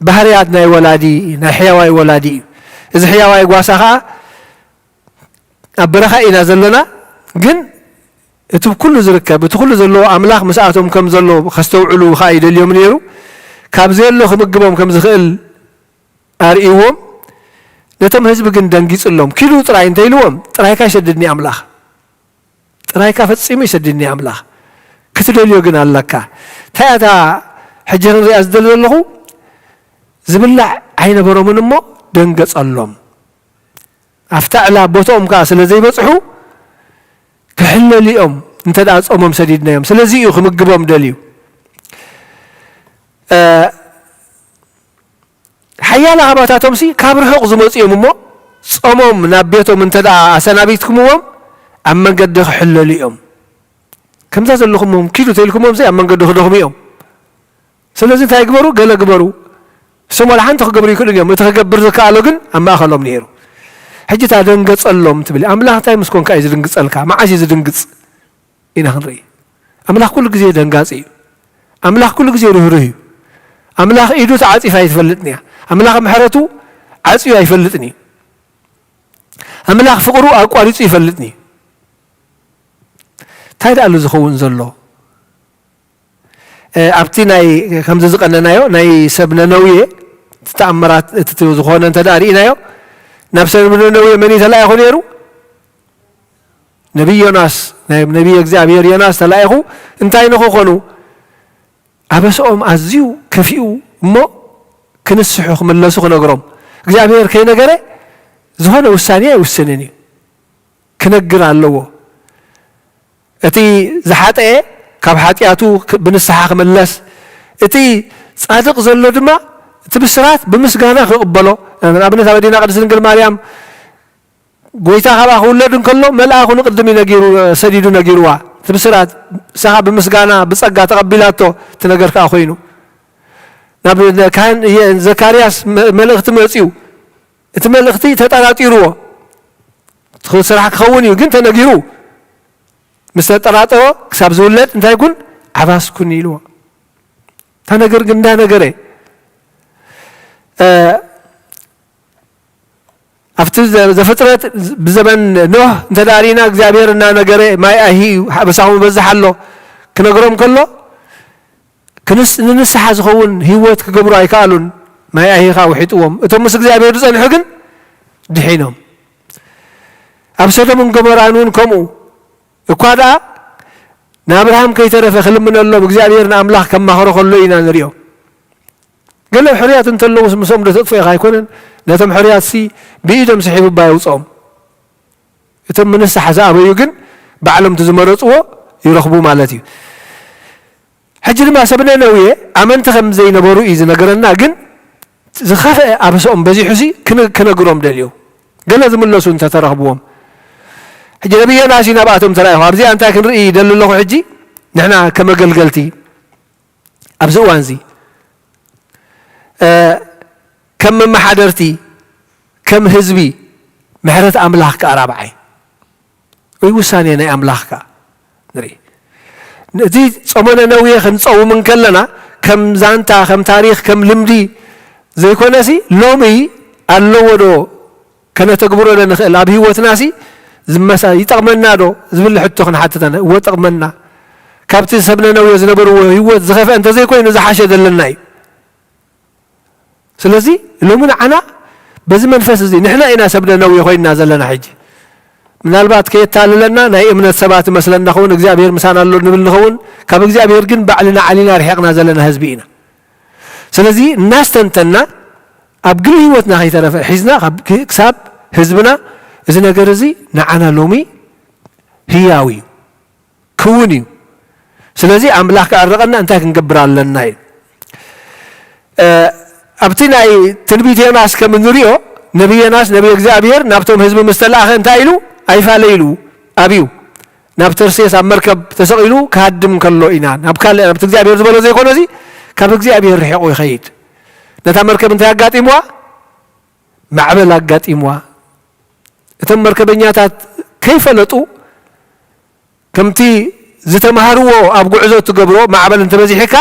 ባህርያት ናይ ወላዲ፣ ናይ ሕያዋይ ወላዲ እዩ። እዚ ሕያዋይ ጓሳ ኸኣ ኣብ በረኻ ኢና ዘለና፣ ግን እቲ ኩሉ ዝርከብ፣ እቲ ኩሉ ዘለዎ ኣምላኽ ምስኣቶም ከም ዘሎ ከስተውዕሉ ኸኣ ይደልዮም ነይሩ። ካብ ዘየሎ ክምግቦም ከም ዝኽእል ኣርእይዎም። ነቶም ህዝቢ ግን ደንጊጽሎም። "ኪዱ ጥራይ" እንተ ኢልዎም፣ "ጥራይካ ይሰድድኒ ኣምላኽ። ጥራይካ ፈጺሙ ይሰድድኒ ኣምላኽ። ክትደልዮ ግን ኣለካ።" እንታይ እያ እታ ሕጂ ክንሪኣ ዝደሊ ዘለኹ? ዝብላዕ ኣይነበሮምን እሞ ደንገጸሎም። ኣብታ ዕላ ቦትኦም ከኣ ስለ ዘይበጽሑ ክሕለሉ እዮም፣ እንተ ደኣ ጾሞም ሰዲድናዮም። ስለዚ እዩ ክምግቦም ደልዩ። እ፣ ሓያለ ካባታቶምሲ ካብ ርሑቕ ዝመጹ እዮም እሞ፣ ጾሞም ናብ ቤቶም እንተ ደኣ ኣሰናቢትኩምዎም፣ ኣብ መንገዲ ክሕለሉ እዮም። ከምዛ ዘለኹምዎም ኪዱ ተኢልኩምዎምሲ ኣብ መንገዲ ክደኽሙ እዮም። ስለዚ እንታይ ግበሩ? ገለ ግበሩ። እሶም ዋላ ሓንቲ ክገብሩ ይክእሉን እዮም። እቲ ክገብር ዝከኣሎ ግን ኣብ ማእከሎም ነይሩ። ሕጂ እታ ደንገጸሎም ትብል። ኣምላኽ እንታይ ምስ ኮንካ እዩ ዝድንግጸልካ? መዓስ እዩ ዝድንግጽ? ኢና ክንርኢ። ኣምላኽ ኩሉ ግዜ ደንጋጺ እዩ። ኣምላኽ ኩሉ ግዜ ርህሩህ እዩ። ኣምላኽ ኢዱ ተዓጺፋ ኣይትፈልጥን እያ። ኣምላኽ ምሕረቱ ዓጽዩ ኣይፈልጥን እዩ። ኣምላኽ ፍቕሩ ኣቋሪጹ ይፈልጥን እዩ። እንታይ ደኣ ኣሎ ዝኸውን ዘሎ? እ፣ ኣብቲ ናይ፣ ከምዚ ዝቐነናዮ፣ ናይ ሰብ ነነዌ፣ እቲ ተኣምራት፣ እቲ ዝኾነ እንተ ደኣ ርኢናዮ፣ ናብ ሰብ ነነዌ መን እዩ ተላኢኹ ነይሩ? ነቢይ ዮናስ፣ ናይ ነቢይ እግዚኣብሔር ዮናስ ተላኢኹ፣ እንታይ ንኽኾኑ? ኣበስኦም ኣዝዩ ከፊኡ እሞ ክንስሑ፣ ክምለሱ ክነግሮም። እግዚኣብሔር ከይነገረ ዝኾነ ውሳኔ ኣይውስንን እዩ። ክነግር ኣለዎ። እቲ ዝሓጠየ ካብ ሓጢኣቱ ክ-፣ ብንስሓ ክምለስ፣ እቲ ጻድቕ ዘሎ ድማ እቲ ብስራት ብምስጋና ክቕበሎ። ንኣብነት ኣብ ኣዴና ቅድስት ድንግል ማርያም ጎይታ ካብኣ ክውለድ እንከሎ መልኣኹ ንቅድም እዩ ነጊሩ፣ ሰዲዱ ነጊርዋ። እቲ ብስራት ንስኻ ብምስጋና ብጸጋ ተቐቢላቶ፣ እቲ ነገር ከኣ ኮይኑ። ናብ ካህን የ-፣ ዘካርያስ መ-፣ መልእኽቲ መጺኡ፣ እቲ መልእኽቲ ተጠራጢርዎ። እቲ ስራሕ ክኸውን እዩ ግን ተነጊሩ። ምስ ተጠራጠሮ ክሳብ ዝውለድ እንታይ ኩን? ዓባስ ኩን ኢልዎ። እታ ነገር ግን እንዳነገረ፣ እ፣ ኣብቲ ዘፍጥረት ብዘበን ኖህ እንተ ዳሪና እግዚኣብሔር እናነገረ ማይ ኣይሂ እዩ፣ ሓበሳኹም ይበዝሕ ኣሎ ክነግሮም ከሎ፣ ክንስ-፣ ንንስሓ ዝኸውን ህይወት ክገብሩ ኣይከኣሉን። ማይ ኣይሂ ኸኣ ውሒጥዎም። እቶም ምስ እግዚኣብሔር ዝጸንሑ ግን ድሒኖም። ኣብ ሰዶምን ገሞራን እውን ከምኡ። እኳ ደኣ ንኣብርሃም ከይተረፈ ክልምነሎም እግዚኣብሔር ንኣምላኽ ከማኽሮ ከሎ ኢና ንሪኦ። ገለ ሕሩያት እንተለዉስ ምስኦም ዶ ተጥፍኤኻ ኣይኮነን? ነቶም ሕሩያትሲ ብኢዶም ስሒቡ እባ የውፅኦም። እቶም ምንሳሕ ዝኣበዩ ግን ባዕሎም እቲ ዝመረፅዎ ይረኽቡ ማለት እዩ። ሕጂ ድማ ሰብ ነነዌ ኣመንቲ ከም ዘይነበሩ እዩ ዝነገረና። ግን ዝኸፍአ ኣበስኦም በዚሑሲ ክን-፣ ክነግሮም ደልዩ። ገለ ዝምለሱ እንተተረኽብዎም። ሕጂ ነብይ ዮናስ እዩ ናብኣቶም ተራእዩ። ኣብዚኣ እንታይ ክንርኢ ይደሊ ኣለኹ ሕጂ? ንሕና ከም ኣገልገልቲ ኣብዚ እዋንዚ፣ እ፣ ከም መመሓደርቲ፣ ከም ህዝቢ ምሕረት ኣምላኽ ከኣ ራብዓይ ወይ ውሳኔ ናይ ኣምላኽ ከኣ ንርኢ። እቲ ጾመ ነነዌ ክንጸውም እንከለና ከም ዛንታ፣ ከም ታሪኽ፣ ከም ልምዲ ዘይኮነሲ ሎሚ ኣለዎ ዶ ከነተግብሮ ዶ ንኽእል? ኣብ ህይወትናሲ ዝመሳ-፣ ይጠቕመና ዶ ዝብል ሕቶ ክንሓትተና። እወ፣ ጠቕመና። ካብቲ ሰብ ነነዌ ዝነበርዎ ህይወት ዝኸፍአ እንተዘይኮይኑ ዝሓሸ ዘለና እዩ። ስለዚ ሎሚ ንዓና በዚ መንፈስ እዚ ንሕና ኢና ሰብ ነነዌ ኮይንና ዘለና። ሕጂ ምናልባት ከየታልለና ናይ እምነት ሰባት መስለና ኸውን፣ እግዚኣብሔር ምሳና ኣሎ ንብል ንኸውን፣ ካብ እግዚኣብሔር ግን ባዕልና ዓሊና ርሒቕና ዘለና ህዝቢ ኢና። ስለዚ እናስተንተና ኣብ ግሊ ህይወትና ከይተረፈ ሒዝና ካብ ክ-፣ ክሳብ ህዝብና እዚ ነገር እዚ ንዓና ሎሚ ህያው እዩ። ክውን እዩ። ስለዚ ኣምላኽ ክዕርቐና እንታይ ክንገብር ኣለና እዩ። እ፣ ኣብቲ ናይ ትንቢት ዮናስ ከም እንሪኦ ነቢ ዮናስ ነቢ እግዚኣብሔር ናብቶም ህዝቢ ምስ ተላእኸ እንታይ ኢሉ? ኣይፋለ ኢሉ ኣብዩ ናብ ተርሴስ ኣብ መርከብ ተሰቒሉ ክሃድም ከሎ ኢና ናብ ካልእ ናብቲ እግዚኣብሔር ዝበሎ ዘይኮነ እዚ ካብ እግዚኣብሔር ርሒቑ ይኸይድ። ነታ መርከብ እንታይ ኣጋጢምዋ? ማዕበል ኣጋጢምዋ። እቶም መርከበኛታት ከይፈለጡ ከምቲ ዝተምሃርዎ ኣብ ጉዕዞ እትገብሮ ማዕበል እንተበዚሕካ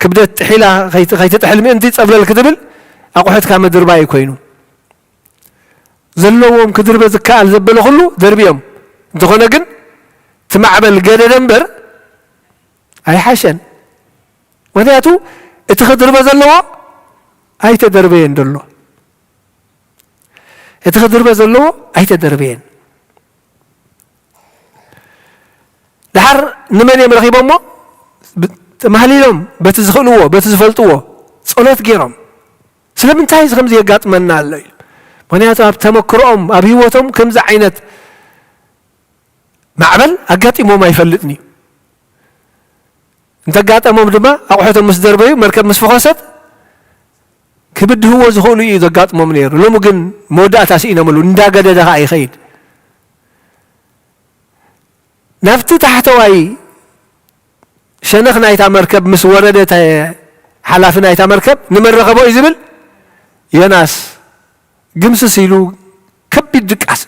ክብደት ጥሒላ ከይት-፣ ከይትጥሕል ምእንቲ ጸብለል ክትብል ኣቑሑትካ ምድርባይ ኮይኑ ዘለዎም ክድርበ ዝከኣል ዘበለ ኩሉ ደርብዮም። እንተኾነ ግን እቲ ማዕበል ገደደ እምበር ኣይሓሸን። ምኽንያቱ እቲ ክድርበ ዘለዎ ኣይተደርበየን ዘሎ። እቲ ክድርበ ዘለዎ ኣይተደርበየን። ድሓር ንመን እዮም ረኺቦሞ? ብ-፣ ተማህሊሎም በቲ ዝኽእልዎ፣ በቲ ዝፈልጥዎ ጸሎት ገይሮም። ስለምንታይ እዚ ከምዚ የጋጥመና ኣሎ ኢሉ። ምኽንያቱ ኣብ ተመክሮኦም፣ ኣብ ህይወቶም ከምዚ ዓይነት ማዕበል ኣጋጢሞም ኣይፈልጥን እዩ። እንተጋጠሞም ድማ ኣቑሑቶም ምስ ደርበዩ፣ መርከብ ምስ ፈኾሰት ክብድህዎ ዝኽእሉ እዩ ዘጋጥሞም ነይሩ። ሎሚ ግን መወዳእታ ስኢኖምሉ፣ እንዳገደደ ኸኣ ይኸይድ። ናብቲ ታሕተዋይ ሸነኽ ናይታ መርከብ ምስ ወረደ፣ እታ ሓላፊ ናይታ መርከብ ንመን ረኸቦ እዩ ዝብል? ዮናስ ግምስስ ኢሉ ከቢድ ድቃስ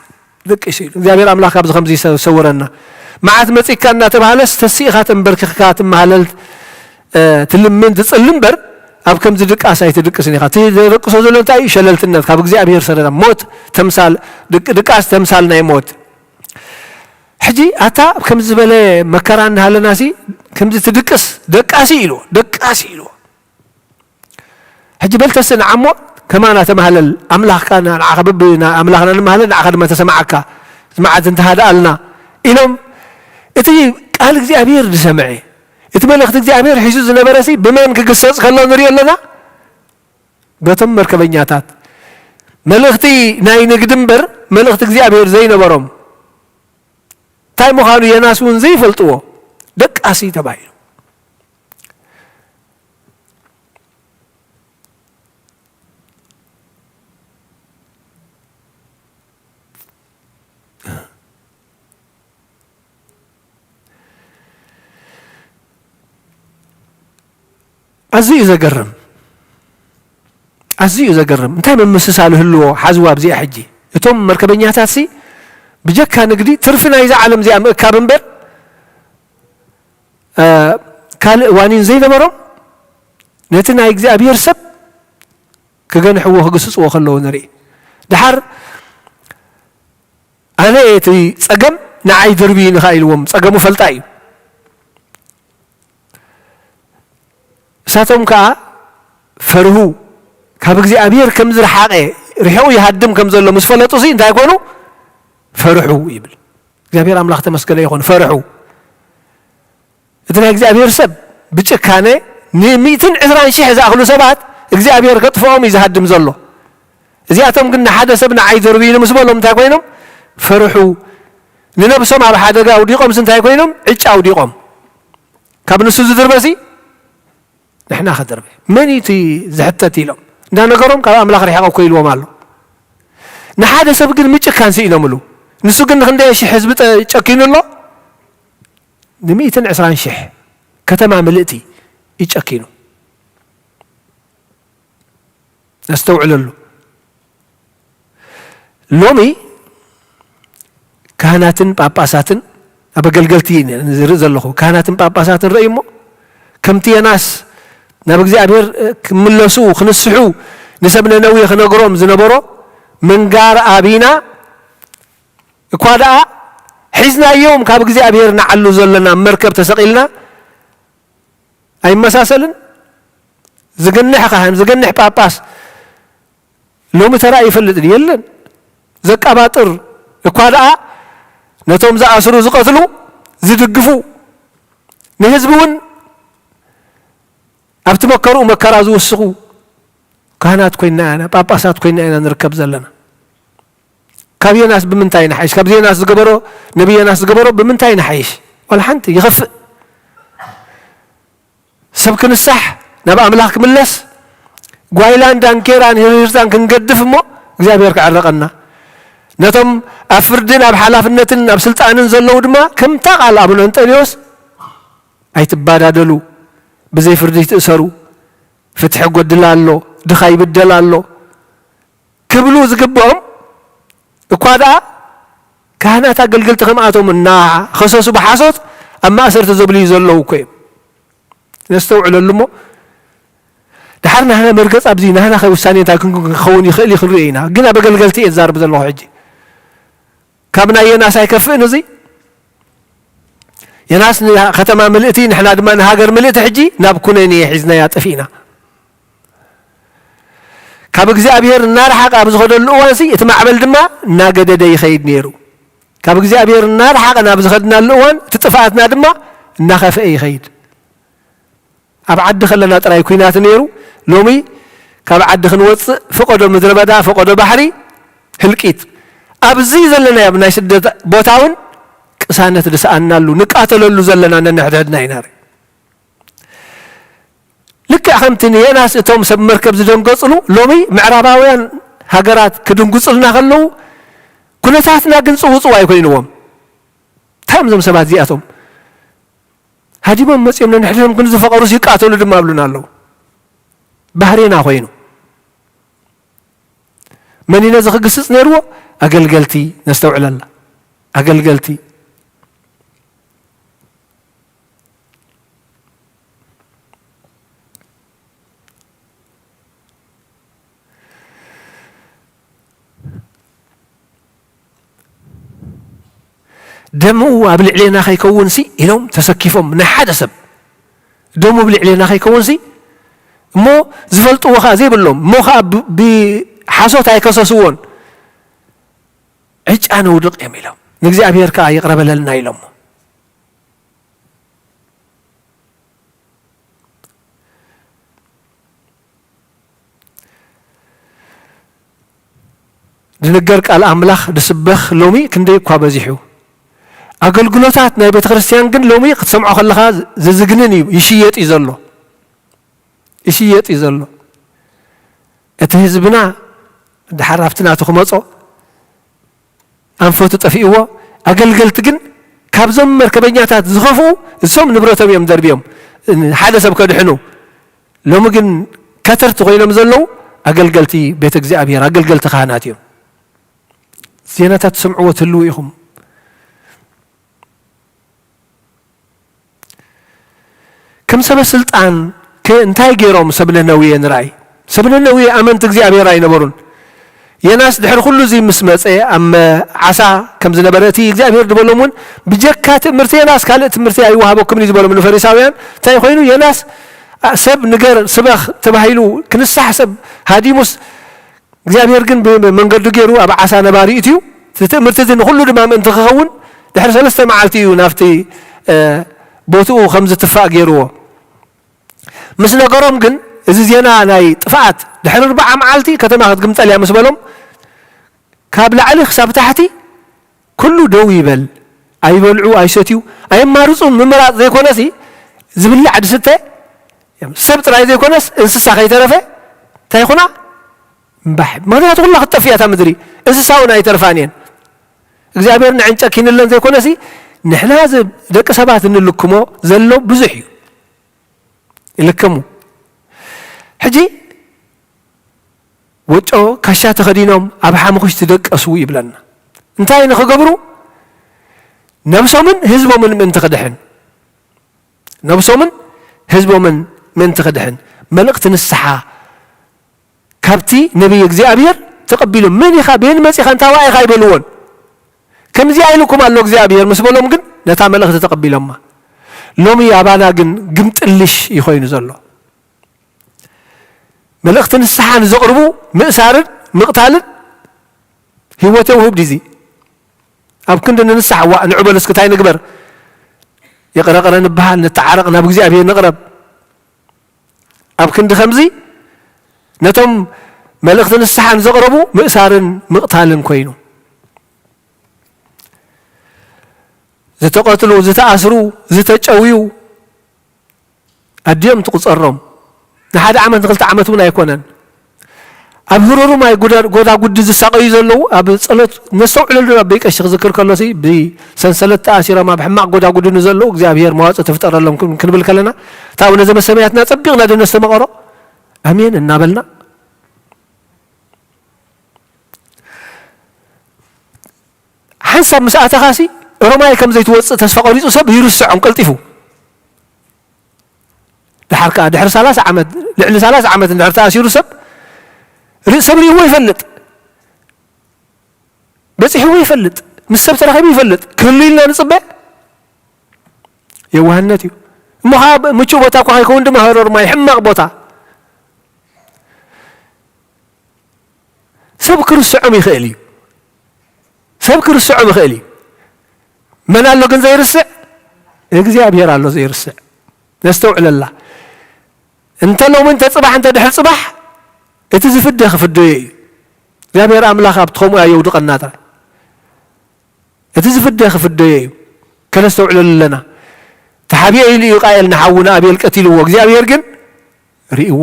ደቂሱ ኢሉ። እግዚኣብሔር ኣምላኽ ካብዚ ከምዚ ይሰ-፣ ይሰውረና። መዓት መጺካ እናተባህለስ ተሲእኻ ተንበርኪኽካ ትመሃለል፣ እ፣ ትልምን ትጽሊ እምበር ኣብ ከምዚ ድቃስ ኣይትድቅስን ኢኻ። እቲ ዘደቅሶ ዘሎ እንታይ እዩ? ሸለልትነት፣ ካብ እግዚኣብሔር ሰረዳ ሞት ተምሳል፣ ድቅ-፣ ድቃስ ተምሳል ናይ ሞት። ሕጂ ኣታ ኣብ ከምዚ ዝበለ መከራ እናሃለናሲ ከምዚ ትድቅስ ደቃሲ ኢልዎ፣ ደቃሲ ኢልዎ። ሕጂ በል ተስእ ንዓሞ ከማና ተማህለል፣ ኣምላኽካ ና-፣ ንዓኻ በብ-፣ ና-፣ ኣምላኽና ንማህለል፣ ንዓኻ ድማ ተሰማዓካ፣ እዚ መዓት እንተሃድኣልና ኢሎም፣ እቲ ቃል እግዚኣብሔር ዝሰምዐ፣ እቲ መልእኽቲ እግዚኣብሔር ሒዙ ዝነበረሲ ብመን ክግሰጽ ከሎ ንሪኦ ኣለና? በቶም መርከበኛታት። መልእኽቲ ናይ ንግዲ እምበር መልእኽቲ እግዚኣብሔር ዘይነበሮም። እንታይ ምዃኑ ዮናስ እውን ዘይፈልጥዎ ደቃሲ ተባሂሉ። ኣዝዩ እዩ ዘገርም፣ ኣዝዩ እዩ ዘገርም። እንታይ ምምስሳል ህልዎ ሓዝዋ ኣብዚኣ ሕጂ? እቶም መርከበኛታትሲ ብጀካ ንግዲ ትርፊ ናይዛ ዓለም እዚኣ ምእካብ እምበር፣ እ፣ ካልእ ዋኒን ዘይነበሮም ነቲ ናይ እግዚኣብሔር ሰብ ክገንሕዎ ክግስጽዎ ከለዉ ንርኢ። ደሓር ኣነ እቲ ጸገም ንዓይ ድርብይኒ ኸኣ ኢልዎም፣ ጸገሙ ፈልጣ እዩ። እሳቶም ከኣ ፈርሁ። ካብ እግዚኣብሔር ከም ዝረሓቐ፣ ርሒቑ ይሃድም ከም ዘሎ ምስ ፈለጡ ሲ እንታይ ኮኑ? ፈርሑ ይብል። እግዚኣብሔር ኣምላኽ ተመስገነ ይኹን፣ ፈርሑ። እቲ ናይ እግዚኣብሔር ሰብ ብጭካነ ንሚእትን ዕስራን ሽሕ ዝኣኽሉ ሰባት እግዚኣብሔር ከጥፍኦም እዩ ዝሃድም ዘሎ። እዚኣቶም ግን ንሓደ ሰብ ንዓይ ደርብይኒ ምስ በሎም እንታይ ኮይኖም? ፈርሑ። ንነብሶም ኣብ ሓደጋ ኣውዲቖምስ እንታይ ኮይኖም? ዕጫ ኣውዲቖም። ካብ ንሱ ዝድርበሲ ንሕና ክድርበ። መን እዩ እቲ ዝሕተት ኢሎም እንዳነገሮም ካብ ኣምላኽ ርሒቐ እኮ ኢልዎም ኣሎ። ንሓደ ሰብ ግን ምጭካን ስኢኖምሉ። ንሱ ግን ንክንደይ ሽሕ ህዝቢ ጠ-፣ ጨኪኑ ኣሎ? ንሚእትን ዕስራን ሽሕ ከተማ ምልእቲ እዩ ጨኪኑ። ነስተውዕለሉ። ሎሚ ካህናትን ጳጳሳትን ኣብ ኣገልገልቲ ዝርኢ ዘለኹ ካህናትን ጳጳሳትን ረእዩ እሞ ከምቲ የናስ ናብ እግዚኣብሔር ክምለሱ ክንስሑ ንሰብ ነነዌ ክነግሮም ዝነበሮ ምንጋር ኣቢና እኳ ደኣ ሒዝናዮም ካብ እግዚኣብሔር ንዓሉ ዘለና መርከብ ተሰቒልና ኣይመሳሰልን? ዝግንሕ ካህን፣ ዝግንሕ ጳጳስ ሎሚ ተራእዩ ይፈልጥ ድዩ? የለን። ዘቃባጥር እኳ ደኣ ነቶም ዝኣስሩ ዝቐትሉ ዝድግፉ ንህዝቢ እውን ኣብቲ መከርኡ መከራ ዝውስኹ ካህናት ኮይንና ኢና፣ ጳጳሳት ኮይንና ኢና ንርከብ ዘለና። ካብ ዮናስ ብምንታይ ንሓይሽ? ካብ ዮናስ ዝገበሮ፣ ነቢ ዮናስ ዝገበሮ ብምንታይ ንሓይሽ? ዋላ ሓንቲ ይኸፍእ። ሰብ ክንሳሕ፣ ናብ ኣምላኽ ክምለስ፣ ጓይላን ዳንኬራን ህርህርታን ክንገድፍ እሞ እግዚኣብሔር ክዕረቐና። ነቶም ኣብ ፍርድን ኣብ ሓላፍነትን ኣብ ስልጣንን ዘለዉ ድማ ከምታ ቃል ኣቡነ እንጠንዮስ ኣይትባዳደሉ፣ ብዘይ ፍርዲ ይትእሰሩ፣ ፍትሒ ይጎድል ኣሎ፣ ድኻ ይብደል ኣሎ ክብሉ ዝግብኦም እኳ ደኣ ካህናት ኣገልገልቲ ከምኣቶም እናኸሰሱ ብሓሶት ኣብ ማእሰርቲ ዘብልዩ ዘለዉ እኮ እዮም። ነስተውዕለሉ እሞ፣ ድሓር ናህና መርገጽ ኣብዚ ናህና ከ ውሳኔ እንታይ ክን-፣ ክኸውን ይኽእል እዩ ክንርኢ ኢና። ግን ኣብ ኣገልገልቲ እየ ዝዛረብ ዘለኹ ሕጂ። ካብ ናይ ዮናስ ኣይከፍእን እዚ? ዮናስ ንከተማ ምልእቲ፣ ንሕና ድማ ንሃገር ምልእቲ ሕጂ ናብ ኩነኔ ሒዝናያ ጠፊእና። ካብ እግዚኣብሔር እናረሓቐ ኣብ ዝኸደሉ እዋንሲ፣ እቲ ማዕበል ድማ እናገደደ ይኸይድ ነይሩ። ካብ እግዚኣብሔር እናረሓቐ ናብ ዝኸድናሉ እዋን፣ እቲ ጥፍኣትና ድማ እናኸፍአ ይኸይድ። ኣብ ዓዲ ከለና ጥራይ ኲናት ነይሩ። ሎሚ ካብ ዓዲ ክንወጽእ ፈቐዶ ምድረ በዳ፣ ፈቐዶ ባሕሪ፣ ህልቂት። ኣብዚ ዘለናዮ ኣብ ናይ ስደት ቦታ እውን ቅሳነት ዝሰኣንናሉ፣ ንቃተለሉ ዘለና ነንሕድሕድና ኢና ንርኢ። ልክዕ ከምቲ ንየናስ እቶም ሰብ መርከብ ዝደንገጽሉ፣ ሎሚ ምዕራባውያን ሃገራት ክድንጉጽልና ከለዉ፣ ኩነታትና ግን ጽውጽው ኣይኮይንዎም። እንታይ እዮም እዞም ሰባት እዚኣቶም? ሃዲሞም መጺኦም ነንሕድሕዶም ግን ዝፈቐሩስ ይቃተሉ ድማ ኣብሉና ኣለዉ። ባህሬና ኮይኑ። መን እዩ ነዚ ክግስጽ ነይርዎ? ኣገልገልቲ፣ ነስተውዕለላ። ኣገልገልቲ። ደሙ ኣብ ልዕሌና ከይከውንሲ ኢሎም ተሰኪፎም፣ ናይ ሓደ ሰብ ደሙ ኣብ ልዕሌና ከይከውንሲ እሞ ዝፈልጥዎ ኸኣ ዘይብሎም እሞ ኸኣ ብ-፣ ብሓሶት ኣይከሰስዎን። ዕጫ ነውድቕ እዮም ኢሎም። ንእግዚኣብሔር ከኣ ይቕረ በለልና ኢሎሞ። ዝንገር ቃል ኣምላኽ ዝስበኽ ሎሚ ክንደይ እኳ በዚሑ። ኣገልግሎታት ናይ ቤተ ክርስቲያን ግን ሎሚ ክትሰምዖ ከለኻ ዘዝግንን እዩ፣ ይሽየጥ እዩ ዘሎ። ይሽየጥ እዩ ዘሎ። እቲ ህዝብና ደሓር ኣብቲ ናቱ ክመጾ ኣንፈቱ ጠፊእዎ። ኣገልገልቲ ግን ካብዞም መርከበኛታት ዝኸፍኡ እሶም ንብረቶም እዮም ደርብዮም ሓደ ሰብ ከድሕኑ። ሎሚ ግን ከተርቲ ኮይኖም ዘለዉ ኣገልገልቲ ቤተ እግዚኣብሔር፣ ኣገልገልቲ ካህናት እዮም። ዜናታት ትሰምዕዎ ትህልዉ ኢኹም። ከም ሰበ ስልጣን ከ እንታይ ገይሮም ሰብ ነነዌ ንርኣይ? ሰብ ነነዌ ኣመንቲ እግዚኣብሔር ኣይነበሩን። ዮናስ ድሕሪ ኩሉ እዚ ምስ መጸ ኣብ ዓሳ ከም ዝነበረ እቲ እግዚኣብሔር ዝበሎም እውን ብጀካ ትእምርቲ ዮናስ ካልእ ትምህርቲ ኣይወሃበኩም እዩ ዝበሎም ንፈሪሳውያን። እንታይ ኮይኑ ዮናስ ኣ- ሰብ ንገር ስበኽ ተባሂሉ ክንሳሕ ሰብ ሃዲሙስ እግዚኣብሔር ግን ብመንገዱ ገይሩ ኣብ ዓሳ ነባሪ እዩ። እቲ ትእምርቲ እዚ ንኩሉ ድማ ምእንቲ ክኸውን ድሕሪ ሰለስተ መዓልቲ እዩ ናብቲ እ፣ ቦትኡ ከም ዝትፋእ ገይርዎ። ምስ ነገሮም ግን እዚ ዜና ናይ ጥፍኣት ድሕሪ ኣርብዓ መዓልቲ ከተማ ክትግምጠል እያ ምስ በሎም ካብ ላዕሊ ክሳብ ታሕቲ ኩሉ ደው ይበል። ኣይበልዑ ኣይሰትዩ ኣየማርፁ ምምራፅ ዘይኮነሲ ዝብላዕ ድስተ ሰብ ጥራይ ዘይኮነስ እንስሳ ከይተረፈ እንታይ ይኹና እምባሕ። ምክንያቱ ኩላ ክትጠፍእ እያ እታ ምድሪ። እንስሳ እውን ኣይተርፋን እየን። እግዚኣብሔር ንዐን ጨኪንለን ዘይኮነሲ ንሕና ዝ- ደቂ ሰባት እንልክሞ ዘሎ ብዙሕ እዩ። ይልከሙ። ሕጂ ወጮ ካሻ ተኸዲኖም ኣብ ሓሙኽሽቲ ደቀሱ ይብለና። እንታይ ንኽገብሩ? ነብሶምን ህዝቦምን ምእንቲ ክድሕን ነብሶምን ህዝቦምን ምእንቲ ክድሕን መልእኽቲ ንስሓ ካብቲ ነቢይ እግዚኣብሔር ተቐቢሎም መን ኢኻ ቤን መጺኻ እንታዋ ኢኻ ኣይበልዎን። ከምዚኣ ኢልኩም ኣሎ እግዚኣብሔር ምስ በሎም ግን ነታ መልእኽቲ ተቐቢሎማ። ሎሚ ኣባና ግን ግምጥልሽ እዩ ኮይኑ ዘሎ። መልእኽቲ ንስሓ ንዘቕርቡ ምእሳርን ምቕታልን ህይወት የውህብ ድዚ ኣብ ክንዲ ንንሳሕ ዋእ ንዑ በሉ እስኪ እንታይ ንግበር ይቕረቕረ ንበሃል ንተዓረቕ ናብ እግዚኣብሔር ንቕረብ ኣብ ክንዲ ከምዚ ነቶም መልእኽቲ ንስሓን ዘቕረቡ ምእሳርን ምቕታልን ኮይኑ ዝተቐትሉ ዝተኣስሩ ዝተጨውዩ ኣድዮም ትቑጸሮም ንሓደ ዓመት ንክልተ ዓመት እውን ኣይኮነን ኣብ ህሩሩ ማይ ጎዳጉዲ ዝሳቐዩ ዘለዉ ኣብ ጸሎት ነስተውዕለሉ ኣበይ ቀሺ ክዝክር ከሎሲ ብሰንሰለት ተኣሲሮም ኣብ ሕማቕ ጎዳጉዲ ንዘለዉ እግዚኣብሔር መዋጽእ ትፍጠረሎም ክንብል ከለና እታ ነዚ መሰመያትና ጸቢቕና ዶ ነስተማቐሮ ኣሜን እናበልና ሓንሳብ ምስ ኣተኻሲ ኦሮማይ ከም ዘይትወፅእ ተስፋ ቆሪፁ ሰብ ይርስዖም ቀልጢፉ ድሓር ከዓ ድሕሪ ሰላሳ ዓመት ልዕሊ ሰላሳ ዓመት እንድሕር ተኣሲሩ ሰብ ርኢ- ሰብ ርእዎ ይፈልጥ በፂሕዎ ይፈልጥ ምስ ሰብ ተራኺቡ ይፈልጥ ክህሉ ኢልና ንፅበ የዋህነት እዩ እሞ ከዓ ምቹእ ቦታ እኳ ከይከውን ድማ ህረር ማይ ሕማቕ ቦታ ሰብ ክርስዖም ይኽእል እዩ ሰብ ክርስዖም ይኽእል እዩ መን ኣሎ ግን ዘይርስዕ እግዚኣብሔር ኣሎ ዘይርስዕ ነስተውዕለላ እንተ ሎሚ እንተ ፅባሕ እንተ ድሕሪ ፅባሕ እቲ ዝፍደ ክፍደዮ እዩ እግዚኣብሔር ኣምላኽ ኣብቲ ከምኡ ኣየውድቐና ጥራይ እቲ ዝፍደ ክፍደዮ እዩ ከነስተውዕለሉ ኣለና ተሓቢኦ ኢሉ እዩ ቃየል ንሓዉ ንኣቤል ቀቲልዎ እግዚኣብሔር ግን ርእዎ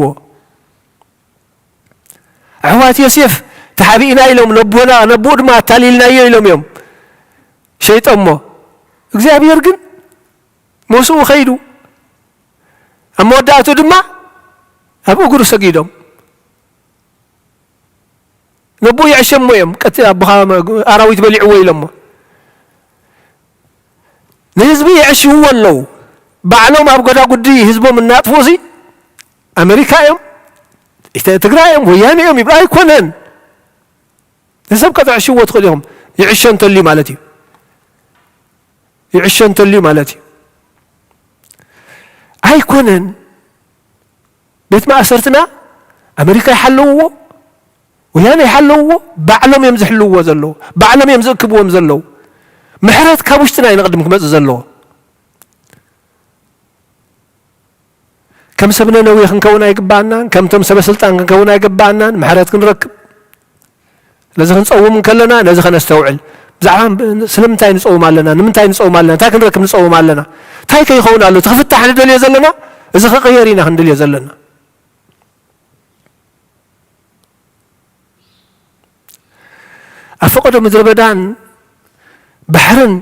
ኣሕዋት ዮሴፍ ተሓቢእና ኢሎም ነቦና ነቦኡ ድማ ኣታሊልናዮ ኢሎም እዮም ሸይጦሞ እግዚኣብሔር ግን ሞስኡ ኸይዱ ኣብ መወዳእቱ ድማ ኣብ እግሩ ሰጊዶም ነቦኡ የዕሸሞ እዮም ቀቲ ኣቦኻ ኣራዊት በሊዕዎ ኢሎሞ ንህዝቢ የዕሽውዎ ኣለዉ ባዕሎም ኣብ ጎዳጉዲ ህዝቦም እናጥፍኡ ሲ ኣመሪካ እዮም ትግራይ እዮም ወያነ እዮም ይብሉ ኣይኮነን ንሰብ ከተዕሽዎ ትኽእል ኢኹም ይዕሸ እንተልዩ ማለት እዩ ይዕሸ እንተልዩ ማለት እዩ ኣይኮነን ቤት ማእሰርትና ኣመሪካ ይሓለውዎ ወያነ ይሓለውዎ ባዕሎም እዮም ዝሕልውዎ ዘለዉ ባዕሎም እዮም ዝእክብዎም ዘለዉ ምሕረት ካብ ውሽጥና እዩ ንቕድም ክመፅእ ዘለዎ ከም ሰብ ነነዌ ክንከውን ኣይግባኣናን ከምቶም ሰበ ስልጣን ክንከውን ኣይግባኣናን ምሕረት ክንረክብ ነዚ ክንፀውም ከለና ነዚ ከነስተውዕል ብዛዕባ ስለምንታይ ንፀውም ኣለና ንምንታይ ንፀውም ኣለና እንታይ ክንረክብ ንፀውም ኣለና እንታይ ከይኸውን ኣሎ እቲ ክፍታሕ ንደልዮ ዘለና እዚ ክቕየር ኢና ክንደልዮ ዘለና ኣብ ፈቐዶ ምድረ በዳን ባሕርን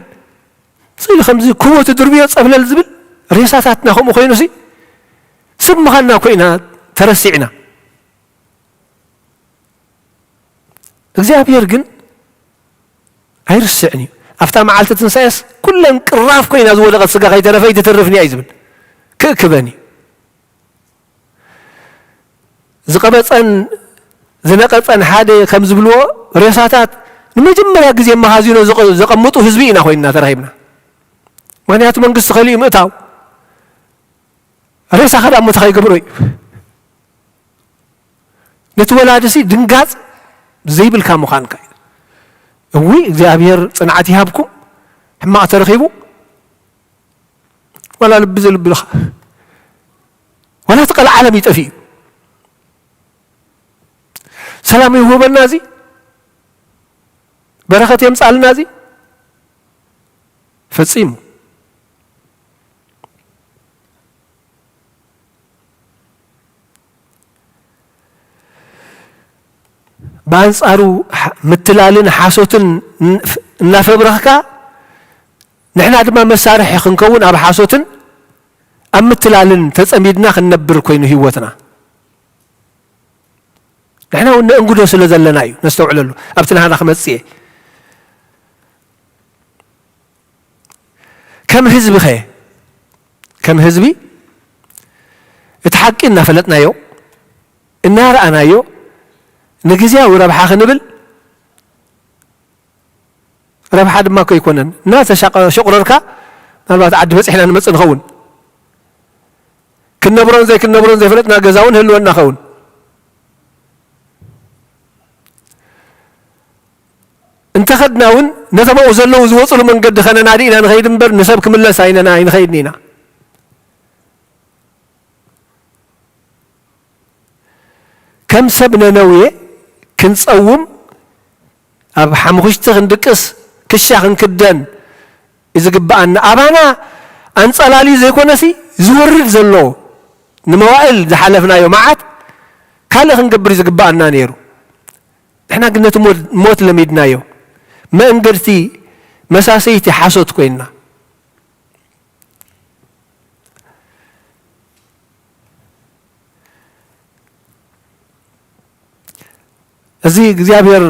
ስእሊ ከምዚ ክቦ ትድርብዮ ጸብለል ዝብል ሬሳታትና ከምኡ ኮይኑሲ ሰብ ምዃንና እኮ ኢና ተረሲዕና እግዚኣብሔር ግን ኣይርስዕን እዩ ኣብታ መዓልቲ ትንሳኤስ ኩለን ቅራፍ ኮይና ዝወደቐት ስጋ ከይተረፈ ይትትርፍን እያ እዩ ዝብል ክእክበን እዩ ዝቐበፀን ዝነቐጸን ሓደ ከም ዝብልዎ ሬሳታት ንመጀመርያ ግዜ መኻዚኖ ዘቐ-፣ ዘቐምጡ ህዝቢ ኢና ኮይንና ተረኺብና። ምኽንያቱ መንግስቲ ከሊኡ ምእታው፣ ሬሳ ከዳ እሞ እንታይ ከይገብሮ እዩ። ነቲ ወላዲሲ ድንጋጽ ዘይብልካ ምዃንካ እዩ። እውይ እግዚኣብሔር ጽንዓት ይሃብኩም። ሕማቕ ተረኺቡ ዋላ ልቢ ዘልብልኻ ዋላ እቲ ቀልዓለም ይጠፊእ እዩ። ሰላም ይውህበና፣ እዚ በረኸት የምጻልና፣ እዚ ፈጺሙ። ብኣንጻሩ፣ ሓ-፣ ምትላልን ሓሶትን ን-፣ እናፈብረኽካ፣ ንሕና ድማ መሳርሒ ክንከውን ኣብ ሓሶትን ኣብ ምትላልን ተጸሚድና ክንነብር ኮይኑ ህይወትና። ንሕና እውን ነእንግዶ ስለ ዘለና እዩ፣ ነስተውዕለሉ። ኣብቲ ናህና ክመጽእ እየ። ከም ህዝቢ ኸ? ከም ህዝቢ እቲ ሓቂ እናፈለጥናዮ፣ እናረኣናዮ፣ ንግዜያዊ ረብሓ ክንብል፣ ረብሓ ድማ እኮ ኣይኮነን። እናተሻቐ-፣ ሸቑረርካ፣ ምናልባት ዓዲ በጺሕና ንመጽእ ንኸውን። ክንነብሮን ዘይክንነብሮን ዘይፈለጥና ገዛ እውን ህልወና ኸውን። እንተኸድና እውን ነቶም ኣብኡ ዘለዉ ዝወጽሉ መንገዲ ከነናዲ ኢና ንኸይድ እምበር፣ ንሰብ ክምለስ ኣይነና-፣ ኣይንኸይድን ኢና። ከም ሰብ ነነዌ ክንጸውም፣ ኣብ ሓሙኽሽቲ ክንድቅስ፣ ክሻ ክንክደን እዩ ዝግብኣና። ኣባና ኣንጸላልዩ ዘይኮነሲ፣ ዝወርድ ዘሎ ንመዋእል ዝሓለፍናዮ መዓት ካልእ ክንገብር እዩ ዝግብኣና ነይሩ። ንሕና ግን ነቲ ሞት፣ ሞት ለሚድናዮ። መእንገድቲ መሳሰይቲ ሓሶት ኮይንና። እዚ እግዚኣብሔር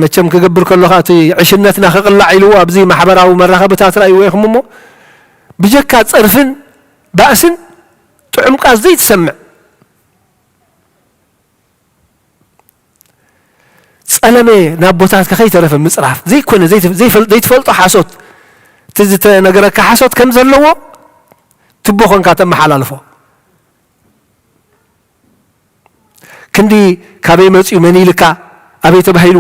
መቸም ክገብር ከሎ ኸኣ እቲ ዕሽነትና ክቕላዕ ኢልዎ ኣብዚ ማሕበራዊ መራኸብታት ረእይዎ ኢኹም እሞ፣ ብጀካ ጸርፍን ባእስን ጥዑም ቃል ዘይትሰምዕ። ጸለመ ናብ ቦታትካ ከይተረፈ ምጽራፍ፣ ዘይኮነ ዘይት-፣ ዘይፈል-፣ ዘይትፈልጦ ሓሶት፣ እቲ ዝተነገረካ ሓሶት ከም ዘለዎ ትቦ ኮንካ ተመሓላልፎ። ክንዲ ካበይ መጺኡ፣ መን ኢልካ፣ ኣበይ ተባሂሉ፣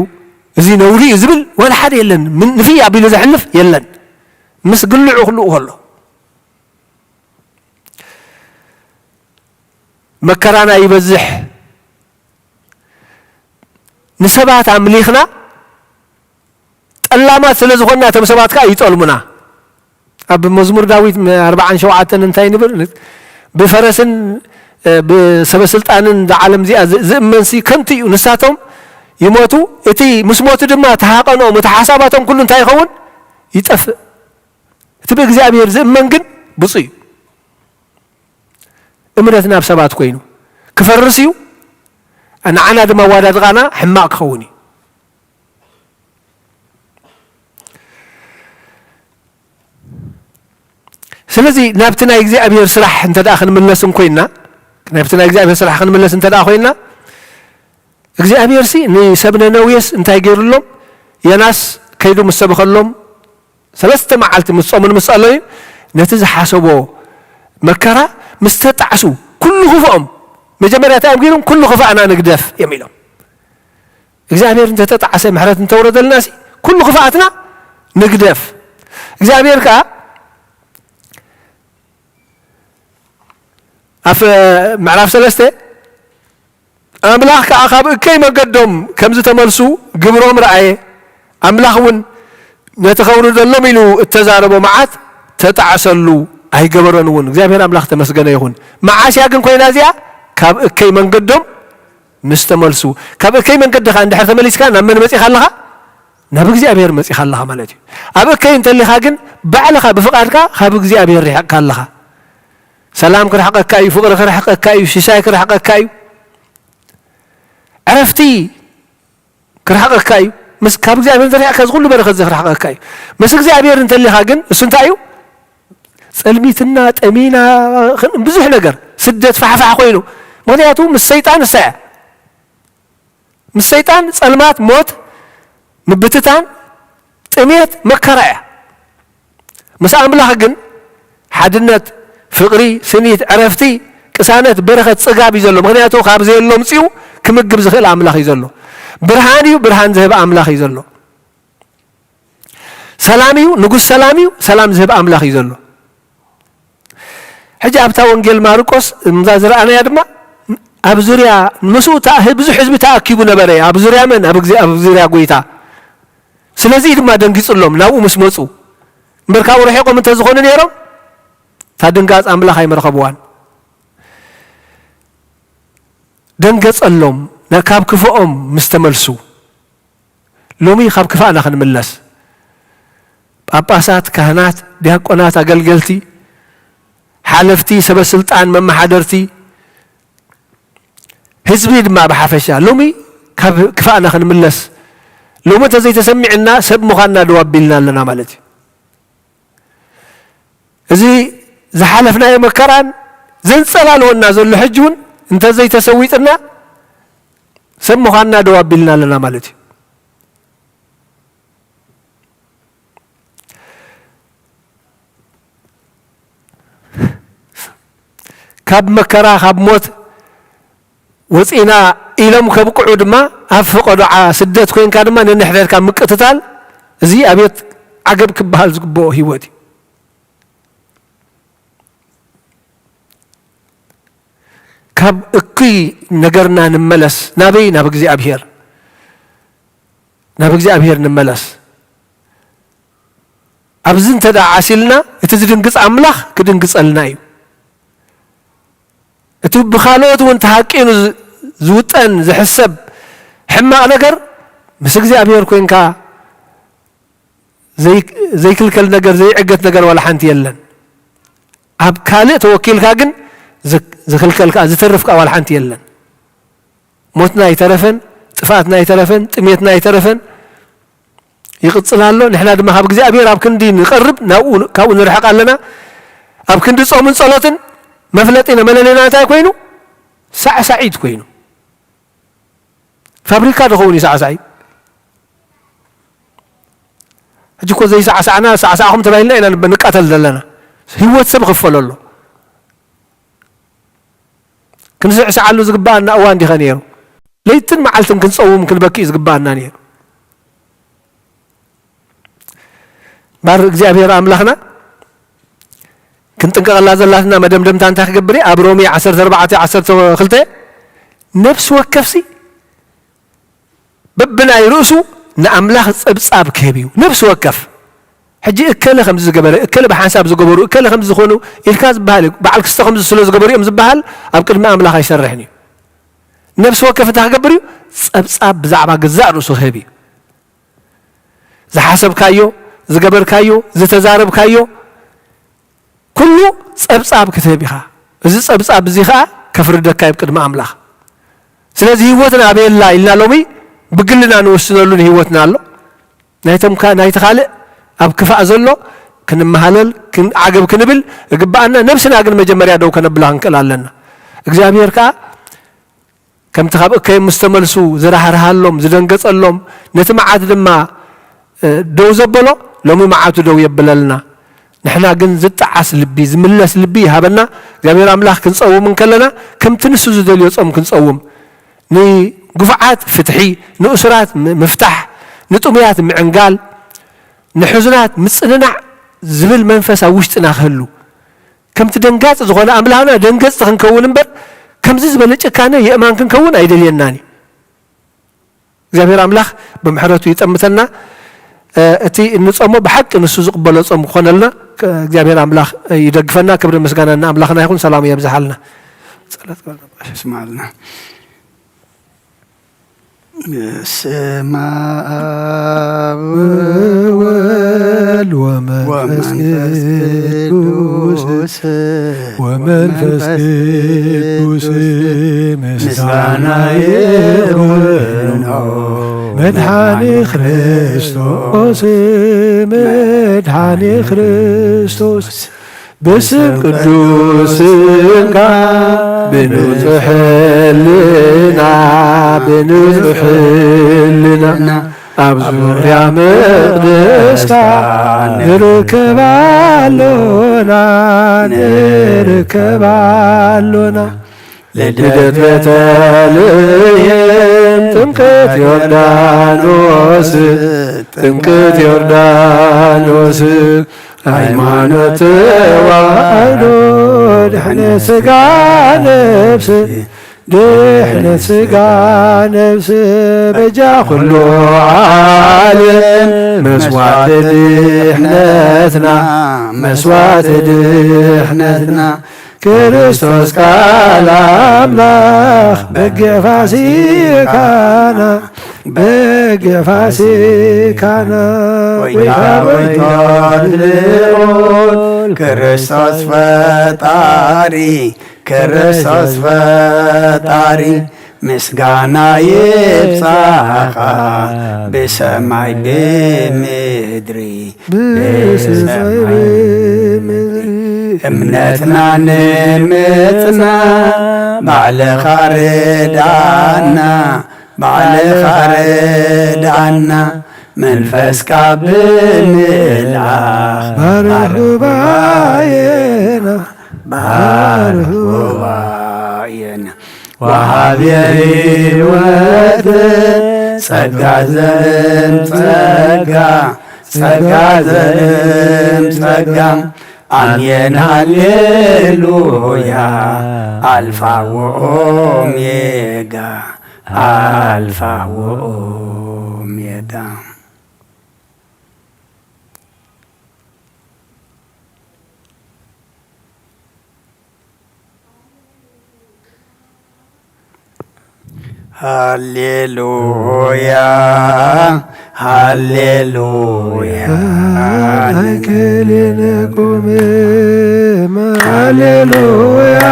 እዚ ነውሪ እዩ ዝብል ዋላ ሓደ የለን። ምን-፣ ንፍይ ኣቢሉ ዘሕልፍ የለን። ምስ ግልዑ ክልኡ ከሎ። መከራና ይበዝሕ። ንሰባት ኣምሊኽና ጠላማት ስለ ዝኾንና፣ እቶም ሰባት ከኣ ይጠልሙና። ኣብ መዝሙር ዳዊት ም-፣ ኣርባዓን ሸውዓተን እንታይ ንብል? ብፈረስን፣ እ፣ ብሰበ ስልጣንን እዛ ዓለም እዚኣ ዝ-፣ ዝእመንሲ ከንቱ እዩ። ንሳቶም ይሞቱ፣ እቲ ምስ ሞቱ ድማ እቲ ሃቐኖም፣ እቲ ሓሳባቶም ኩሉ እንታይ ይኸውን? ይጠፍእ። እቲ ብእግዚኣብሔር ዝእመን ግን ብፁዕ እዩ። እምነትና ኣብ ሰባት ኮይኑ ክፈርስ እዩ፣ ንዓና ድማ ኣዋዳድቓና ሕማቕ ክኸውን እዩ። ስለዚ ናብቲ ናይ እግዚኣብሔር ስራሕ እንተ ደኣ ክንምለስ እንኮይና፣ ናብቲ ናይ እግዚኣብሔር ስራሕ ክንምለስ እንተ ደኣ ኮይና፣ እግዚኣብሔር ሲ ንሰብ ነነዌስ እንታይ ገይሩሎም? ዮናስ ከይዱ ምስ ሰበኸሎም ሰለስተ መዓልቲ ምስ ጾሙን ምስ ጸለዩን ነቲ ዝሓሰቦ መከራ ምስ ተጣዕሱ፣ ኩሉ ክፍኦም፣ መጀመርያ እንታይ እዮም ገይሮም? ኩሉ ክፍኣና ንግደፍ እዮም ኢሎም። እግዚኣብሔር እንተተጣዕሰ፣ ምሕረት እንተውረደልና ሲ ኩሉ ክፍኣትና ንግደፍ። እግዚኣብሔር ከኣ ኣብ ምዕራፍ ሰለስተ ኣምላኽ ከኣ ካብ እከይ መገዶም ከም ዝተመልሱ ግብሮም ረኣየ። ኣምላኽ እውን ነቲ ከውርደሎም ኢሉ እተዛረቦ መዓት ተጣዕሰሉ፣ ኣይገበሮን እውን። እግዚኣብሔር ኣምላኽ ተመስገነ ይኹን። መዓስ እያ ግን ኮይና እዚኣ? ካብ እከይ መንገዶም ምስ ተመልሱ። ካብ እከይ መንገድኻ እንድሕር ተመሊስካ ናብ መን መጺኻ ኣለኻ? ናብ እግዚኣብሔር መጺኻ ኣለኻ ማለት እዩ። ኣብ እከይ እንተሊኻ ግን ባዕልኻ ብፍቓድካ ካብ እግዚኣብሔር ርሒቕካ ኣለኻ። ሰላም ክርሕቐካ እዩ፣ ፍቕሪ ክርሕቐካ እዩ፣ ሽሻይ ክርሕቐካ እዩ። ዕረፍቲ ክርሕቐካ እዩ። ምስ፣ ካብ እግዚኣብሔር እንተርሒቕካ፣ እዚ ኩሉ በረኸት እዚ ክርሕቐካ እዩ። ምስ እግዚኣብሔር እንተሊኻ ግን፣ እሱ እንታይ እዩ? ጸልሚትና፣ ጠሚና፣ ኽን-፣ ብዙሕ ነገር፣ ስደት ፋሕፋሕ ኮይኑ። ምኽንያቱ ምስ ሰይጣን ንሳ እያ። ምስ ሰይጣን ጸልማት፣ ሞት፣ ምብትታን፣ ጥሜት፣ መከራ እያ። ምስ ኣምላኽ ግን ሓድነት፣ ፍቕሪ፣ ስኒት፣ ዕረፍቲ፣ ቅሳነት፣ በረኸት፣ ጽጋብ እዩ ዘሎ። ምኽንያቱ ካብ ዘየሎ ምጽኡ ክምግብ ዝኽእል ኣምላኽ እዩ ዘሎ። ብርሃን እዩ፣ ብርሃን ዝህብ ኣምላኽ እዩ ዘሎ። ሰላም እዩ፣ ንጉስ ሰላም እዩ፣ ሰላም ዝህብ ኣምላኽ እዩ ዘሎ። ሕጂ ኣብታ ወንጌል ማርቆስ እዛ ዝረኣናያ ድማ ኣብ ዙርያ ምስኡ ተኣ-፣ ብዙሕ ህዝቢ ተኣኪቡ ነበረ። ኣብ ዙርያ መን? ኣብ ግዜ-፣ ኣብ ዙርያ ጎይታ። ስለዚ ድማ ደንጊጹሎም ናብኡ ምስ መጹ። እምበር ካብኡ ርሒቖም እንተዝኾኑ ነይሮም፣ እታ ድንጋጽ ኣምላኽ ኣይምረኸብዋን። ደንገጸሎም፣ ና-፣ ካብ ክፍኦም ምስ ተመልሱ። ሎሚ ካብ ክፋእና ክንምለስ፣ ጳጳሳት፣ ካህናት፣ ዲያቆናት፣ ኣገልገልቲ፣ ሓለፍቲ፣ ሰበ ስልጣን፣ መመሓደርቲ፣ ህዝቢ ድማ ብሓፈሻ ሎሚ ካብ ክፋእና ክንምለስ፣ ሎሚ እንተዘይተሰሚዕና ሰብ ምዃንና ደው ኣቢልና ኣለና ማለት እዩ። እዚ ዝሓለፍናዮ መከራን ዘንጸላልወና ዘሎ ሕጂ እውን እንተዘይተሰዊጥና ሰብ ምዃንና ደው ኣቢልና ኣለና ማለት እዩ። ካብ መከራ፣ ካብ ሞት ወፂና ኢሎም ከብቅዑ ድማ ኣብ ፈቐዶ ዓ-፣ ስደት ኮይንካ ድማ ነንሕድሕድካ ምቅትታል፣ እዚ ኣብየት ዓገብ ክበሃል ዝግብኦ ህይወት እዩ። ካብ እኩይ ነገርና ንመለስ። ናበይ? ናብ እግዚኣብሔር። ናብ እግዚኣብሔር ንመለስ። ኣብዚ እንተ ደኣ ዓሲልና፣ እቲ ዝድንግጽ ኣምላኽ ክድንግጸልና እዩ። እቲ ብኻልኦት እውን ተሃቂኑ ዝ-፣ ዝውጠን፣ ዝሕሰብ ሕማቕ ነገር፣ ምስ እግዚኣብሔር ኮይንካ ዘይ-፣ ዘይክልከል ነገር፣ ዘይዕገት ነገር ዋላ ሓንቲ የለን። ኣብ ካልእ ተወኪልካ ግን ዝ-፣ ዝኽልከል ከኣ፣ ዝተርፍ ከኣ ዋላ ሓንቲ የለን። ሞትና ኣይተረፈን፣ ጥፍኣትና ኣይተረፈን፣ ጥሜትና ኣይተረፈን፣ ይቕጽል ኣሎ። ንሕና ድማ ካብ እግዚኣብሔር ኣብ ክንዲ ንቐርብ፣ ናብኡ፣ ካብኡ ንርሕቕ ኣለና። ኣብ ክንዲ ጾምን ጸሎትን መፍለጢና መለለይና እንታይ ኮይኑ? ሳዕሳዒት ኮይኑ። ፋብሪካ ዶ ኸውን እዩ ሳዕሳዒት? ሕጂ እኮ ዘይሳዕሳዕና፣ ሳዕሳዕኹም ተባሂልና ኢና ንበ-፣ ንቃተል ዘለና። ህይወት ሰብ ይኽፈሎ ኣሎ። ክንስዕስዓሉ ዝግባኣና እዋን ዲኸ ነይሩ? ለይትን መዓልትን ክንጸውም ክንበኪ እዩ ዝግባኣና ነይሩ። እምበር እግዚኣብሔር ኣምላኽና ክንጥንቀቐላ ዘላትና መደምደምታ እንታይ ክገብር እዩ? ኣብ ሮሜ ዓሰርተ ኣርባዕተ ዓሰርተ ክልተ፣ ነፍሲ ወከፍሲ በብናይ ርእሱ ንኣምላኽ ጸብጻብ ክህብ እዩ። ነፍሲ ወከፍ። ሕጂ እከለ ከምዚ ዝገበረ፣ እከለ ብሓንሳብ ዝገበሩ፣ እከለ ከምዚ ዝኾኑ ኢልካ ዝበሃል እዩ። በዓል ክስተ ከምዚ ስለ ዝገበሩ እዮም ዝበሃል ኣብ ቅድሚ ኣምላኽ ኣይሰርሕን እዩ። ነፍሲ ወከፍ እንታይ ክገብር እዩ? ጸብጻብ ብዛዕባ ገዛእ ርእሱ ክህብ እዩ። ዝሓሰብካዮ፣ ዝገበርካዮ፣ ዝተዛረብካዮ፣ ኩሉ ጸብጻብ ክትህብ ኢኻ። እዚ ጸብጻብ እዚ ኸኣ ከፍርደካ እዩ ኣብ ቅድሚ ኣምላኽ። ስለዚ ህይወትና ኣበየላ ኢልና ሎሚ ብግልና ንወስነሉ ንህይወትና ኣሎ። ናይቶም ካ-፣ ናይቲ ካልእ ኣብ ክፋእ ዘሎ ክንመሃለል፣ ክን-፣ ዓገብ ክንብል እግብኣና። ነብስና ግን መጀመርያ ደው ከነብላ ክንክእል ኣለና። እግዚኣብሔር ከኣ ከምቲ ካብ እከዮም ምስ ተመልሱ ዝራህርሃሎም፣ ዝደንገጸሎም፣ ነቲ መዓት ድማ፣ እ፣ ደው ዘበሎ፣ ሎሚ መዓቱ ደው የብለልና። ንሕና ግን ዝጠዓስ ልቢ፣ ዝምለስ ልቢ ይሃበና። እግዚኣብሔር ኣምላኽ ክንጸውም እንከለና፣ ከምቲ ንሱ ዝደልዮ ጾም ክንጸውም። ንግፉዓት ፍትሒ፣ ንእሱራት ም-፣ ምፍታሕ፣ ንጥሙያት ምዕንጋል፣ ንሕዙናት ምጽንናዕ ዝብል መንፈስ ኣብ ውሽጥና ክህሉ። ከምቲ ደንጋጺ ዝኾነ ኣምላኽና ደንገጽቲ ክንከውን እምበር፣ ከምዚ ዝበለ ጭካነ የእማን ክንከውን ኣይደልየናን እዩ። እግዚኣብሔር ኣምላኽ ብምሕረቱ ይጠምተና። እ፣ እቲ እንጾሞ ብሓቂ ንሱ ዝቕበሎ ጾም ክኾነልና፣ ክ-፣ እግዚኣብሔር ኣምላኽ ይደግፈና። ክብሪ ምስጋና ንኣምላኽና ይኹን። ሰላሙ የብዝሓልና። ጸሎት ይስማዓልና። በስመ አብ ወወልድ ወመንፈስ ቅዱስ፣ ወመንፈስ ቅዱስ ምስጋና ይኹኖ። መድኃኒ ክርስቶስ፣ መድኃኒ ክርስቶስ፣ በስም ቅዱስ ስምካ ብንጹሕ ሕልና፣ ብንጹሕ ሕልና ኣብ ዙርያ መቕደስካ ንርከብ ኣሎና፣ ንርከብ ኣሎና። ልደት ቤተልሔም፣ ጥምቀት ዮርዳኖስ፣ ጥምቀት ዮርዳኖስ፣ ሃይማኖት ተዋህዶ፣ ድሕነት ስጋ ነፍስ፣ ድሕነት ስጋ ነፍስ፣ በጃ ኩሉ ዓለም፣ መስዋዕቲ ድሕነትና፣ መስዋዕቲ ድሕነትና፣ ክርስቶስ ቃል ኣምላኽ፣ በጊዕ ፋሲካና፣ በጊዕ ፋሲካና። ጎይታ፣ ጎይታ፣ ልዑል ክርስቶስ ፈጣሪ፣ ክርስቶስ ፈጣሪ፣ ምስጋና ይብጻኻ ብሰማይ ብምድሪ፣ ብሰማይ ብምድሪ። እምነትና ንምጽና፣ ባዕልኻ ርዳና፣ ባዕልኻ ርዳና፣ መንፈስካ ብምልኣኽ ባርኽ ጉባኤና፣ ባርኽ ጉባኤና። ወሃብየ ህይወት፣ ጸጋ ዘልም ጸጋ፣ ጸጋ ዘልም ጸጋ። ኣሜን ሃሌሉያ፣ ኣልፋ ወኦሜጋ፣ ኣልፋ ወኦሜጋ። ሃሌሉያ፣ ሃሌሉያ። ማይከል የነቁም፣ ሃሌሉያ፣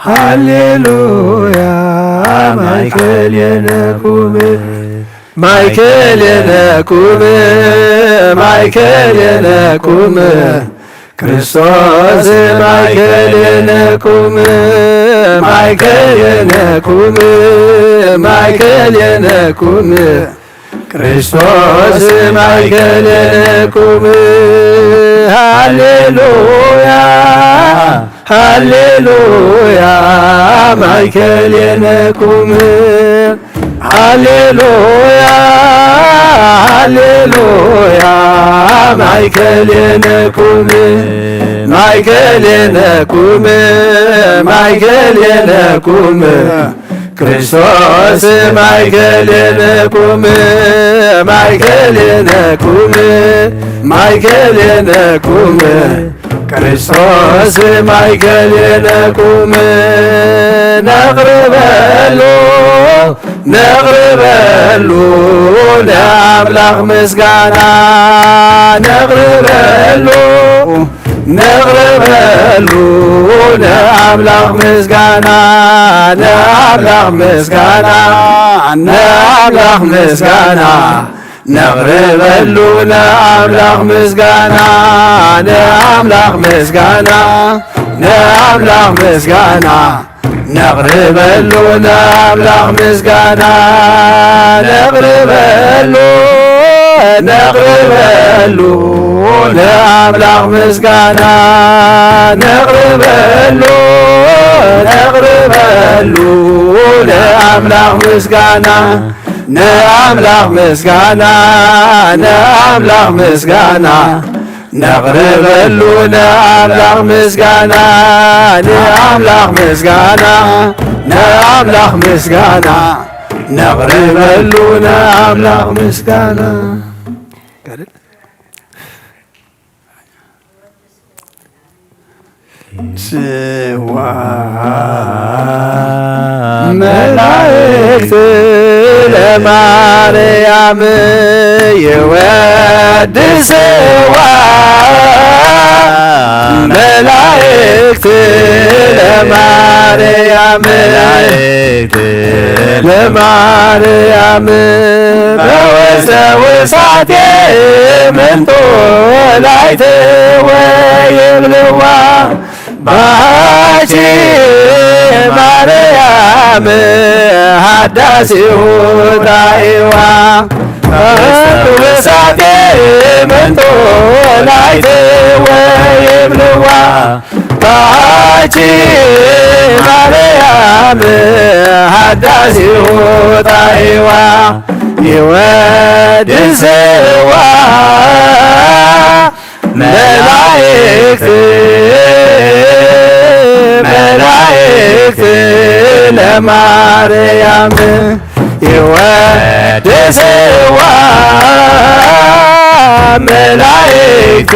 ሃሌሉያ። ማይከል የነቁም፣ ማይከል የነቁም፣ ማይከል የነቁም። ክርስቶስ ማይከል የነቁም፣ ማይከል የነቁም፣ ማይከል የነቁም። ክርስቶስ ማይከል የነቁም። ሃሌሉያ፣ ሃሌሉያ። ማይከል የነቁም፣ ሃሌሉያ፣ ሃሌሉያ። ማይከል የነቁም፣ ማይከል የነቁም፣ ማይከል የነቁም። ክርስቶስ ማይከል የነቁም፣ ማይከል የነቁም፣ ማይከል የነቁም። ክርስቶስ ማይከል የነቁም። ነቕርበሉ፣ ነቕርበሉ ንኣምላኽ ምስጋና። ነቕርበሉ፣ ነቕርበሉ ንኣምላኽ ምስጋና። ንኣምላኽ ምስጋና፣ ንኣምላኽ ምስጋና። ነቕርበሉ ንኣምላኽ ምስጋና፣ ንኣምላኽ ምስጋና፣ ንኣምላኽ ምስጋና። ነቕርበሉ ንኣምላኽ ምስጋና። ነቕርበሉ፣ ነቕርበሉ ንኣምላኽ ምስጋና። ነቕርበሉ፣ ነቕርበሉ ንኣምላኽ ምስጋና። ንኣምላኽ ምስጋና፣ ንኣምላኽ ምስጋና። ነቕርበሉ ንኣምላኽ ምስጋና፣ ንኣምላኽ ምስጋና፣ ንኣምላኽ ምስጋና። ነቕርበሉ ንኣምላኽ ምስጋና። ጽዋ መላእክት ለማርያም የወድስዋ፣ መላእክት ለማርያም፣ መላእክት ለማርያም በወስተ ውሳቴ ምንጦ ላይተ ወይብልዋ። ባሕቺ ማርያም ሃዳሲሁ ጣይዋ ውሳቴ መንጦ ላይትወ ይብልዋ። ባሕቺ ማርያም ሃዳሲሁ ጣይዋ ይወድስዋ መላእክት መላእክት ለማርያም ይወድስዋ መላእክት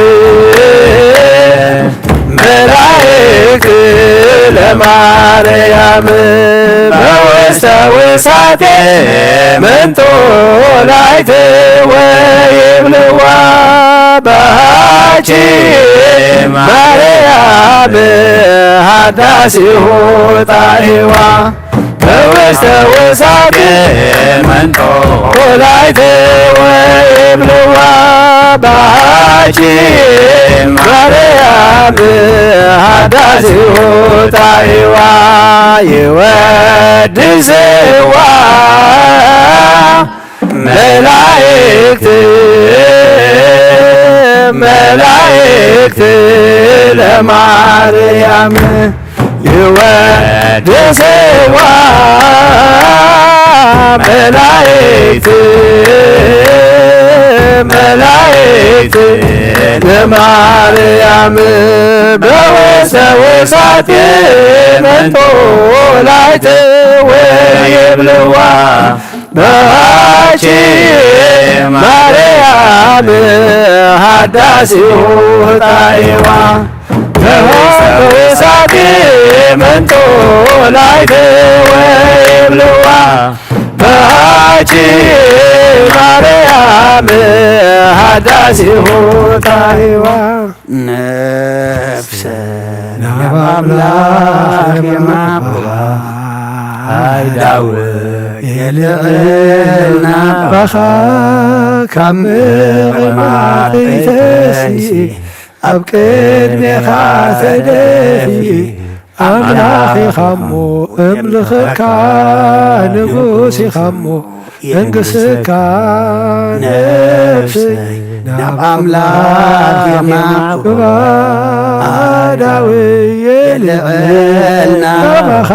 መላእክት ለማርያም በውስተ ውሳቴ መንጦ ላይት ወይብልዋ ባሕቺ ማርያም ሃዳሲሁ ጣይዋ በውስተ ውሳቴ መንጦ ላይት ወይብልዋ ባሕቺ ማርያም ሃዳሲሁ ጣይዋ ይወድስዋ መላእክት መላእክት ለማርያም ይወድስዋ መላእክት መላእክት ለማርያም በውስተ ውሳቴ መንጦ ላይት ወይብልዋ ባሕቺ ማርያም ሃዳሲሁ ጣይዋ በውስተ ውሳቴ መንጦ ላይት ወይብልዋ ባሕቺ ማርያም ሃዳሲሁ ጣይዋ ነፍሰ ናብ ኣምላኽ የማቕዋ ኣእዳው የልዕል ናባኻ ካብ ምቕማጠይ ተንሲ ኣብ ቅድሜኻ ተደፊ ኣምላኽ ኢኻሞ እምልኽካ ንጉስ ኢኻሞ የንግስካ ነፍሰይ ናብ ኣምላኽ የማቕባ ኣእዳወይ የልዕል ናባኻ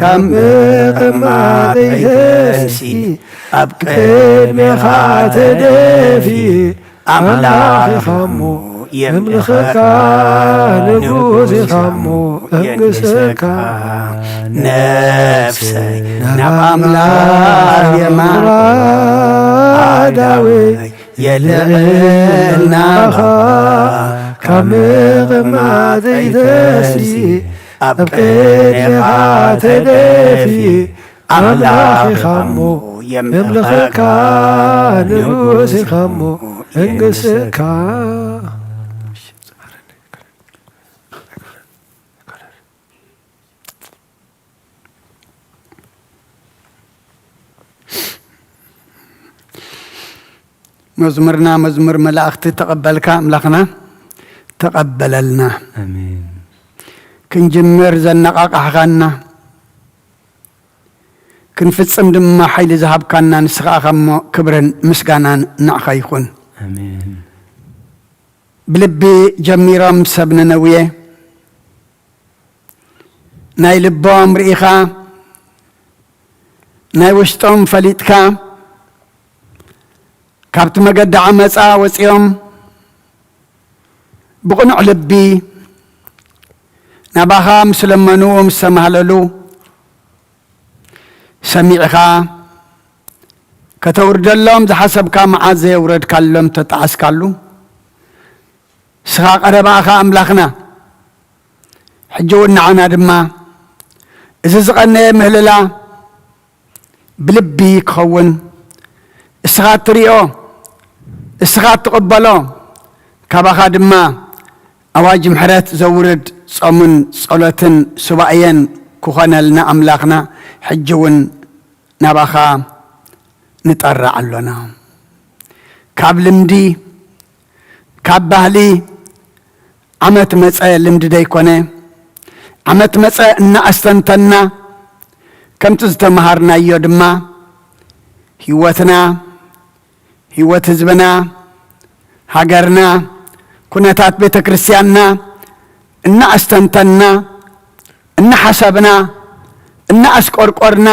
ካብ ምቕማጠይ ተንሲ ኣብ ቅድሜኻ ተደፊ ኣምላኽ ኢኻሞ የምልኸካ ንጉስ ኢኻሞ የንግሰካ ነፍሰይ ናብ ኣምላኽ የማቕባ ኣእዳወይ የልዕል ናባኻ ካብ ምቕማጠይ ተንሲ ኣብ ቅድሜኻ ተደፊ ኣምላኽ ኢኻሞ የምልኸካ ንጉስ ኢኻሞ እንግስካ መዝሙርና መዝሙር መላእኽቲ ተቐበልካ ኣምላኽና ተቐበለልና። ኣሜን። ክንጅምር ዘነቓቓሕኻና ክንፍጽም ድማ ሓይሊ ዝሃብካና ንስኻ ኢኻ እሞ ክብርን ምስጋናን ንዓኻ ይኹን። ኣሜን። ብልቢ ጀሚሮም ሰብ ነነውየ ናይ ልቦም ርኢኻ ናይ ውሽጦም ፈሊጥካ ካብቲ መገዲ ዓመፃ ወፂኦም ብቕኑዕ ልቢ ናባኻ ምስ ለመኑ ምስ ተማህለሉ ሰሚዕኻ ከተውርደሎም ዝሓሰብካ መዓት ዘየውረድካሎም ተጣዓስካሉ ንስኻ ቀረባ ኢኻ ኣምላኽና። ሕጂ እውን ንዓና ድማ እዚ ዝቐነየ ምህልላ ብልቢ ክኸውን እስኻ እትሪኦ እስኻ እትቕበሎ ካባኻ ድማ ኣዋጅ ምሕረት ዘውርድ ጾምን ጸሎትን ሱባኤን ክኾነልና ኣምላኽና ሕጂ እውን ናባኻ ንጠርዕ ኣሎና። ካብ ልምዲ ካብ ባህሊ ዓመት መጸ ልምዲ ደይኮነ፣ ዓመት መጸ እናኣስተንተና፣ ከምቲ ዝተመሃርናዮ ድማ ህይወትና፣ ህይወት ህዝብና፣ ሃገርና፣ ኩነታት ቤተ ክርስቲያንና እናኣስተንተንና፣ እናሓሰብና፣ እናኣስቆርቆርና፣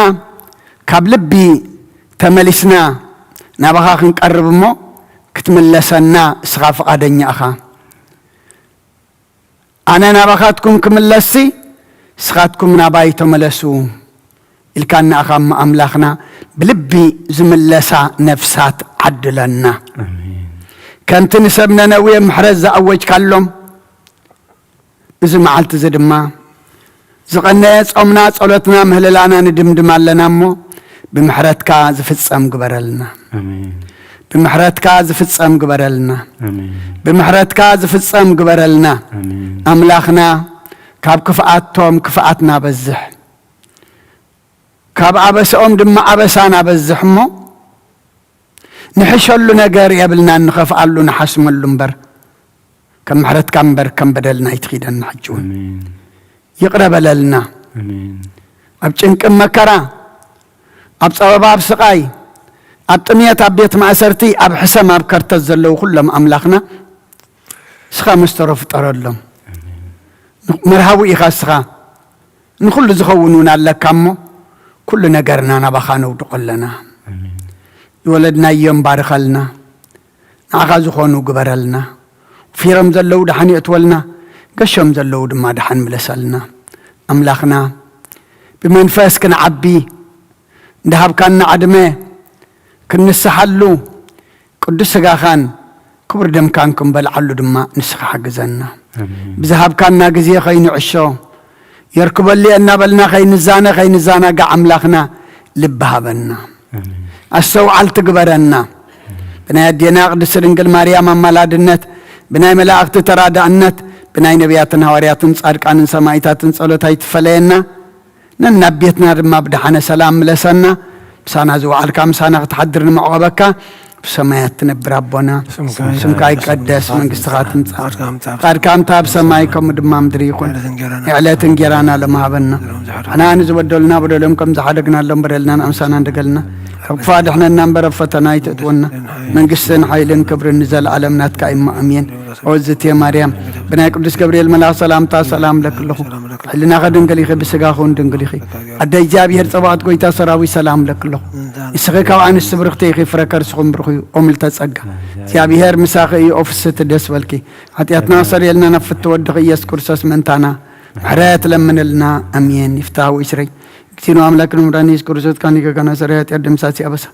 ካብ ልቢ ተመሊስና ናባኻ ክንቀርብ እሞ ክትምለሰና እስኻ ፍቓደኛ ኢኻ። ኣነ ናባኻትኩም ክምለስሲ፣ ንስኻትኩም ናባይ ተመለሱ ኢልካና ኢኻ እሞ ኣምላኽና፣ ብልቢ ዝምለሳ ነፍሳት ዓድለና። ኣሜን። ከምቲ ንሰብ ነነዌ ምሕረት ዝኣወጅካሎም፣ እዚ መዓልቲ እዚ ድማ ዝቐነየ ጾምና፣ ጸሎትና፣ ምህልላና ንድምድም ኣለና እሞ፣ ብምሕረትካ ዝፍጸም ግበረልና። ኣሜን። ብምሕረትካ ዝፍጸም ግበረልና። ኣሜን። ብምሕረትካ ዝፍጸም ግበረልና። ኣሜን። ኣምላኽና፣ ካብ ክፍኣቶም ክፍኣት ናበዝሕ፣ ካብ ኣበስኦም ድማ ኣበሳ ናበዝሕ እሞ፣ ንሕሸሉ ነገር የብልናን፣ ንኸፍኣሉ ንሓስመሉ እምበር፣ ከም ምሕረትካ እምበር ከም በደልና ኣይትኺደና። ሕጂ እውን ኣሜን። ይቕረ በለልና። ኣሜን። ኣብ ጭንቂ መከራ፣ ኣብ ጸበባ ኣብ ስቓይ፣ ኣብ ጥምየት ኣብ ቤት ማእሰርቲ፣ ኣብ ሕሰም ኣብ ከርተት ዘለዉ ኩሎም ኣምላኽና፣ ንስኻ መስተሮ ፍጠረሎም። ኣሜን። መርሃዊ ኢኻ ንስኻ። ንኹሉ ዝኸውን እውን ኣለካ እሞ፣ ኩሉ ነገርና ናባኻ ነውድቖ ኣለና። ኣሜን። ዝወለድናዮም ባርኸልና። ንዓኻ ዝኾኑ ግበረልና። ፊሮም ዘለዉ ደሓን የእትወልና፣ ገሾም ዘለዉ ድማ ደሓን ምለሰልና። ኣምላኽና፣ ብመንፈስ ክንዓቢ፣ እንዳሃብካና ዕድመ ክንንስሓሉ፣ ቅዱስ ስጋኻን ክቡር ደምካን ክንበልዓሉ ድማ ንስኻ ሓግዘና። ኣሜን። ብዝሃብካና ግዜ ኸይንዕሾ፣ የርክበሉ እየ እናበልና ኸይንዛነ፣ ኸይንዛናጋዕ ኣምላኽና ልቢ ሃበና። ኣሜን። ኣስተውዓልቲ ግበረና። ብናይ ኣዴና ቅድስቲ ድንግል ማርያም ኣማላድነት፣ ብናይ መላእኽቲ ተራዳእነት፣ ብናይ ነቢያትን ሃዋርያትን ጻድቃንን ሰማዕታትን ጸሎት ኣይትፈለየና። ነናብ ቤትና ድማ ብደሓነ ሰላም ምለሰና። ምሳና ዝወዓልካ ምሳና ክትሓድር ንመዕቆበካ። ብሰማያት ትነብር ኣቦና፣ ስምካ ስምካ ይቀደስ፣ መንግስትኻ ትምጻእ፣ ፍቓድካ ኣብ ምድሪ ፍቓድካ ኣብ ሰማይ ከምኡ ድማ ምድሪ ይኹን። የዕለት እንጀራና የዕለት እንጀራና ሎም ሃበና። ንሕና ንዝበደሉና በደሎም ከም ዝሓደግናሎም በደልና ንኣምሳና እንደገልና። ካብ ክፉእ ኣድሕነና እምበር ኣብ ፈተና ኣይተእትወና። መንግስትን ሓይልን ክብርን ንዘለኣለም ናትካ እሞ ኣሜን። ኦዝቴ ማርያም፣ ብናይ ቅዱስ ገብርኤል መልኣኽ ሰላምታ ሰላም ለኪ ኣለኹ። ሕልናኸ ድንግል ኢኺ፣ ብስጋኹ እውን ድንግል ኢኺ። ኣደ እግዚኣብሔር ጸባኦት፣ ጎይታ ሰራዊት፣ ሰላም ለኪ ኣለኹ። ንስኺ ካብ ኣንስቲ ብርኽቲ ኢኺ፣ ፍረ ከርስኹም ብሩኽ እዩ። ኦም ልተ ጸጋ፣ እግዚኣብሔር ምሳኺ እዩ። ኦ ፍስሕቲ ደስ በልኪ፣ ሓጢኣትና ሰሪየልና፣ ናብ ፍትወ ወድኺ ኢየሱስ ክርስቶስ ምእንታና ምሕረት ለምንልና። ኣሜን። ይፍታህ ወይስረይ። እግዚእነ አምላክነ መድኃኒነ ኢየሱስ ክርስቶስ ካኒ ገጋና ሰራይ ኃጢአት ደምሳሲ አበሳ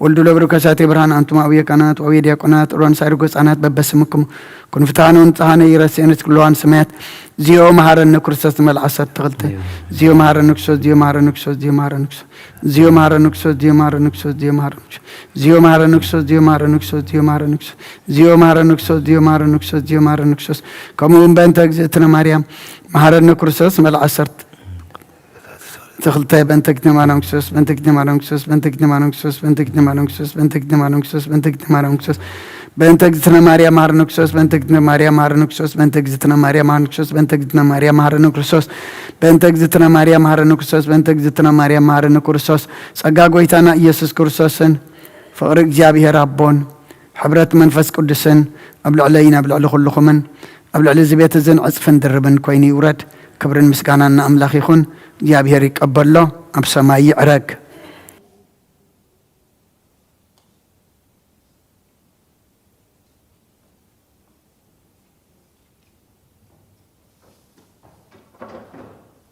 ወልዱ ለብሩ ከሳቴ ብርሃን አንቱም አብየ ካህናት ወአብየ ዲያቆናት ሮን ሳይርጎ ህፃናት በበስምክሙ ኩን ፍትሐነ ወንጽሐነ ኢረስየነ ኩለዋን ሰማያት። ዚኦ መሐረነ ክርስቶስ መልዓ ሰርተ ክልተ። ዚኦ መሐረነ ክርስቶስ፣ ዚኦ መሐረነ ክርስቶስ፣ ዚኦ መሐረነ ክርስቶስ፣ ዚኦ መሐረነ ክርስቶስ፣ ዚኦ መሐረነ ክርስቶስ፣ ዚኦ መሐረነ ክርስቶስ፣ ዚኦ መሐረነ ክርስቶስ፣ ዚኦ መሐረነ ክርስቶስ፣ ዚኦ መሐረነ ክርስቶስ፣ ዚኦ መሐረነ ክርስቶስ፣ ዚኦ መሐረነ ክርስቶስ። ከምኡ እውን በእንተ እግዝእትነ ማርያም መሐረነ ክርስቶስ መልዓ ሰርተ ተክልታይ በእንተ እግዝእትነ ማርያም ክርስቶስ፣ በእንተ እግዝእትነ ማርያም ክርስቶስ፣ በእንተ እግዝእትነ ማርያም ክርስቶስ፣ በእንተ እግዝእትነ ማርያም ክርስቶስ፣ በእንተ እግዝእትነ ማርያም ክርስቶስ፣ በእንተ እግዝእትነ ማርያም ክርስቶስ፣ በእንተ እግዝእትነ ማርያም መሐረነ ክርስቶስ፣ በእንተ እግዝእትነ ማርያም መሐረነ ክርስቶስ፣ በእንተ እግዝእትነ ማርያም መሐረነ ክርስቶስ፣ በእንተ እግዝእትነ ማርያም መሐረነ ክርስቶስ፣ በእንተ እግዝእትነ ማርያም መሐረነ ክርስቶስ። ጸጋ ጎይታና ኢየሱስ ክርስቶስን ፍቕሪ እግዚኣብሔር ኣቦን ሕብረት መንፈስ ቅዱስን ኣብ ልዕለይን ኣብ ልዕሊ ኩልኹምን ኣብ ልዕሊ እዚ ቤት እዝን ዕጽፍን ድርብን ኮይኑ ይውረድ። ክብርን ምስጋናን ንኣምላኽ ይኹን። እግዚኣብሔር ይቀበሎ፣ ኣብ ሰማይ ይዕረግ።